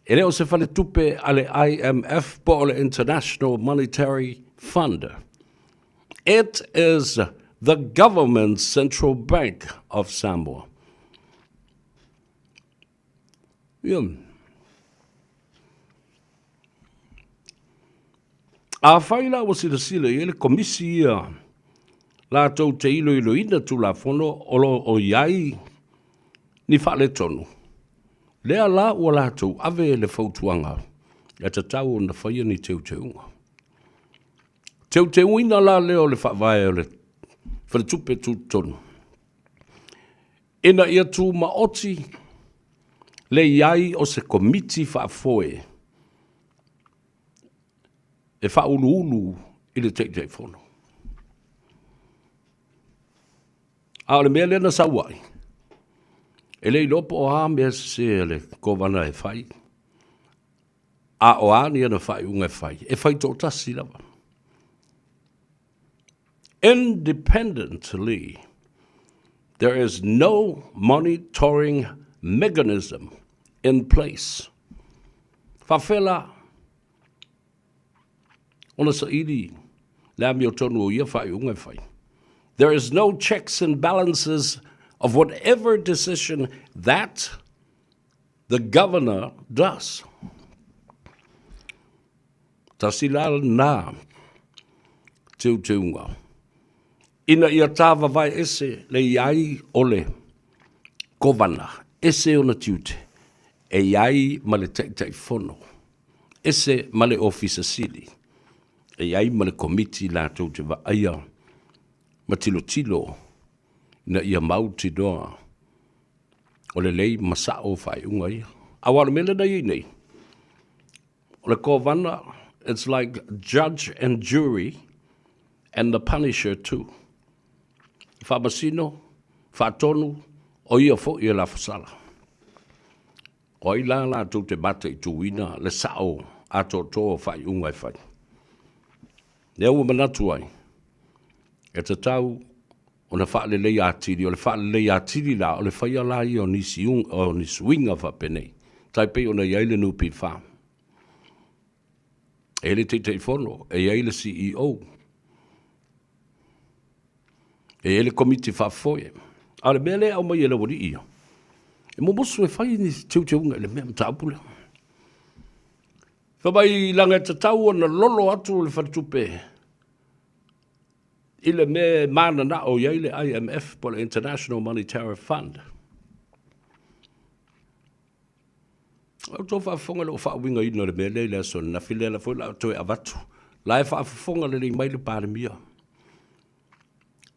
E le o se faletupe a le IMF po o le International Monetary Fund. It is the government central bank of Samoa. Ia. Afai la ua silasila i ai le komisi ia latou te iloiloina Tulafono o lo o i ai ni faaletonu, lea la ua latou ave le fautuaga e tatau ona faia ni teuteuga. Teuteuina la lea o le faavae o le Faletupe Tutotonu ina ia tumaoti le i ai o se Komiti Faafoe e faauluulu i le Taitaifono. A o le mea lea na sau ai, e le iloa po o a mea sese a le Kovana e fai, a o a ni ana faaiuga e fai, e fai toatasi lava. Independently, there is no monitoring mechanism in place. Faafefea la ona saili le amiotonu o ia faaiuga e fai? There is no checks and balances of whatever decision that the governor does. Tasi la lena teuteuga ina ia tāvavae ese le i ai o le Kovana, ese ona tiute, e i ai ma le Taitaifono, ese ma le Ofisa Sili, e i ai ma le Komiti latou te vaaia ma tilotilo ina ia mautinoa o lelei ma sao faaiuga ia. Aua o le mea lea na i ai nei, O le Kovana, it's like judge and jury and the punisher too. Faamasino, faatonu, o ia foi e lafasala. O ai la latou te mataituina le sao atoatoa o faaiuga e fai? Lea ua manatu ai, e tatau ona faaleleia atili, o le faaleleia atili la, o le faia la ia o nisi, o ni suiga faapenei, tai pei ona i ai le NPF. E i ai le Taitaifono, e i ai le CEO, e i ai le Komiti Faafoe. A o le mea lea e aumai e le aualii ia, e mumusu e fai ni teuteuga i le mea mataupu lea. Fai mai leaga e tatau ona lolo atu le faletupe i le mea e mananao i ai le IMF po o le International Monetary Fund. Ua outou faafofoga i lou faauigaina o le mea lea i le aso ananafi, lea la foi la toe avatu. La e faafofoga lelei mai le Palemia,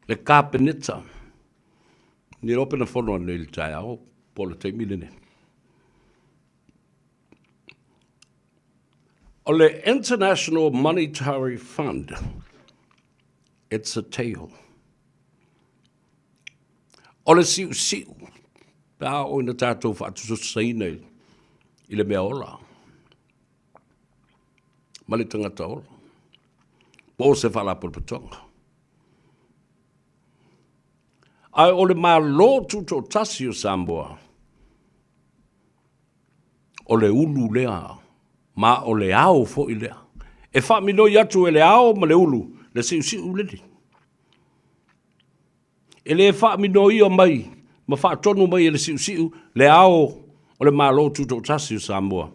le Kapeneta, ni iloa pe na fono ananei i le taeao po o le taimi lenei. O le International Monetary Fund, it's a tale. O le siusiu, pe a oo ina tatou faatusatusaina i le mea ola ma le tagata ola, po o se faalapotopotoga. Ae o le Malo Tutoatasi o Samoa, o le ulu lea ma o le ao foi lea. E faaminoi atu e le ao ma le ulu le siusiu lenei. E le faaminoia mai ma faatonu mai e le siusiu le ao o le Malo Tutoatasi o Samoa,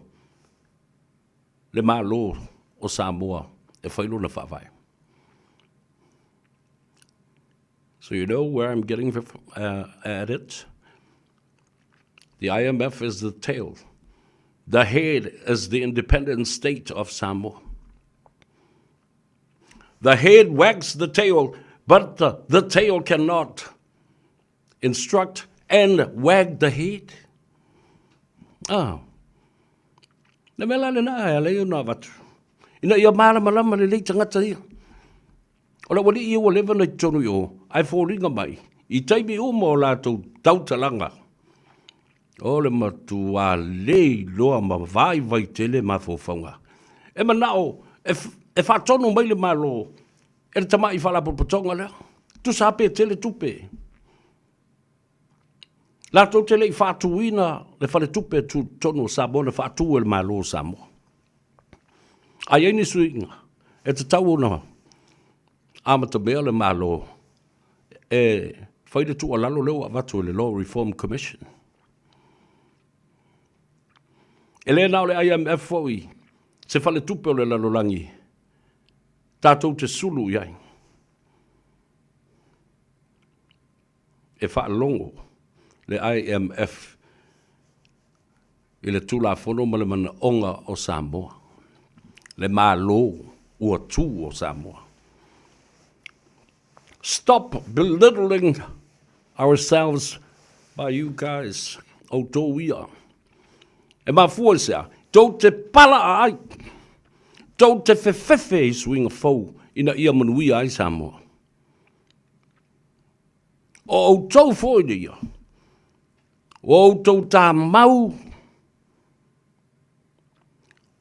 le Malo o Samoa e fai lona faavae. So you know where I'm getting at it? The IMF is the tail. The head is the independent state of Samoa. The head wags the tail, but the, the tail cannot instruct and wag the head. Ah. Le mea la lena e ala ai ona avatu. Ina ia malamalama lelei tagata ia. O le aualii ia ua leva ona i totonu i o, ae foliga mai, i taimi uma o latou tautalaga. O le matuā le iloa ma vaivai tele mafaufauga. E manao e, e faatonu mai le Malo e le tamai faalapotopotoga lea. Tusa lava pe tele tupe. Latou te le i faatuina le faletupe tutotonu o Samoa na faatu e le Malo o Samoa. A i ai ni suiga, e tatau ona amatamea le Malo e fai le tuualalo lea ua avatu e le Law Reform Commission. E le na o le IMF foi se faletupe o le lalolagi tatou te sulu i ai. E faalogo le IMF i le Tulafono ma le manaoga o Samoa, le Malo ua tu o Samoa. Stop belittling ourselves by you guys, outou ia. E mafua i se a? Tou te pala ai, tou te fefefe i suiga fou ina ia manuia ai Samoa. O outou foi ia, ua outou tamau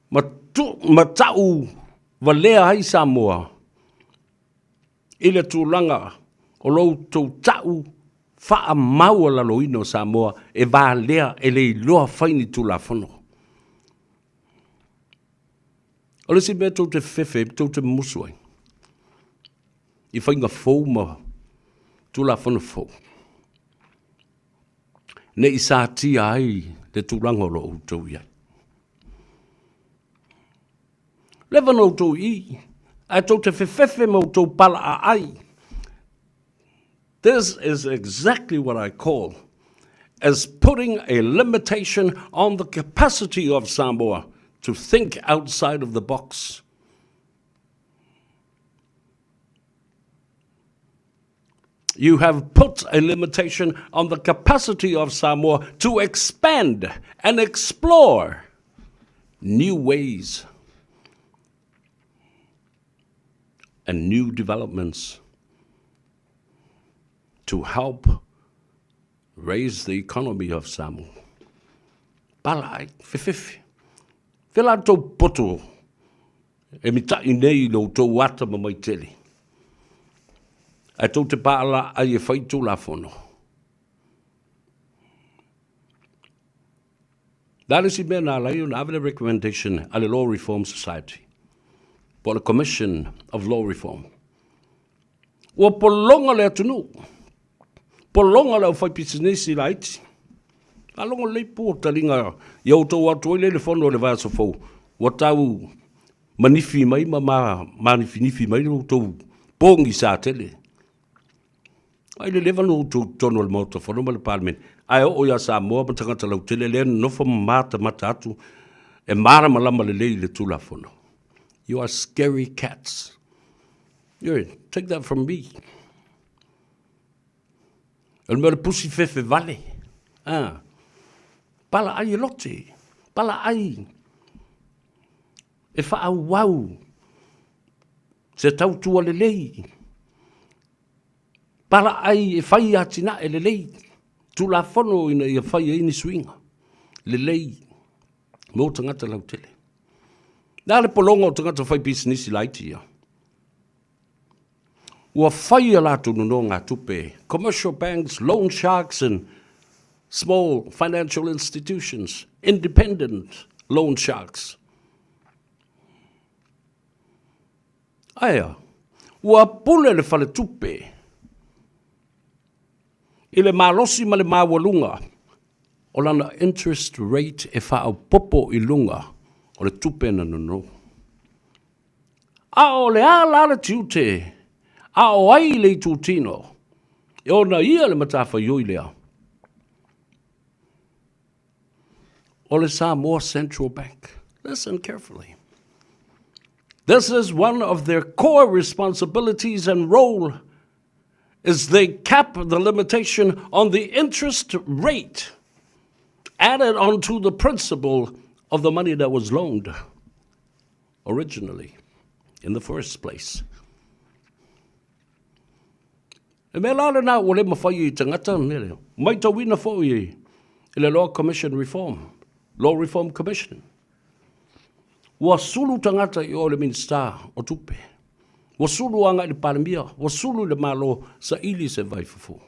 ma, tu, ma ta'u valea ai Samoa i le tulaga o lo outou ta'u faamaualaloina o Samoa e valea e le iloa fai ni Tulafono. O le isi mea tou te fefefe ai, tou te musu ai i faiga fou ma Tulafono fou, ne i satia ai le tulaga o lo o outou i ai. Leva na outou i i, ae tou te fefefe ma outou palaaai. This is exactly what I call as putting a limitation on the capacity of Samoa to think outside of the box. You have put a limitation on the capacity of Samoa to expand and explore new ways and new developments to help raise the economy of Samoa. Pala ai, fefefe. Fe la tou poto e mita'i nei i lo outou ata ma maitele. Ae tou te paala ai e fai Tulafono. Le a le isi mea na ala ai ona ave le recommendation a le Law Reform Society po o le Commission of Law Reform. Ua pologa le atunuu, pologa le aufaipisinisi laiti. Faalogo lelei po taliga ia outou atu ai lea i le fono i le vaiaso fou, ua tau manifi mai ma manifinifi mai lo outou pogisa tele. Ai le leva na outou i totonu o le Maota Fono ma le Palemene, ae oo ia Samoa ma tagata lautele lea e nonofo ma matamata atu e malamalama lelei i le Tulafono. You are scary cats. You take that from me. O le mea o le pusi fefe vale. Ah. Pala ai e lote. Pala ai e faaauau se tautua lelei. Pala ai e fai atinae lelei. Tulafono ina ia fai ai ni suiga lelei mo tagata lautele. Le a le pologa o tagata fai pisinisi laiti ia? Ua fai a latou nonogatupe, commercial banks, loan sharks and small financial institutions, independent loan sharks. Aea, ua pule le faletupe i le malosi ma le maualuga o lana interest rate e faaopoopo i luga o le tupe na nono. A o le a la le tiute a o ai le itutino e ona ia le matafaioi lea? O le Samoa Central Bank. Listen carefully. This is one of their core responsibilities and role is they cap the limitation on the interest rate added onto the principal of the money that was loaned originally in the first place. E mea la lena ua le mawhai i tangata, ne leo. Mai tauina foi I le Law Commission Reform, Law Reform Commission. Ua sulu tagata i o i le Minisita o Tupe. Ua sulu agai i le Palemia, ua sulu i le Malo, saili se vaifofo.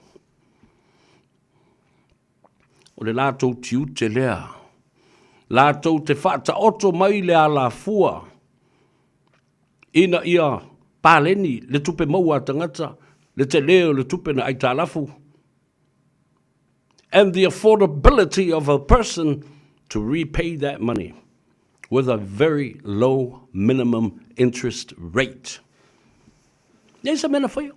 O le latou tiute lea, latou te faataoto mai le alafua ina ia paleni le tupe maua a tagata, le tele o le tupe na aitalafu, and the affordability of a person to repay that money with a very low minimum interest rate. Nei se mea na faia.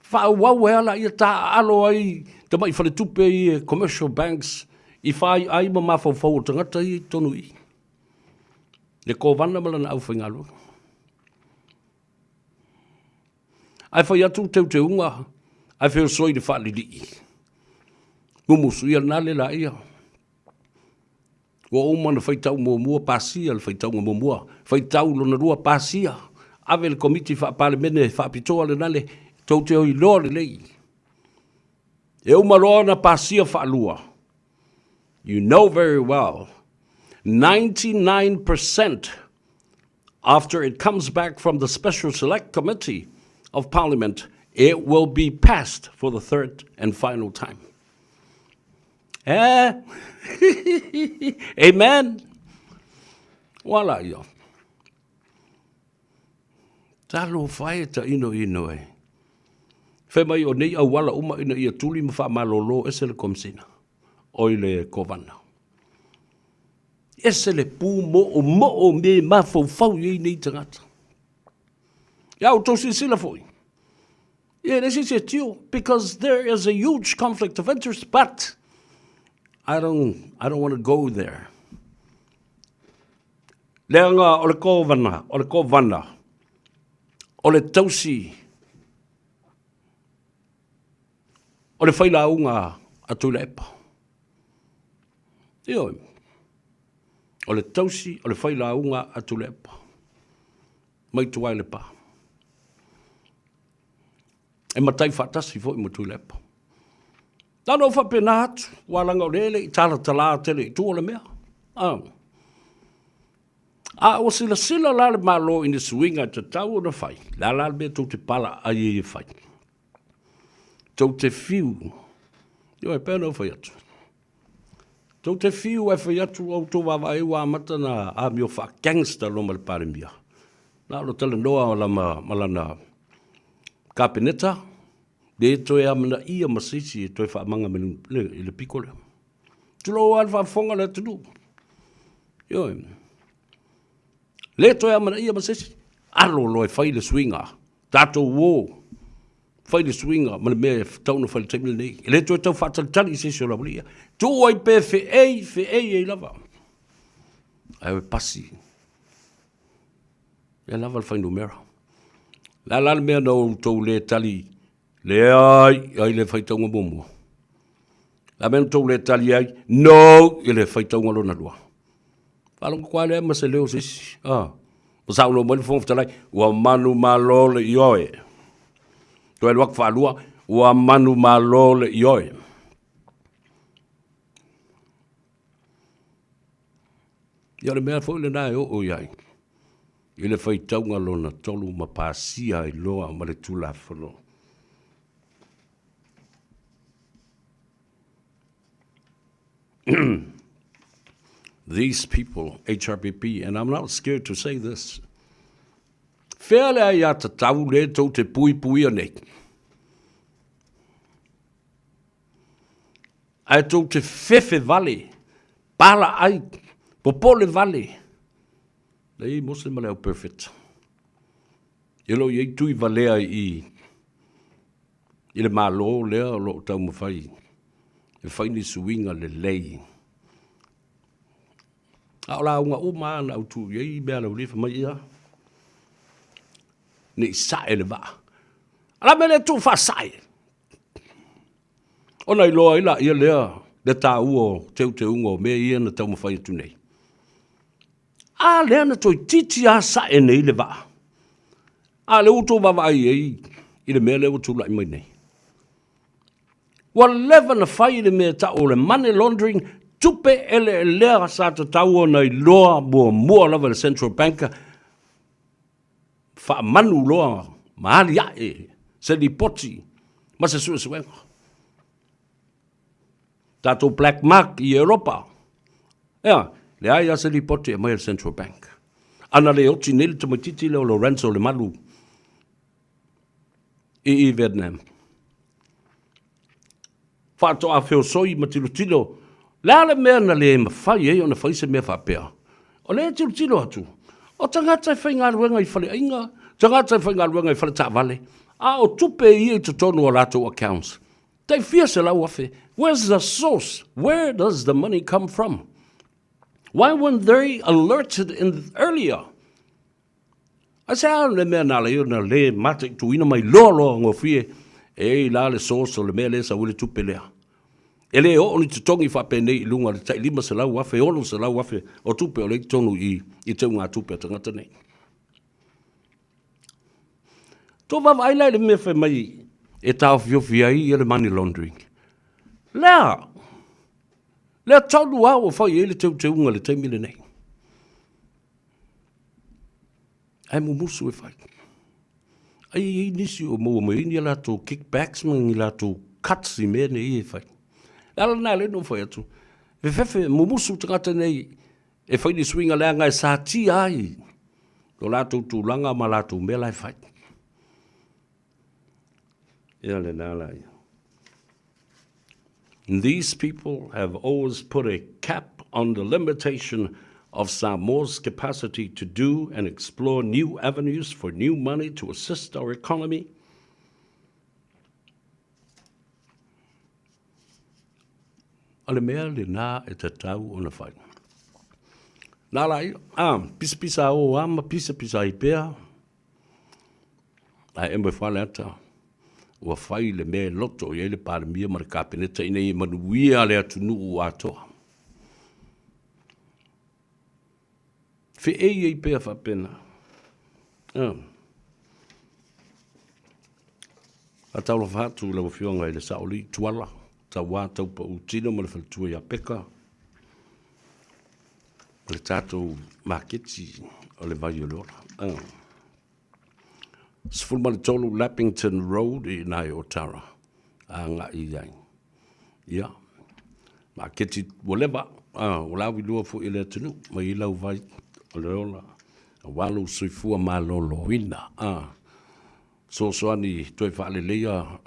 Faaauau ai ala ia taaalo ai tamai faletupe ia commercial banks i faai'a ai ma mafaufau o tagata ia i totonu i i. Le Kovana ma lana aufaigaluega. Ae fai atu teuteuga ae feosoi i le faalilii. Mumusu ia lena le laia. Ua uma ona faitau muamua pasia le faitauga muamua, faitau lona lua pasia, ave i le Komiti Faa-Palemene faapitoa lena le tou te iloa lelei. E uma loa ona pasia faalua. You know very well, 99% after it comes back from the Special Select Committee of Parliament, it will be passed for the third and final time. Eh? Amen. Wala ia. Talofa e ta ino ino e. Fai mai o nei auala uma ina ia tuli ma faamalolo ese le komisina oi le kovana. Ese le pūmoʻomoʻo me mafaufau i ai nei tagata. Ia outou silasila foi. Ia e le se isi e tio because there is a huge conflict of interest but I don't, I don't want to go there. Leaga o le kovana, o le kovana, o le tausi, o le failauga a Tuilaepa. Ioe. O le tausi o le failauga a Tuilaepa. Mai tua i Lepa. E matai faatasi foi ma Tuilaepa. Na ona ou faapena atu, aua leaga o lea e le i talatala tele i tua le mea. A. A ua silasila la le Malo i ni suiga e tatau ona fai, le a la le mea tou te pala ai ai e fai? Tou te fiu, ioe, pei ona ou fai atu. Tou te fiu ae fai atu ua outou vaavaai ua amata ona amio faa-gangster loa ma le Palemia. Na o le talanoa lama ma lana Kapeneta, le toe amanaia ma se isi e toe faamaga i le piko lea. Tulou lava le faafofoga a le atunuu. Ioe. Le toe amanaia ma se isi. Alo loa e fai le suiga. Tatou o fai le suiga ma le mea e tatau ona fai i le taimi lenei. E le toe tau faatalitali i se isi o le aualii ia. Tuu ai pea e feei, feei ai lava. Ae o e pasi. Ia lava le fuainumera. O le a la le mea na outou le tali leai ai le faitauga muamua? O le a mea na outou le tali ai no i le faitauga lona lua? Faalogo atu lava lea ma se leo o se isi. Ah. Ua saunoa mai le Fofoga Fetalai, ua manumalo le ioe. Toe alu atu faalua, ua manumalo le ioe. Ia o le mea foi lena e oo i ai i le faitauga lona tolu ma pasia ai loa ma le Tulafono. These people, HRPP, and I'm not scared to say this, whea le aiatatau le tou te puipuia nei? Ae tou te fefe vale, pala ai, popole vale. Leai Mose ma le au perfect. E lo i ai tui valea i i le Malo lea o lo o taumafai e fai ni suiga lelei. A o lauga uma lava na autu i ai mea a Laulia fai mai ia, ne i sae le vaa. A la mea lea tuu faasae. Ona iloa ai laia lea le taua o teuteuga o mea ia na taumafai atu nei. A lea na toeitiiti lava sae nei le vaa. A lea ua outou vaavaai i ai i le mea lea ua tulai mai nei. Ua leva na fai le mea e ta'u o le money laundering, tupe eleelea sa tatau ona iloa muamua lava e le Central Bank, faamanu loa ma alia'e se lipoti ma se suesuega. Tatou black mark i Europa, ea, leai lava se lipoti e aumai e le Central Bank. Ana le oti nei le tamaitiiti lea o Lorenzo Lemalu i i Vietnam. Faatoa feosoi ma tilotilo, le a le mea na le mafai ai ona fai se mea faapea? O lea e tilotilo atu, o tagata e faigaluega i faleaiga, tagata e faigaluega i faletaavale, a o tupe ia i totonu o latou accounts, tai fia 100,000. Where's the source? Where does the money come from? Why weren't they alerted in earlier? Ae se a le mea na ala ai ona le mataituina mai loa loa gofie e i la le source o le mea lea e sau ai le tupe lea. E le oo ni totogi faapenei i luga o le tai 500,000, 600,000 o tupe o lea i totonu i i teugatupe a tagata nei. Tou vaavaai la i le mea fai mai e taofiofi ai ia le money laundering. Lea, lea tonu lava ua fai ai le teuteuga i le taimi lenei. Ae mumusu e fai. Ai e i ai nisi o maua mai ai ni a latou kickbacks ma ni latou cuts i mea nei e fai. Le ala lena lea na ou fai atu, fefefe, mumusu tagata nei e fai ni suiga leaga e satia ai lo latou tulaga ma latou mea la e fai. Ia lena la ia. These people have always put a cap on the limitation of Samoa's capacity to do and explore new avenues for new money to assist our economy. O le mea lena e tatau ona fai. Nā la ia, a, pisapisa o a ma pisapisa ai pea, Ae e moe Faleata, ua fai le mea e loto i ai le Palemia ma le Kapeneta ina ia manuia le atunuu atoa. Feei ai pea faapena. Ah. Faatalofa atu i lau Afioga i le Saolii Tuala, Tauā Taupau Tino ma le Faletua ia Peka, o le tatou maketi o le vai o le ola. Ah. 13 Lappington Road i ina i Otara, agai i ai. Ia, maketi ua leva, ah, ua lauiloa foi i le atunuu, mai i lau vai o le ola, aua lou soifua maloloina. Ah, fesoasoani toe faaleleia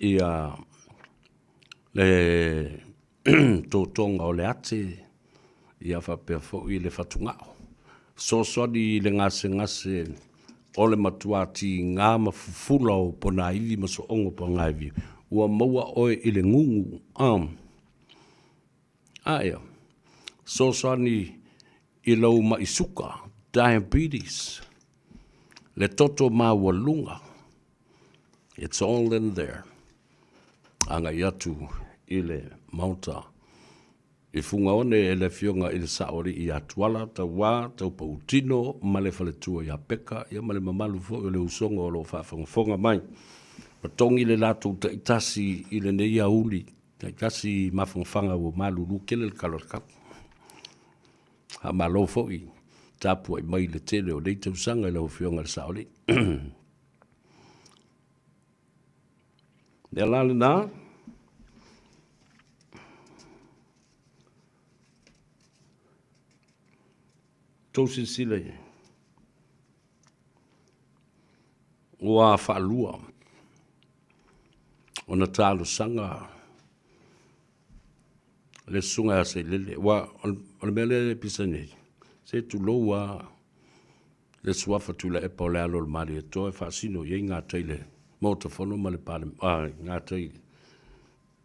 ia le totoga o le ate ia faapea foi le fatugao. Fesoasoani i le gasegase o le matua tiga ma fufula o ponaivi ma sooga o ponaivi ua maua oe i le gugu. A ea, fesoasoani i lou ma'i suka, diabetes, le toto maualuga, it's all in there. Agai atu i le Maota i Fugaone e le Afioga i le Saoalii ia Tuala, Tauā, Taupautino ma le faletua ia Peka, ia ma le mamalu foi o le usoga o lo o faafogafoga mai. Matogi le latou taitasi i lenei aoauli, taitasi mafanafana ua malulu tele le tala o le kau. Faamalo foi tapuai mai i le tele o nei tausaga i lau Afioga i le Saoalii. Lea la lena. Tou silasila i ai. Ua faalua ona talosaga le susuga ia Sailele. Ua, o le mea lea e pisa nei, se tulou lava le suafa Tuilaepa o le alo o le Malietoa e faasino i ai gatai le Maota Fono ma le Palemene, gatai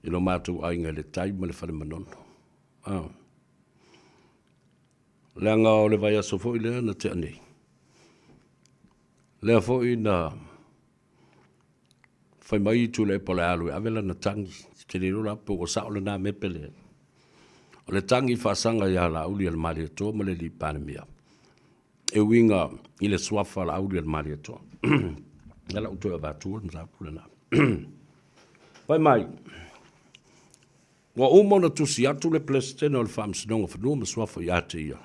i lo matou aiga i le tai ma le Fale Manono. Ah. Leaga o le vaiaso foi lea na tea nei. Lea foi na fai mai Tuilaepa o le a alu e ave lana tagi. Ou te le iloa la pe ua sao lena mea pe leai. O le tagi faasaga ia Laaulialemalietoa ma le alii Palemia e uiga i le suafa Laaulialemalietoa. Lea la ua toe avatua le mataupu lena. Fai mai. Ua uma ona tusi atu le Peresetene o le Faamasinoga o Fanua ma Suafa ia te ia.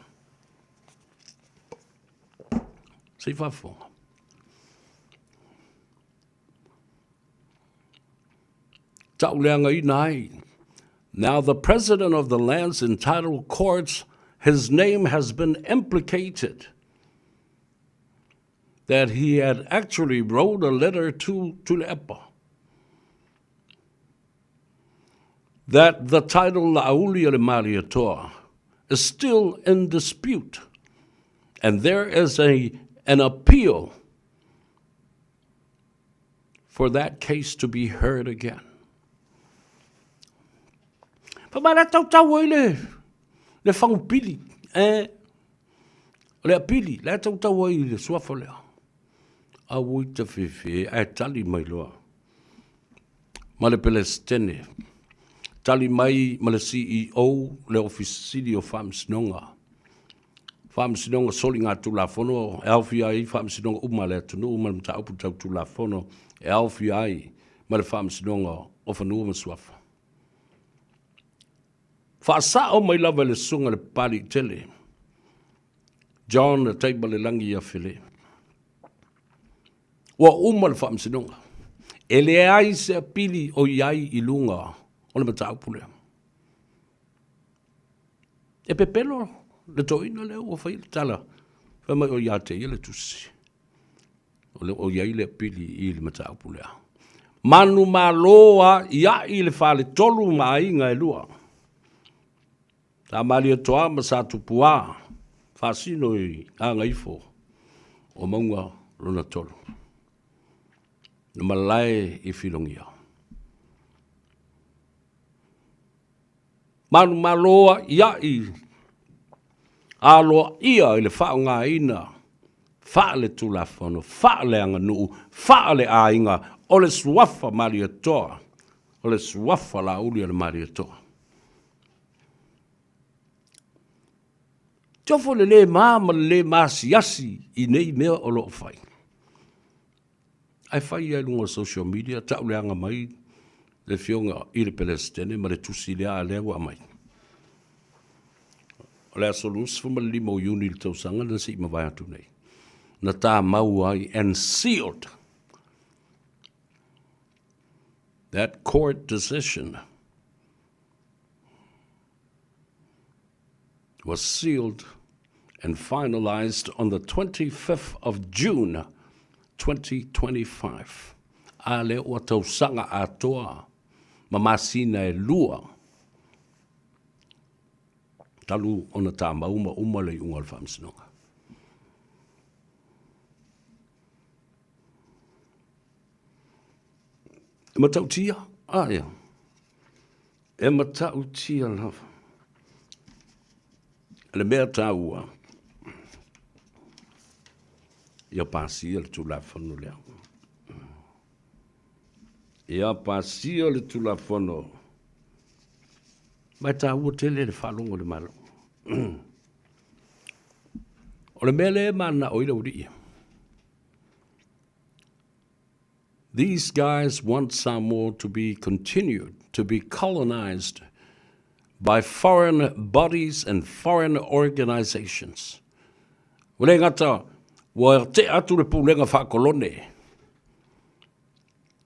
Se i faafofoga. Tauleagaina ai. Now the president of the Lands and Title Courts, his name has been implicated that he had actually wrote a letter to Tuilaepa that the title La'auli o le Malietoa is still in dispute and there is a, an appeal for that case to be heard again. Fa mai la tautau ai le, le fagupili, eh, o le apili, la tautau ai le suafa lea. Aua i te fefe, ae tali mai loa. Ma le Pelesitene, tali mai ma le CEO, le Ofisa Sili o Faamasinoga. Faamasinoga Soligatulafono e aofia ai faamasinoga uma a le atunuu ma le mataupu tau Tulafono e aofia ai ma le Faamasinoga o Fanua ma Suafa. Faasao mai lava e le Susuga i le Papaliitele John Taimalelagi ia Fele. Ua uma le faamasinoga. E leai se apili o i ai i luga o le mataupu lea. E pepelo le toeaina lea ua fai le tala, fai mai o ia te ia le tusi. O le o i ai le apili i le mataupu lea. Manumalo a iai le faletolu ma aiga e lua. Sa Malietoa ma Sa Tupuā, faasino i Gagaifo o mauga lona tolu. Na malae i Filogia. Manumalo a'ia'i aloaia i le faaaogaina faale-Tulafono, faale-aganuu, faale-aiga o le suafa Malietoa, o le suafa Laauli o le Malietoa. Tofo le lē ma ma le lē masiasi i nei mea o lo o fai. Ae fai ia i luga o social media, tau leaga mai le afioga i le Peresetene ma le tusi lea a lea ua aumai. O le aso 25 o Iuni i le tausaga na se i mavae atu nei, na tamau ai and sealed that court decision was sealed and finalized on the 25th of June 2025. A lea ua tausaga atoa ma masina e lua talu ona tamau ma uma le iuga o le faamasinoga. E matautia? A ia. E matautia lava. Le mea taua, ia pasia le Tulafono lea. Ia pasia le Tulafono. Ma e taua tele le faalogo i le Malo. O le mea lea e mananao ai le aualii, These guys want Samoa to be continued to be colonized by foreign bodies and foreign organizations. Ua le gata, ua tea atu le pulega faakolone,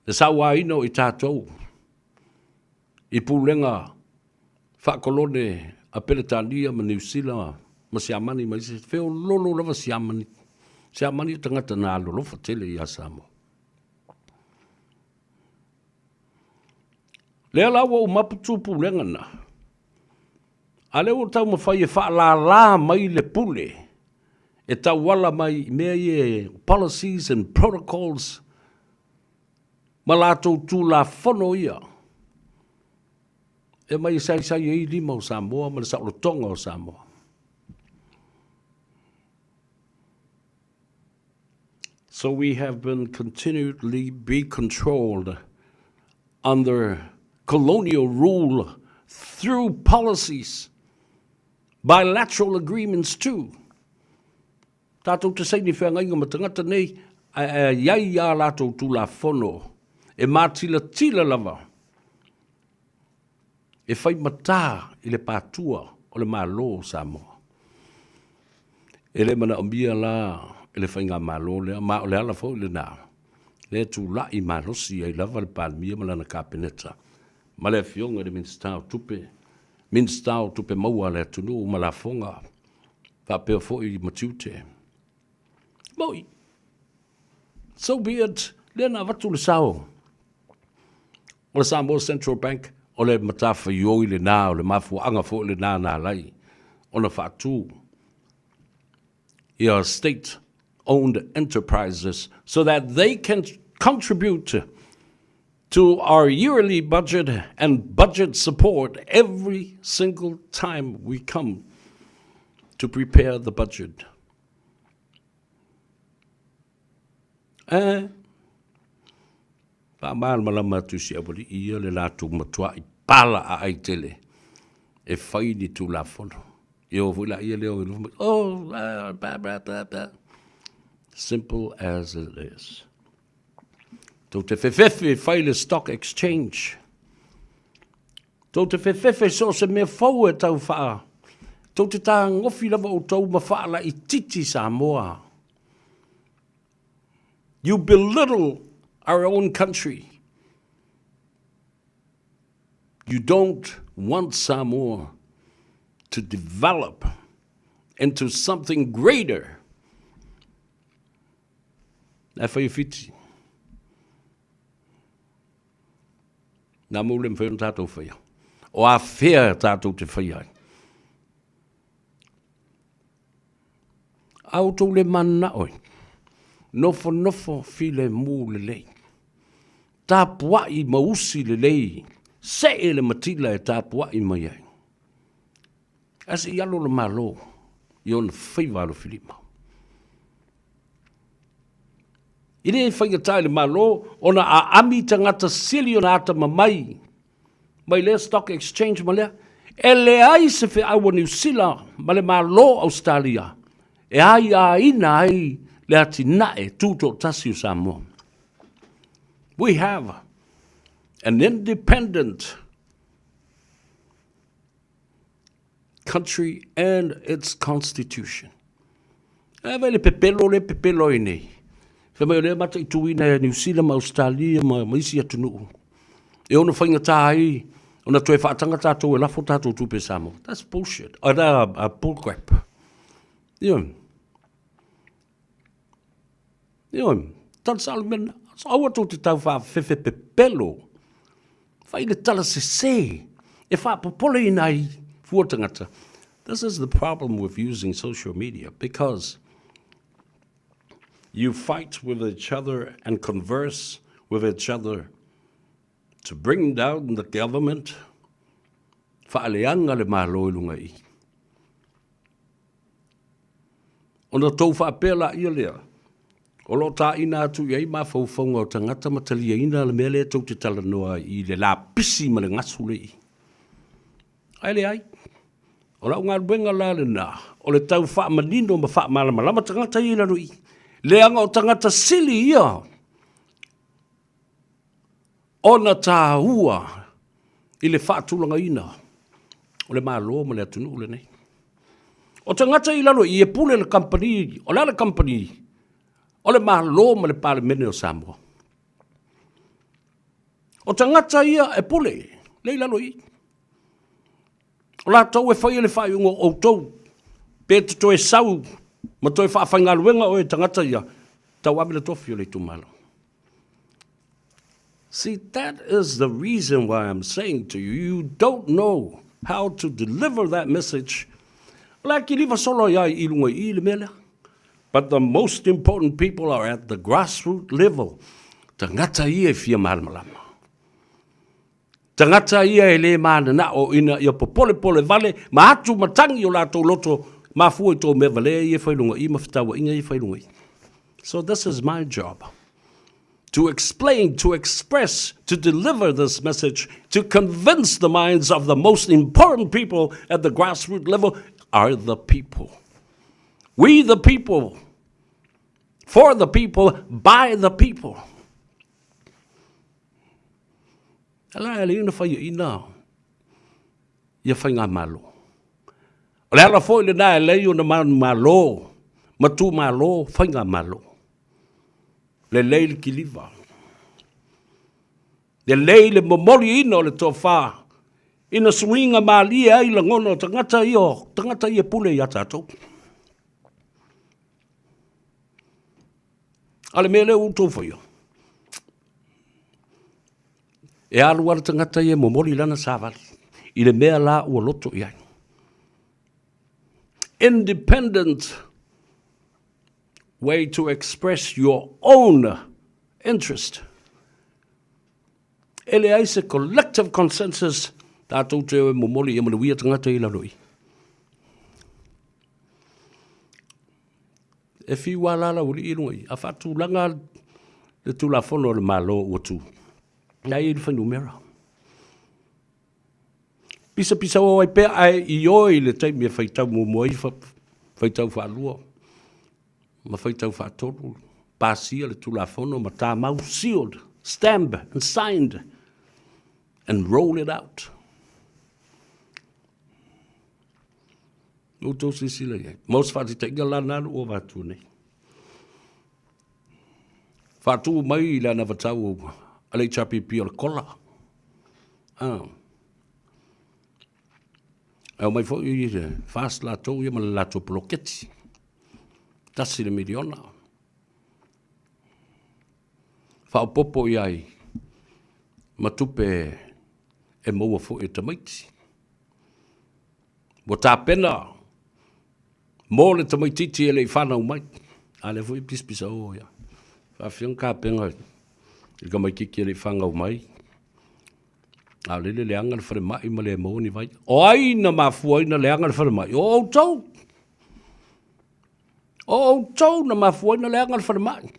le sauaina o i tatou i pulega faakolone a Peretania ma Niu Sila ma Siamani ma isi, feololo lava Siamani. Siamani o tagata na alolofa tele ia Samoa. Lea la ua uma atu pulega na. A lea ua taumafai e faalala mai le pule e tauala mai i mea ia policies and protocols ma latou tulafono ia e aumai e saisai ai lima o Samoa ma le saolotoga o Samoa. So we have been continually be controlled under colonial rule through policies, bilateral agreements too. Tātou te saini wheangaiga ma tangata nei, ae i ai ā lātou tulafono e mātilatila lava. e faimatā i le patua o le Malo o Samoa. E le manaomia la e le Faigamalo lea, ma o le ala foi lena lea e tulai malosi ai lava le Palemia ma lana Kapeneta ma le Afioga i le Minisita o Tupe, Minisita o Tupe Maua a le atunuu ma lafoga faapea foi ma tiute. Moi, so be it, lea na avatu le sao o le Samoa Central Bank, o le matafaioi lena, o le mafuaaga foi lena na ala ai ona faatu ia state owned enterprises so that they can contribute to our yearly budget and budget support every single time we come to prepare the budget. Eh, faamalamalama atu i si aualii ia le latou matuai pala aai tele e fai ni Tulafono. Ia o foi laia lea o i luma, oh, ah, blah, blah, blah, blah. Simple as it is. Tou te fefefe e fai le stock exchange. Tou te fefefe so o se mea fou e tau whaa. Tou te tāgofi lava o tou ma faalaitiiti Samoa. You belittle our own country. You don't want Samoa to develop into something greater. Ae fai e Fiti. Nā mou le mawhai ona tātou whaia. O a whea tātou te whaia ai. A outou le mananao e, nofonofo filemu lelei, tapuai ma usi lelei, see le matila e tapuai mai ai. Ae se i alo le Malo i ona faiva alofilima. E le faigata i le Malo ona aami tagata sili ona atamamai mai lea stock exchange ma lea, e leai se feau a Niu Sila ma le Malo o Ausetalia e aiaina ai le atinae tutoatasi o Samoa. We have an independent country and its constitution. Ae vai le pepelo le pepelo ai nei. Fai mai o lea mataituina e Niu Sila ma Australia ma, ma isi atunuu. E ono faigata ai ona toe faataga tatou e lafo tatou tupe Samoa. That's bullshit. Oh, that, bull crap. Ioe. Ioe, tala sao le mea lena. Aua tou te tau faafefefe pepelo. Fai le tala sese e faapopoleina ai fua tagata. This is the problem with using social media because you fight with each other and converse with each other to bring down the government. Faaleaga le Malo i luga i i. Ona tou faapea laia lea, o lo o tāina atu i ai mafaufauga o tagata ma taliaina le mea lea tou te talanoa ai i le lapisi ma le gasu lea i i. Ae leai. O lau galuega la lena, o le tau faamanino ma faamalamalama tagata ia i lalo i i. Leaga o tagata sili ia ona taua i le faatulagaina o le Malo ma le atunuu lenei. O tagata i lalo i e pule le kamupani, o le a le kamupani? O le Malo ma le Palemene o Samoa. O tagata ia e pule, le i lalo i. O latou e faia le faaiuga o outou, pe te toe sau ma toe faafaigaluega oe e tagata ia, tauave le tofi o le itumalo. See, that is the reason why I'm saying to you, you don't know how to deliver that message. O le a kiliva solo ai ai i lunga i le mea lea. But the most important people are at the grassroots level. Tagata ia e fia malamalama. Tagata ia e le mananao ina ia popolepole vale ma atu ma tangi o latou loto mafua i tou mea valea ia e fai luga i ma fetauaiga ia e fai luga i. So this is my job. To explain, to express, to deliver this message, to convince the minds of the most important people at the grassroots level are the people. We the people, for the people, by the people. Ala e le una whai ina. Ia faigamalo. O le ala foi lena e lei ona manumalo ma tumalo faigamalo. Lelei le kiliva. Lelei le momoliina o le tofa ina suiga malie ai lagona o tagata ia, o tagata ia e pule ia tatou. A o le mea lea ua outou faia, e alu lava le tagata ia e momoli lana savali i le mea la ua loto i ai. Independent way to express your own interest. E leai se collective consensus tatou te o e momoli ia manuia tagata i lalo i. E fiu lava la lau alii i luga i, a faatulaga le Tulafono a le Malo ua tu, na e i ai le fuainumera. Pisapisa o ai pea ae ioe i le taimi e faitau muamua ai, faitau faalua ma faitau faatolu, pasia le Tulafono ma tamau, sealed, stamped and signed and roll it out. Ua outou silasila i ai. Mo se faataitaiga la lena ua avatu nei. Faatu mai le anavatau a le HRPP o le kola. Ah. E omai foi i le FAST latou ia ma le latou poloketi. $1 miliona. Faaopoopo i ai ma tupe e maua foi e tamaiti. Ua tapena mo le tamaitiiti e le i fanau mai. A lea foi e pisapisao ia. Faafefea ona tapena i le tamaitiiti e le i fanau mai. A o lele leaga le falemai ma le maua ni vai. O ai na mafua ai na leaga le falemai? O outou. O outou na mafua ai na leaga le falemai.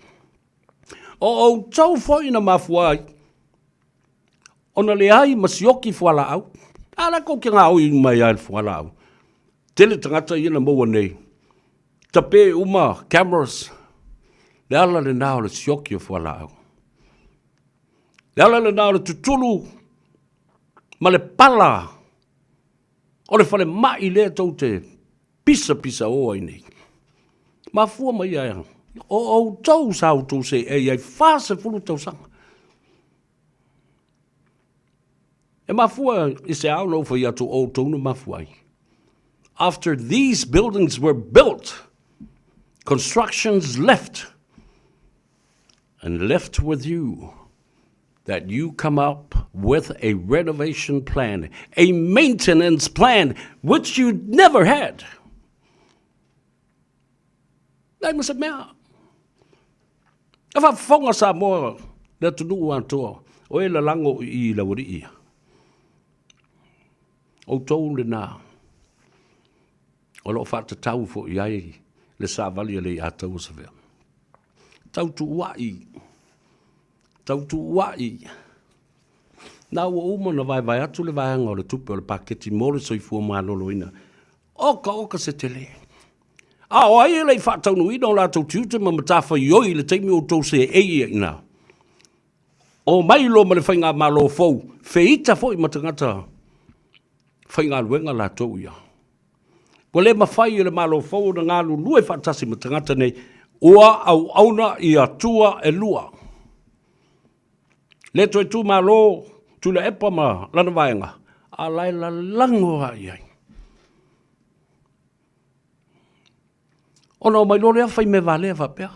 O outou foi na mafua ai ona leai ma sioki fualaau. A la kou ke gaoi mai ai le fualaau. Tele tagata ia na maua nei. Tape uma cameras. Le ala lena o le sioki o fualaau. Le ala lena o le tutulu ma le pala o le falemai lea tou te pisapisa o ai nei. Mafua mai ia o outou sa outou seei ai 40 tausaga. E mafua i se ao na ou fai atu o outou na mafua ai. After these buildings were built, constructions left and left with you that you come up with a renovation plan, a maintenance plan, which you never had. Leai ma se mea. E faafofoga Samoa le atunuu atoa, o e lalago i i lau alii ia. Outou lena o lo o faatatau foi i ai le savali a Leiataua Savea. Tautuua'i, tautuua'i. Na ua uma ona vaevae atu le vaega o le tupe o le paketi mo le soifua maloloina. Oka oka se tele. A o ai e le i faataunuuina o latou tiute ma matafaioi i le taimi o outou seei ai ina? Omai loa ma le faigamalo fou, feita foi ma tagata faigaluega latou ia. Ua le mafai e le Malo fou ona galulue faatasi ma tagata nei, ua auauna i atua e lua. Le toe tu malo Tuilaepa ma lana vaega, a la e lalago lava i ai. Ona omai loa lea fai mea valea faapea.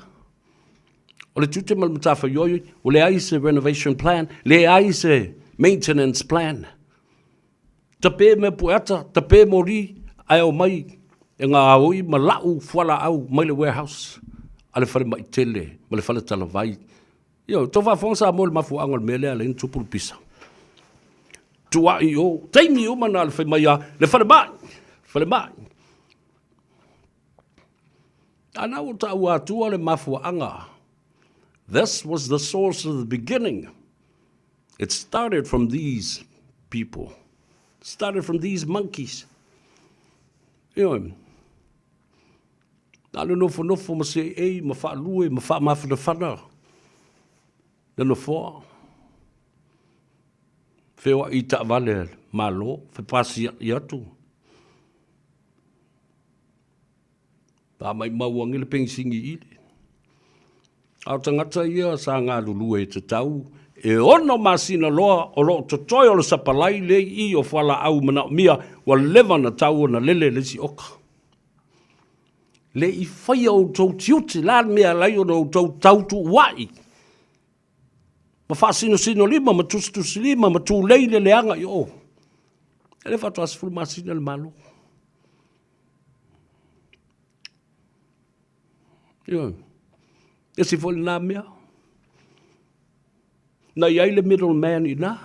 O le tiute ma le matafaioi, ua leai se renovation plan, leai se maintenance plan. Tape mea pueata, tape moli, ae omai e gaoi ma lau fualaau mai le warehouse a le falemai tele ma le faletalavai. Ioe, tou faafofoga Samoa i le mafuaaga o le mea lea e ala ai ona tupu le pisa. Tuai i o, taimi uma na o le fai mai lava, le falemai, falemai. A na ua taua atua le mafuaaga. This was the source of the beginning. It started from these people. It started from these monkeys. Ioe. Na o le nofonofo ma seei ma faalue ma faamafanafana le nofoa. Feoai i taavale a le Malo, fepasia'i atu. Faamaimau ane le penisini i le. A o tagata ia sa galulue e tatau e ono masina loa o lo o totoe o le sapalai le i o fualaau manaomia ua leva ona tau ona lele le isi oka. Le i faia outou tiute, la le mea alai ona outou tautuua'i ma faasinosinolima ma tusitusilima ma tulei le leaga i o. E le faatoa 10 masina le Malo. Ioe. Esi foi lena mea. Na i ai le middleman i ina.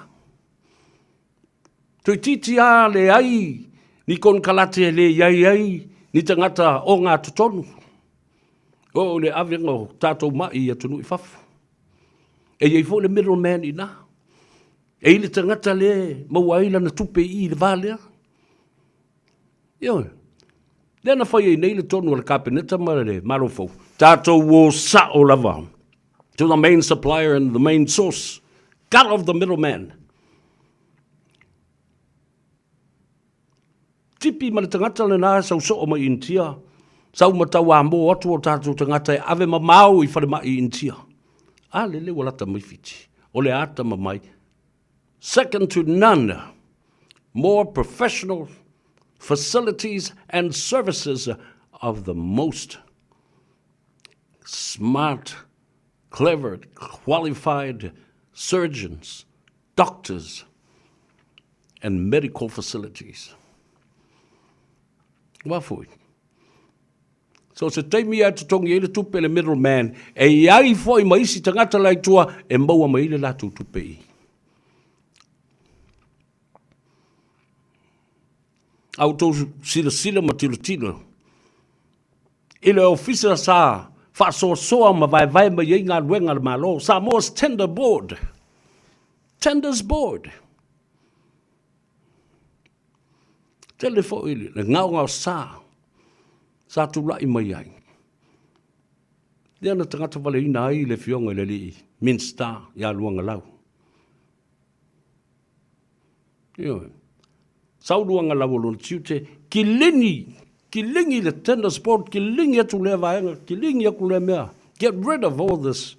Toeitiiti lava leai ni konekarate e le i ai ai ni tagata ogatotonu. Oo i le avega o tatou mai i atunuu i fafo. E i ai foi le middleman i ina. E i ai le tagata lea e maua ai lana tupe i i i le va lea. Ioe. Lea na fai ai nei le tonu a le Kapeneta ma le Malo fou, tatou o sao lava to the main supplier and the main source, cut off the middleman. Tipi ma le tagata lena e sau soo mai Initia, sau ma tauamo atu o tatou tagata e ave mamao i falemai i Initia. A lele ua lata mai Fiti, o le ata mamai Second to none, more professional facilities and services of the most smart, clever, qualified surgeons, doctors, and medical facilities. Ua foi. So se taimi e totogi ai le tupe le middle man, e i ai foi ma isi tagata la i tua e maua mai ai le latou tupe i. A outou silasila ma tilotilo i le ofisa sa faasoasoa ma vaevae mai ai galuega a le Malo, Samoa's Tender Board. Tenders Board. Tele foi le gaogaosa sa tulai mai ai. Lea na tagata valeina ai le afioga i le alii Minista ia Luagalau. Ioe. Sau Luagalau o lona tiute, kilini, kilini le tenders board, kilini atu lea vaega, kilini atu lea mea. Get rid of all this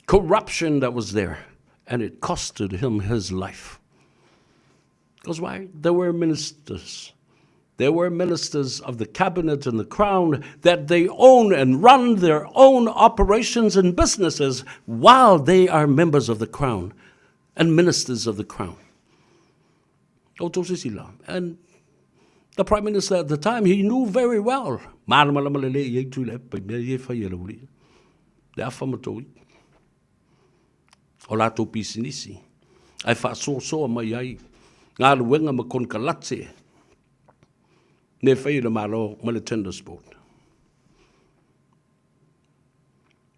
corruption that was there. And it costed him his life. Because why? There were ministers. There were ministers of the cabinet and the crown that they own and run their own operations and businesses while they are members of the crown and ministers of the crown. And the prime minister at the time, he knew very well. o latou pisinisi, ae faasoasoa mai ai galuega ma konekarate me fai e le Malo ma le Tenders Board.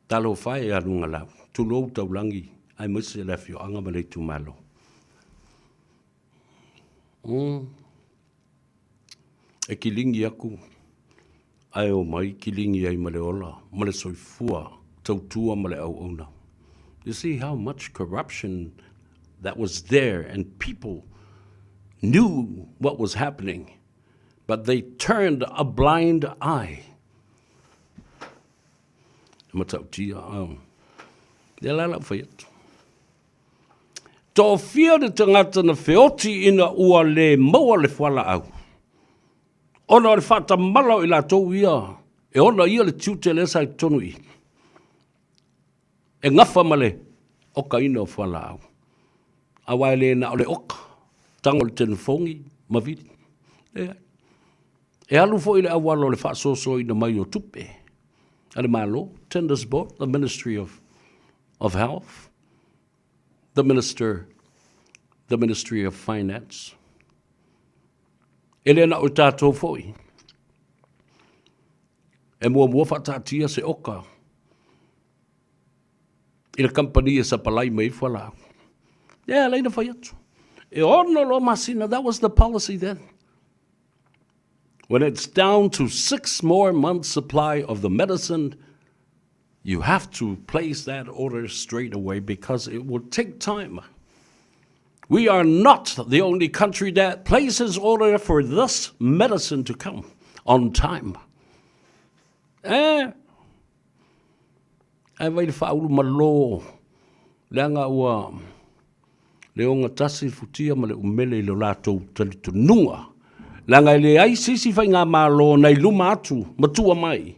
Talofa e a Lugalau, tulou taulagi aemaise le afioaga ma le itumalo. Mm. E kiligi aku ae omai kiligi ai ma le ola ma le soifua tautua ma le auauna. You see how much corruption that was there and people knew what was happening, but they turned a blind eye. E matautia, um, lea la lau fai atu. Toafia le tagata na feoti ina ua le maua le fualaau, ona o le faatamala o i latou ia e ona ia le tiute lea sa i totonu i i, e gafa ma le okaina o fualaau. Aua e le na o le oka, tago i le telefoni ma vili. Leai. E alu foi i le auala o le faasoasoaina mai o tupe a le Malo, Tenders Board, the Ministry of of Health, the Minister, the Ministry of Finance. E le na o tātou foi. E muamua faataatia se oka i le kampani e sapalai mai ai fualaau. Lea alai na fai atu. E ono loa masina, that was the policy then. When it's down to six more months supply of the medicine, you have to place that order straight away because it will take time. We are not the only country that places order for this medicine to come on time. Eh? Ae vai le faaulu malo, leaga ua le ogatasi le futia ma le umele i lo latou talitonuga, leaga e leai se isi faigamalo na i luma atu ma tua mai,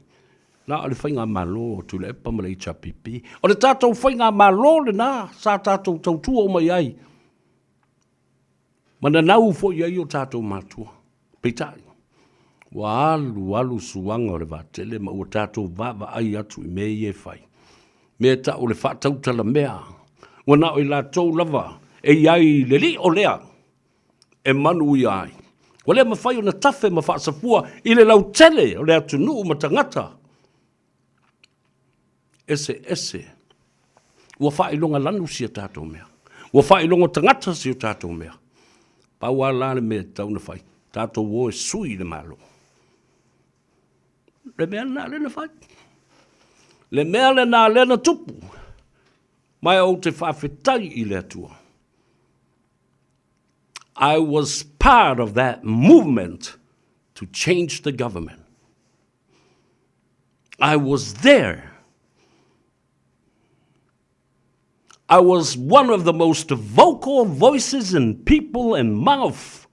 na o le faigamalo o Tuilaepa ma le HRPP. O le tatou faigamalo lena sa tatou tautua uma i ai, ma nanau foi i ai o tatou matua. Peitai, ua alu alu suaga o le vaatele ma ua tatou vaavaai atu i mea ia e fai. Mea e tau o le faatautalamea, ua na o i latou lava e i ai le lio lea e manuia ai. Ua le mafai ona tafe ma faasafua i le lautele o le atunuu ma tagata eseese. Ua faailoga lanu si a tatou mea. Ua faailoga tagata si o tatou mea. Pau lava la le mea e tatau ona fai, tatou o e sui le Malo. Le mea lena lea na fai. Le mea lena lea na tupu. Ma ou te faafetai i le Atua. I was part of that movement to change the government. I was there. I was one of the most vocal voices and people and mouth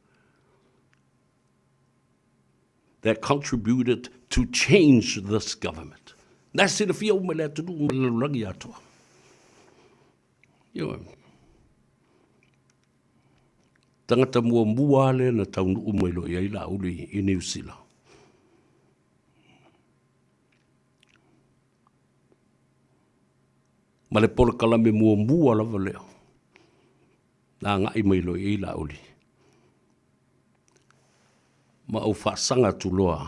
that contributed to change this government. Na silafia uma le atunuu ma le lalolagi atoa. Ioe. Tagata muamua lea na taunuu mai loa i ai Laauli i Niu Sila. Ma le polokalame muamua lava lea na agai mai loa i ai Laauli. Ma ou faasaga atu loa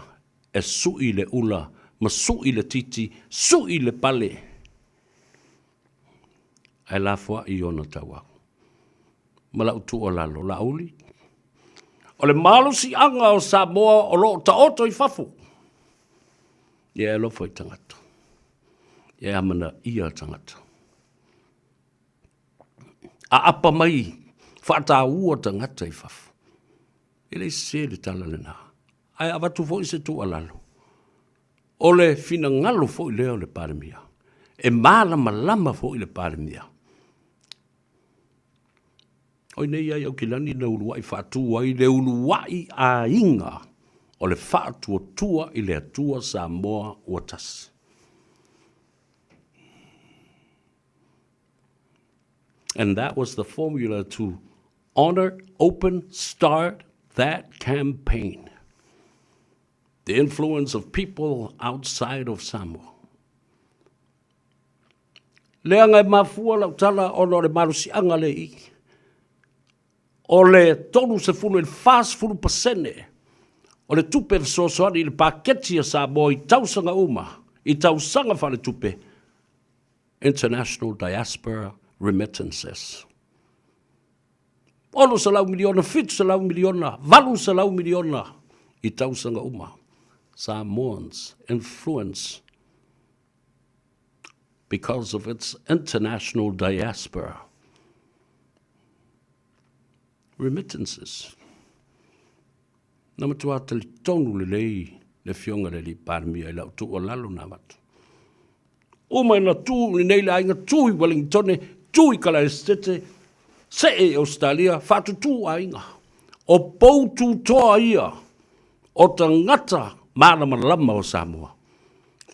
e sui le ula ma sui le titi, sui le pale, ae lafoai i ona tauau. Ma lau tuualalo, Laauli, o le malosiaga o Samoa o lo o taoto i fafo, ia e alofa i tagata, ia e amanaia tagata. Aapa mai, faataua tagata i fafo. E le sese le tala lena. Ae avatu foi se tuualalo, o le finagalo foi lea o le Palemia, e malamalama foi le Palemia. O i nei ai Aukilani na uluai faatu ai le uluai aiga o le Faatuatua i le Atua Samoa ua tasi. And that was the formula to honor, open, start that campaign. The influence of people outside of Samoa. Leaga e mafua lau tala ona o le malosiaga lea i i. O le 30 i le 40% o le tupe fesoasoani i le paketi a Samoa i tausaga uma, i tausaga faaletupe, International Diaspora Remittances. $600 miliona, $700 miliona, $800 miliona i tausaga uma. Samoans influence because of its international diaspora. Remittances. Na matua talitonu lelei le Afioga i le Alii Palemia i lau tuualalo na avatu. Uma ina tu lenei le aiga, tu i Wellingtone, tu i Kalaesetete, see i Ausetalia, faatutū aiga. O pou tutoa ia o tagata malamalama o Samoa.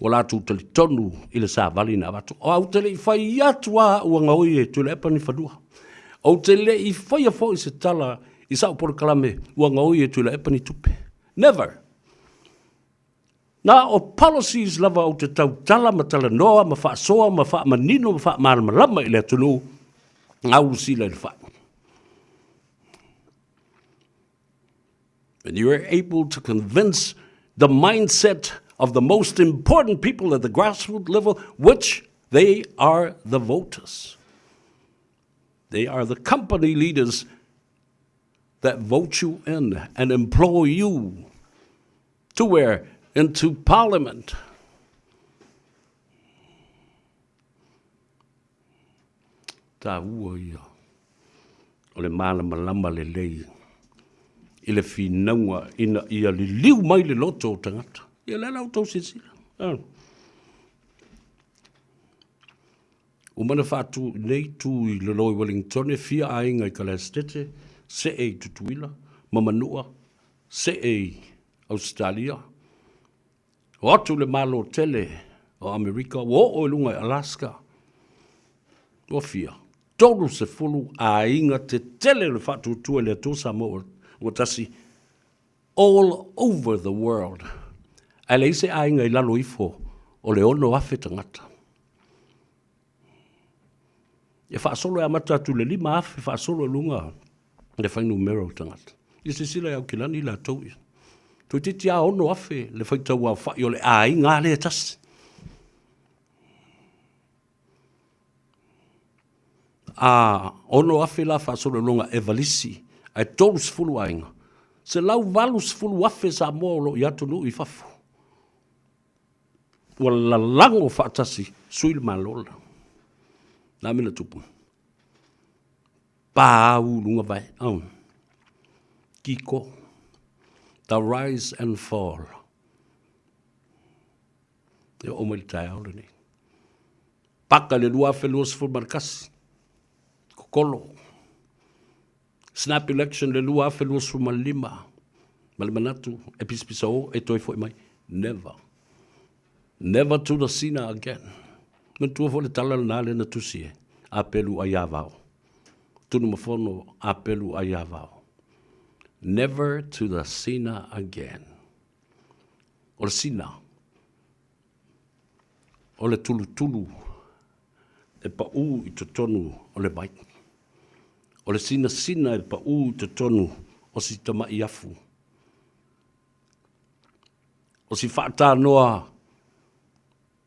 Ua latou talitonu i le savali na avatu. Ou te le i fai atu lava au ua gaoi e Tuilaepa ni fanua. Ou te le i faia foi se tala i sau polokalame ua gaoi e Tuilaepa ni tupe. Never! Na o policies lava ou te tautala ma talanoa ma faasoa ma faamanino ma faamalamalama i le atunuu, gaulusila i le fai. When you are able to convince the mindset of the most important people at the grassroots level, which they are the voters. They are the company leaders that vote you in and employ you to where? Into parliament. Taua ia. O le malamalama lelei i le finauga ina ia liliu mai le loto o tagata. Ia lea la outou silasila. Ah. Uma na faatu nei tu i lalo i Wellington e fia aiga i Kalaestete, see i Tutuila, ma Manua, see i Ausetalia, O atu le Malo tele o Amerika, ua oo i luga i Alaska, ua fia 30 aiga tetele o le faatuatua i le Atua Samoa ua tasi all over the world. Ae leai se aiga i lalo ifo o le 6,000 tagata. E faasolo e amata atu i le 5,000 faasolo i luga le fuainumera o tagata. Ia silasila i Aukilani latou ia. Toeitiiti lava 6,000 le faitau aofai o le aiga lava lea e tasi. A 6,000 la faasolo i luga Evalisi, ae 30 aiga. 180,000 Samoa o lo o i atunuu i fafo. Ua lalago faatasi sui le Malo la. Na mea na tupu. Pā au luga vae. Oh. Kiko. The rise and fall. E oo mai le taeao lenei. Paka le 2021. Kokolo. Snap election le 2025. Ma le manatu e pisapisa o e toe foi mai. Never. Never to the Sina again. Manatua foi le tala lena lea na tusi e Apelu Aiavao. Tunumafono Apelu Aiavao. Never to the Sina again. O le Sina, o le tulutulu e paʻū i totonu o le vai. O le sinasina e paʻū i totonu o si tamaʻi afu. O si faatanoa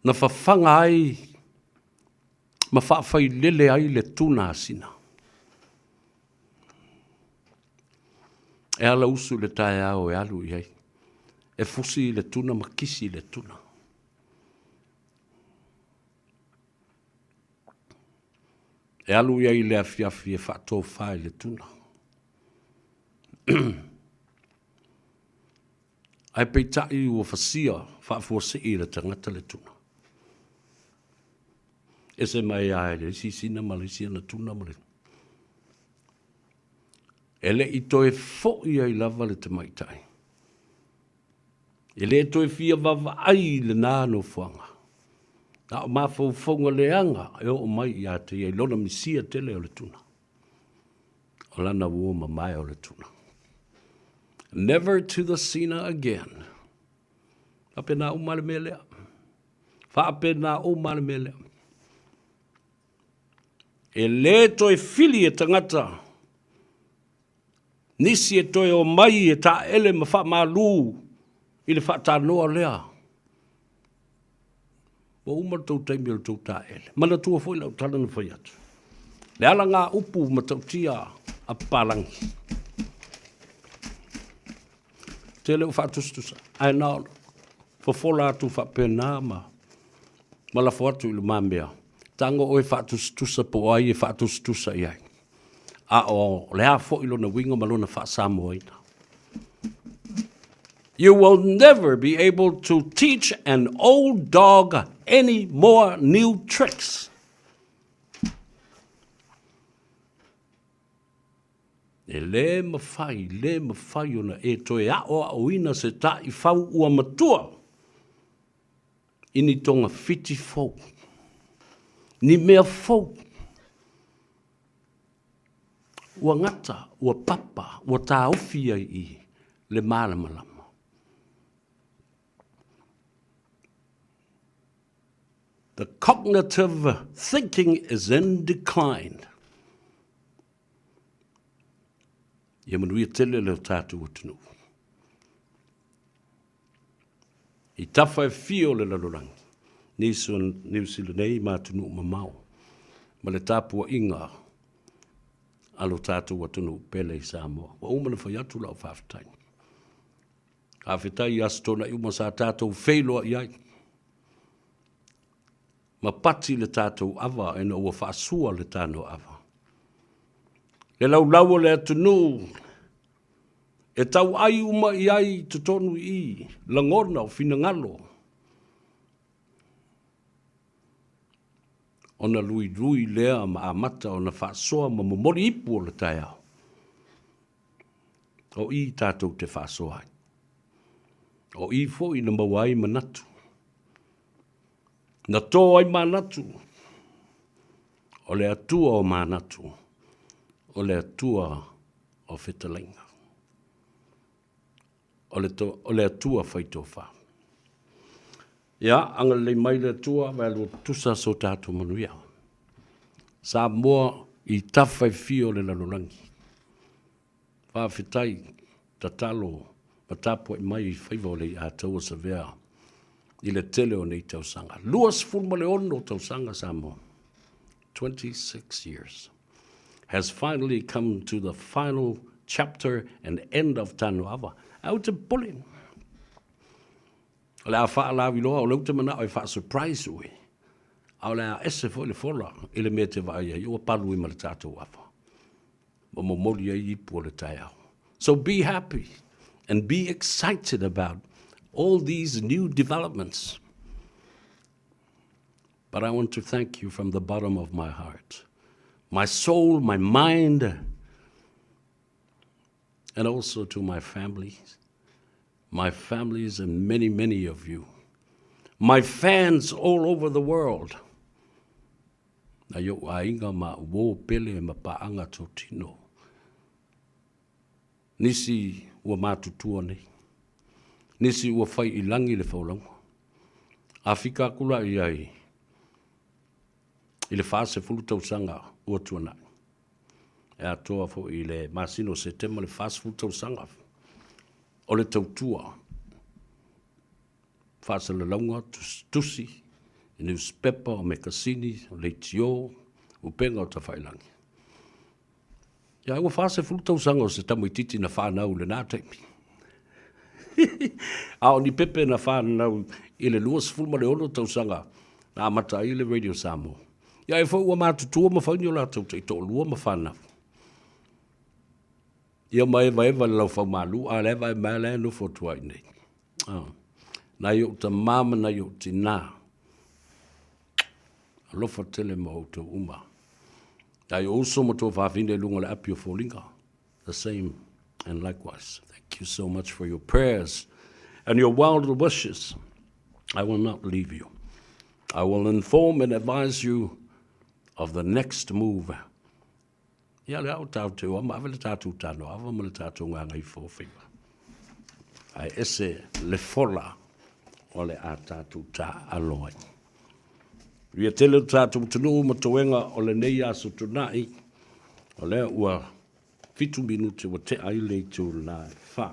na fafaga ai ma faafailele ai le tuna a Sina. E ala usu i le taeao e alu i ai, e fusi i le tuna ma kisi i le tuna. E alu i ai i le afiafi e faatofa i le tuna. Ae peitai ua fasia faafuasei e le tagata le tuna. Ese mai lava e le isi sina ma le isi ana tuna ma le... E le i toe foi ai lava le tamaitai. E le toe fia vaavaai i lena nofoaga. Na o mafaufauga leaga e oo mai ia te ia i lona misia tele o le tuna. O lana uo mamae o le tuna. Never to the Sina again. Faapena uma le mea lea. Faapena uma le mea lea. E le toe fili e tagata nisi e toe o mai e taele ma faamalu i le faatanoa lea. Ua uma le tou taimi o le tou taele. Manatua foi lau tala na fai atu. Le ala ngā upu matautia a papalagi. Tele o faatusatusa, ae na ona fofola atu faapena ma, ma lafo atu i lumamea. Tago oe faatusatusa po o ai e faatusatusa i ai. A o le a foi lona uiga ma lona faasamoaina. You will never be able to teach an old dog any more new tricks. E lē mafai, lē mafai ona e toe aʻoaʻoina se taʻifau ua matua i ni togafiti fou, ni mea fou. Ua gata, ua papa, ua taofi ai i le malamalama. The cognitive thinking is in decline. Ia manuia tele le o tātou atunuu. I tafa e fia o le lalolagi, Niu Sila nei ma atunuu mamao, ma le tapuaiga a lo tātou atunuu pele i Samoa. Ua uma ona fai atu lau faafetai. Faafetai i Aso Toonai uma sa tātou feiloai ai. Ma pati le tātou ava ina ua faasua le tano ava. Le laulau o le atunuu e tauai uma i ai i totonu i i, lagona o finagalo, ona luilui lea ma amata ona faasoa ma momoli ipu o le taeao. O i tatou te faasoa ai. O i foi na maua ai manatu. Na tō ai manatu. O le Atua o manatu, o le Atua o fetalaiga. O le, to, o le Atua fai tofa. Ia, agalelei mai le Atua, vaelua tutusa so tatou manuia. Samoa i tafa e fia o le lalolagi. Faafetai, tatalo ma tapuai mai i faiva o Leiataua Savea i le tele o nei tausaga. 26 tausaga Samoa. 26 years has finally come to the final chapter and end of Tanuava. Ae ou te popole. O le a faalauiloa, o lea ou te manao e faa-surprise oe. A o le a ese foi le fola i le mea e te vaai ai, ua palu ai ma le tatou ava. Ma momoli ai ipu o le taeao. So be happy and be excited about all these new developments. But I want to thank you from the bottom of my heart. My soul, my mind, and also to my family, my families and many, many of you, my fans all over the world. Nai ou aiga ma uō pele ma paaga totino. Nisi ua matutua nei. Nisi ua fai i lagi le folauga. A fika aku la i ai i le 40 tausaga ua tuanai. E atoa foi i le masina o Setema le 40 tausaga o le tautua faasalalauga, tusi, newspaper, o mekasini, o leitio, upega o tafailagi. Ia, ua 40 tausaga o se tamaititi na whanau i lena taimi. A o ni pepe na whanau i le 26 tausaga na amata ai le Radio Samoa. Ia e foi ua matutua ma fai ni o latou taitoalua ma whanau. Ia ma evaeva le laufaumalu, a le eva e mea le nofo atu ai nei. Oh. Nai ou tamā ma nai ou tinā. Alofa tele ma outou uma. Nai ou uso ma tuafafine i luga o le api o foliga. The same and likewise. Thank you so much for your prayers and your wild wishes. I will not leave you. I will inform and advise you of the next move. Ia le ao tāu te oa, ma ave le tātou tāno ava ma le tātou ngāngai fōwhiwa. Ae ese le fola o le a tātou tā alo ai. Ia tele o tātou atunuu ma toega o lenei aso tunai, o lea ua fitu minute ua tea ai le itu la e wha.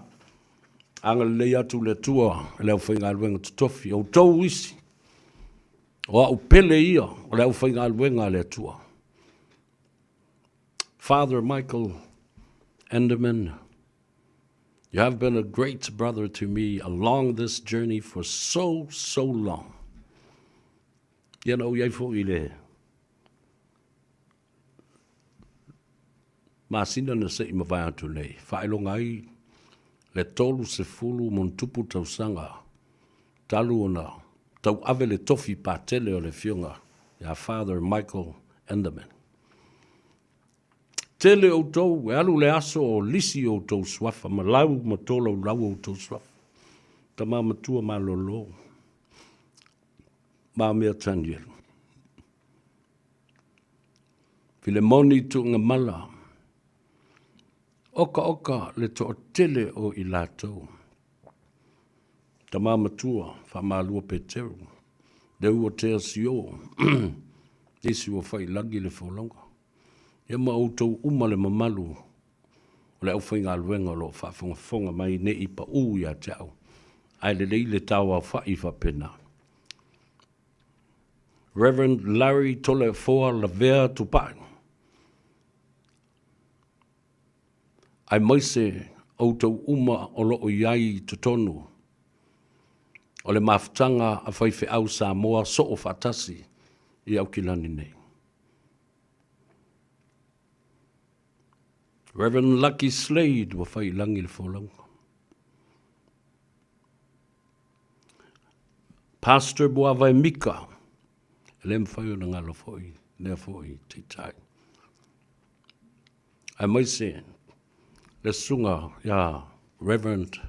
Agalelei atu le Atua i le aufaigaluega totofi, outou isi, o au pele ia o le aufaigaluega a le Atua. Father Michael Enderman, you have been a great brother to me along this journey for so, so long. Ia na ou iai foi i le masina na se i mavae atu nei, faailoga ai le 30 ma ona tupu tausaga talu ona tauave le tofi patele o le afioga ia Father Michael Enderman. Tele outou e alu le aso o lisi outou suafa ma lau ma tolaulau outou suafa. Tama matua malolo. Mamea Tanielu. Filemoni Tuugamala. Okaoka le toatele o i latou. Tama matua, Faamalua Peteru, Leua Tea Sio, nisi ua fai i lagi le folauga. Ia ma outou uma le mamalu o le aufaigaluega o lo o faafogafoga mai ne i paū ia te au, ae lelei le tauaofa'i faapena. Reverend Larry Toleafoa Lavea Tupai, aemaise outou uma o lo o i ai i totonu o le mafutaga a faifeau Samoa soo faatasi i Aukilani nei. Reverend Lucky Slade ua fai i lagi le folauga. Pastor Muavae Mika, e le mafai ona galo foi lea foi taitai. Aemaise le susuga ia Reverend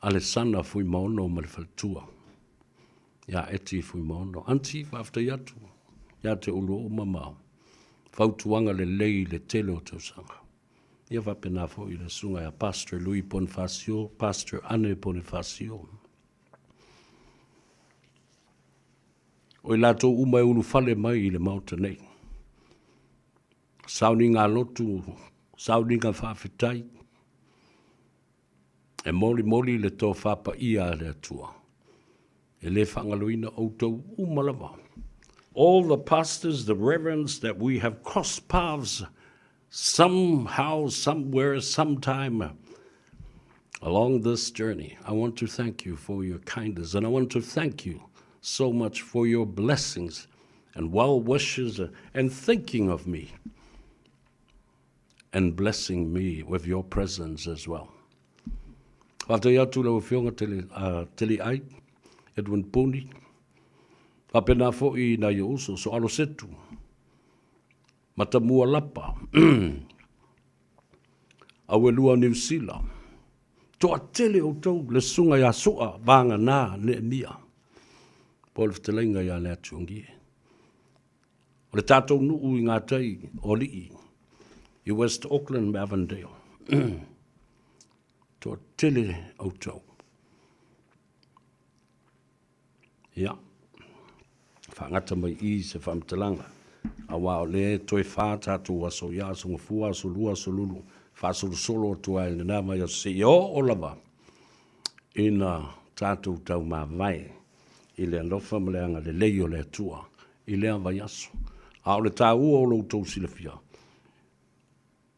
Alesana Fuimaono ma le faletua ia Eti Fuimaono. Aunty, faafetai atu ia te oulua uma ma fautuaga lelei i le tele o tausaga. Ia faapena foi le susuga ia Pastor Louis Bonifacio, Pastor Anne Bonifacio. O i latou uma e ulufale mai i le Maota nei. Sauniga lotu, sauniga faafetai, e molimoli le tofa paia a le Atua. E le faagaloina outou uma lava. All the pastors, the reverends that we have crossed paths somehow, somewhere, sometime along this journey. I want to thank you for your kindness and I want to thank you so much for your blessings and well wishes and thinking of me and blessing me with your presence as well. Faafetai atu lau Afioga Tele, Tele Ai, Edwin Puni, faapena foi i nai ou uso, Soalo Setu, Matamua Lapa, Auelua Niu Sila, toatele outou le susuga ia Soa Vagana Neemia, po o le fetalaiga ia Leatuangie. O le tatou nuu i ngā tai o Alii, i West Auckland me Avondale. Toatele outou. Ia, faagata mai i se faamatalaga, auā o lea e toe fā tatou aso ia Aso Gafua, Aso Lua, Aso Lulu, faasolosolo atu ai i lena vaiaso seia oo lava ina tatou taumavae i le alofa ma le agalelei o le Atua i lea vaiaso. A o le taua o lo outou silafia,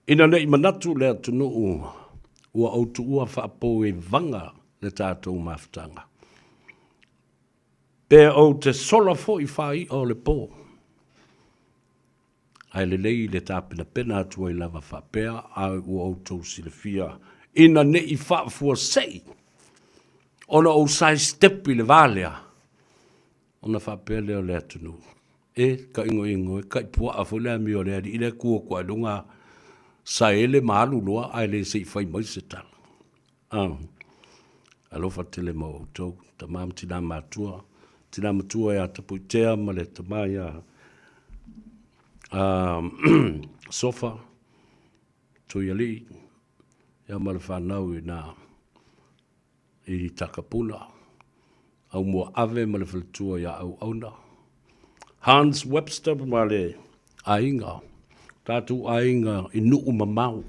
ina ne i manatu le atunuu ua ou tuua faapoivaga le tatou mafutaga, pe ou te sola foi faai'a o le po, ae lelei le tapenapena atu ai lava faapea, a ua outou silafia ina ne i faafuasei ona ou sidestep i le va lea, ona faapea lea o le atunuu, E, ka igoigo e, kai puaa foi le amio a le alii lea e tu atu lava i luga saele ma alu loa ae le se i fai mai se tala. Ah, alofa tele ma outou, tama ma tina matua, tina matua ia Tapuitea ma le tama ia Sofa, Tuialii, ia ma le fanau i na i Takapuna, Aumuaave ma le faletua ia Auauna, Hans Webster ma le aiga, tatou aiga i nuu mamao.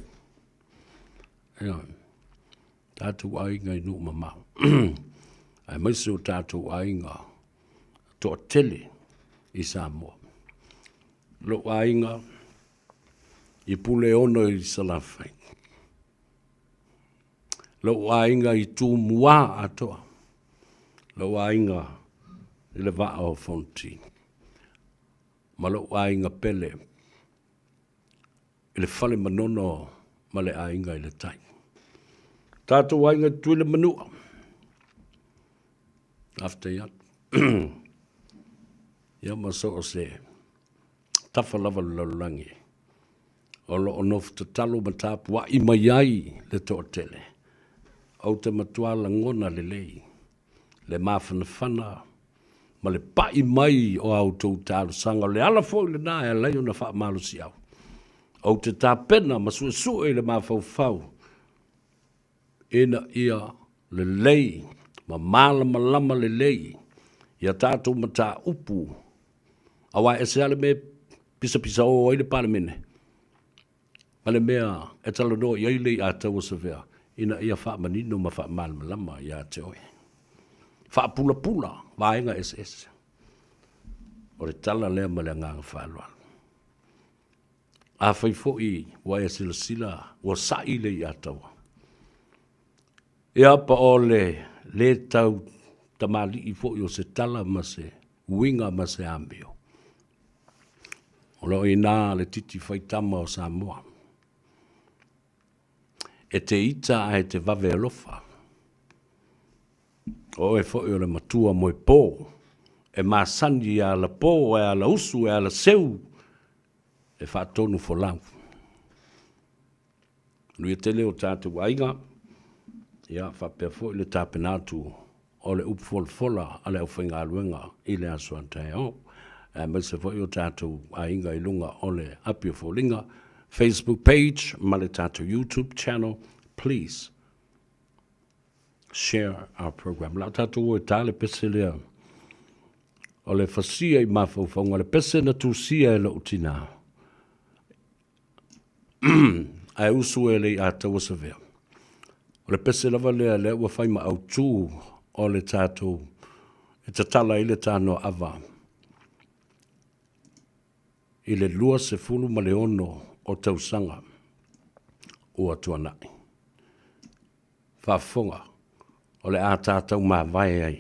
Ia, tatou aiga i nuu mamao. Aemaise o tatou aiga toatele i Samoa. Lou aiga i Puleono i Salafai. Lou aiga i Tumua atoa. Lou aiga i le Vaa o Fonoti. Ma lou aiga pele i le Fale Manono ma le aiga i le tai. Tatou aiga i Tutuila Manua. Faafetai atu. Ia ma so o se tafa lava o le lalolagi o lo o nofo tatalo ma tapuai mai ai le toatele. Ou te matua lagona lelei le mafanafana ma le pai mai o a outou talosaga. O le ala foi lena e ala ai ona faamalosiau. Ou te tapena ma suesue i le mafaufau ina ia lelei ma malamalama lelei ia tatou mataupu, aua e ese lava le mea e pisapisao ai le Palemene ma le mea e talanoa i ai le Aiataua Savea ina ia faamanino ma faamalamalama ia te oe. Faapulapula vaega eseese. O le tala lea ma le agaga faaaloalo. Afai foi ua e silasila ua sa'i le iataua, ia pa o le lē tau tamalii foi o se tala ma se uiga ma se amio, o lo o i ina le titi faitama o Samoa. E te ita ae te vave alofa. O oe foi o le matua moepō, e masani e ala pō, e ala usu, e ala seu, e faatonu folau. Manuia tele o tātou aiga, ia faapea foi le tapena atu o le upu folafola a le aufaigaluega i le aso a taeao. Aemaise foi o tātou aiga i luga o le Api o Foliga, Facebook page ma le tātou YouTube channel. Please share our program. La tātou o e tā le pese lea o le fasia i mafaufauga, le pese na tusia e lou tinā. Ae usu e le i ataua Savea. O le pese lava lea lea ua fai ma autū o le tātou e tatala ai le tānoa ava i le 26 o tausaga ua tuanai. Faafofoga, o le a tātou mavae ai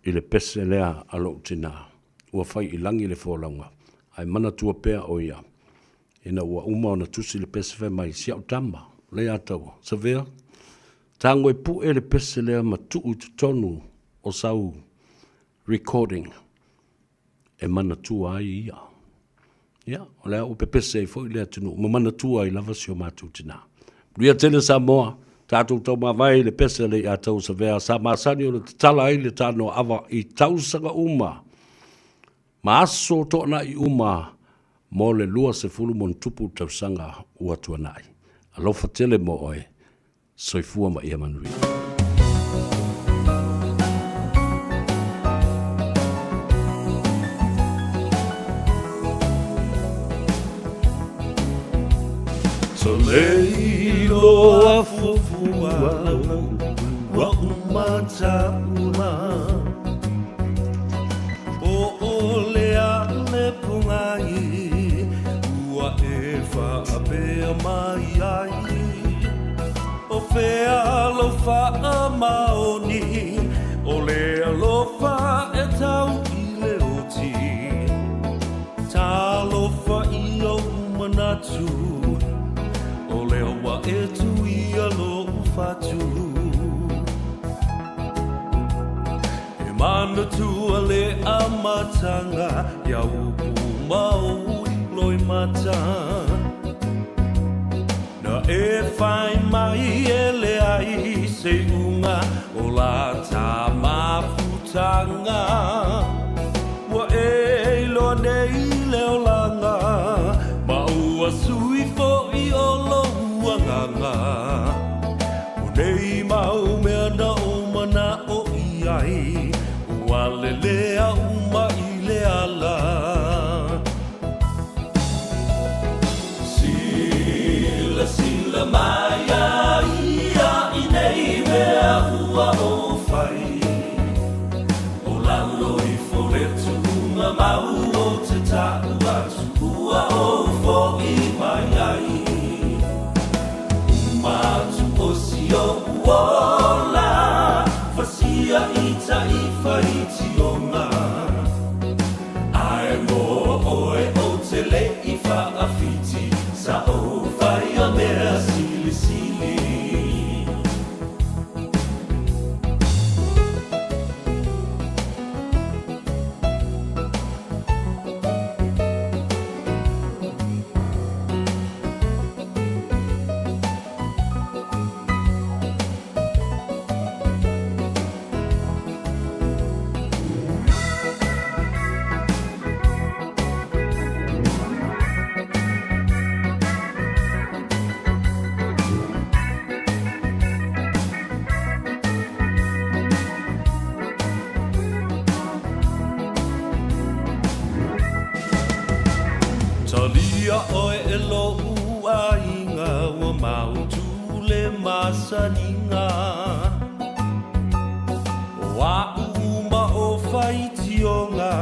i le pese lea a lou tinā, ua fai i lagi le folauga, ae manatua pea ʻo ia, ina ua uma ona tusi le pese fai mai, Si au tama, Leiataua, Savea, tago e puʻe le pese lea ma tuu i totonu o sau recording e manatua ai ia. Ia, o le a ua pepese ai foi le atunuu ma manatua ai lava si o matou tinā. Manuia tele Samoa, tatou taumavae i le pese a Leiataua Savea sa masani ona tatala ai le tanoa ava i tausaga uma ma aso toanai uma mo le 20 ma ona tupu tausaga ua tuanai. Alofa tele mo oe. Soifua ma ia manuia. Lei loa fuafua ua uma taula Po o le a le pogai ua e faapea mai ai O fea lou faamaoni o le alofa e tau i le oti Talofa i ou manatu o lea ua e tuia lou fatu E manatua le amataga ia upu mau i loimata Na e whai mai e leai se unga o la tā mafutanga Ua e iloa nei le olaga ma ua sui fo'i o lou agaga O nei mau mea na ou mana'o i ai Ua lelea uma i le ala Silasila mai a ia i nei mea ua ou fai O lalo ifo le tuuga mau o te ta'u atu ua ou fo'i mai ai Uma atu o si o'u ola Fasia i ta'i faitioga Ae mo oe ou te le i fa'afiti Sa ou faia mea silisili. Talia ʻoe e loʻu aiga ua mautu le masaniga O aʻu uma o faitioga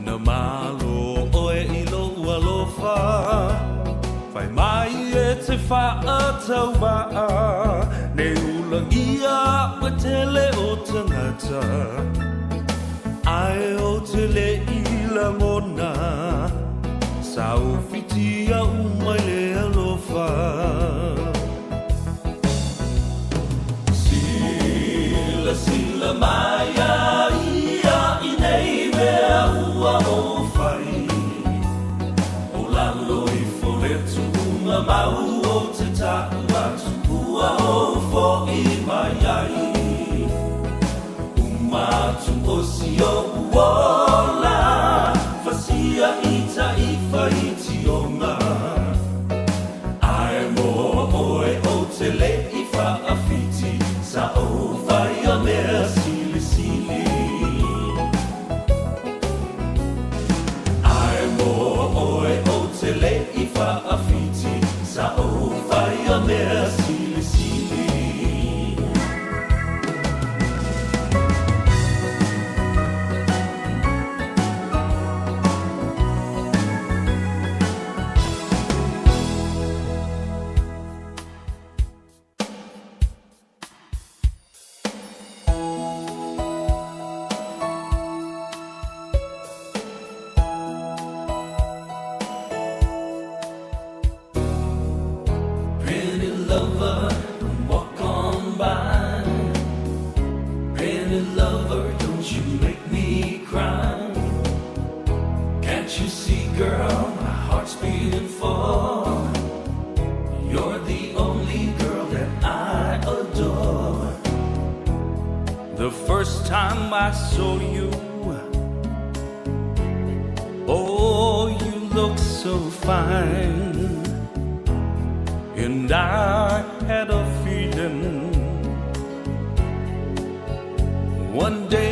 Na malo ʻoe i lou alofa Fai mai e te faatauva'a Nei ulagia ua tele o tagata Ae ou te le i lagona Sa ou fitia uma i le alofa. Silasila mai a ia i nei mea ua ou fai. O lalo ifo le tuuga mau ou te ta'u atu ua ou fo'i mai ai. Uma atu o si o'u ola, fasia i ta'ifa i tioga. Ae mo oe ou te le'i fa'afiti, sa ou faia mea silisili. Ae mo oe ou te le'i fa'afiti, sa ou faia mea silisili. Pretty lover, walk on by. Pretty lover, don't you make me cry. Can't you see, girl, my heart's beating for? You're the only girl that I adore. The first time I saw you, oh, you look so fine. And I had a feeling one day.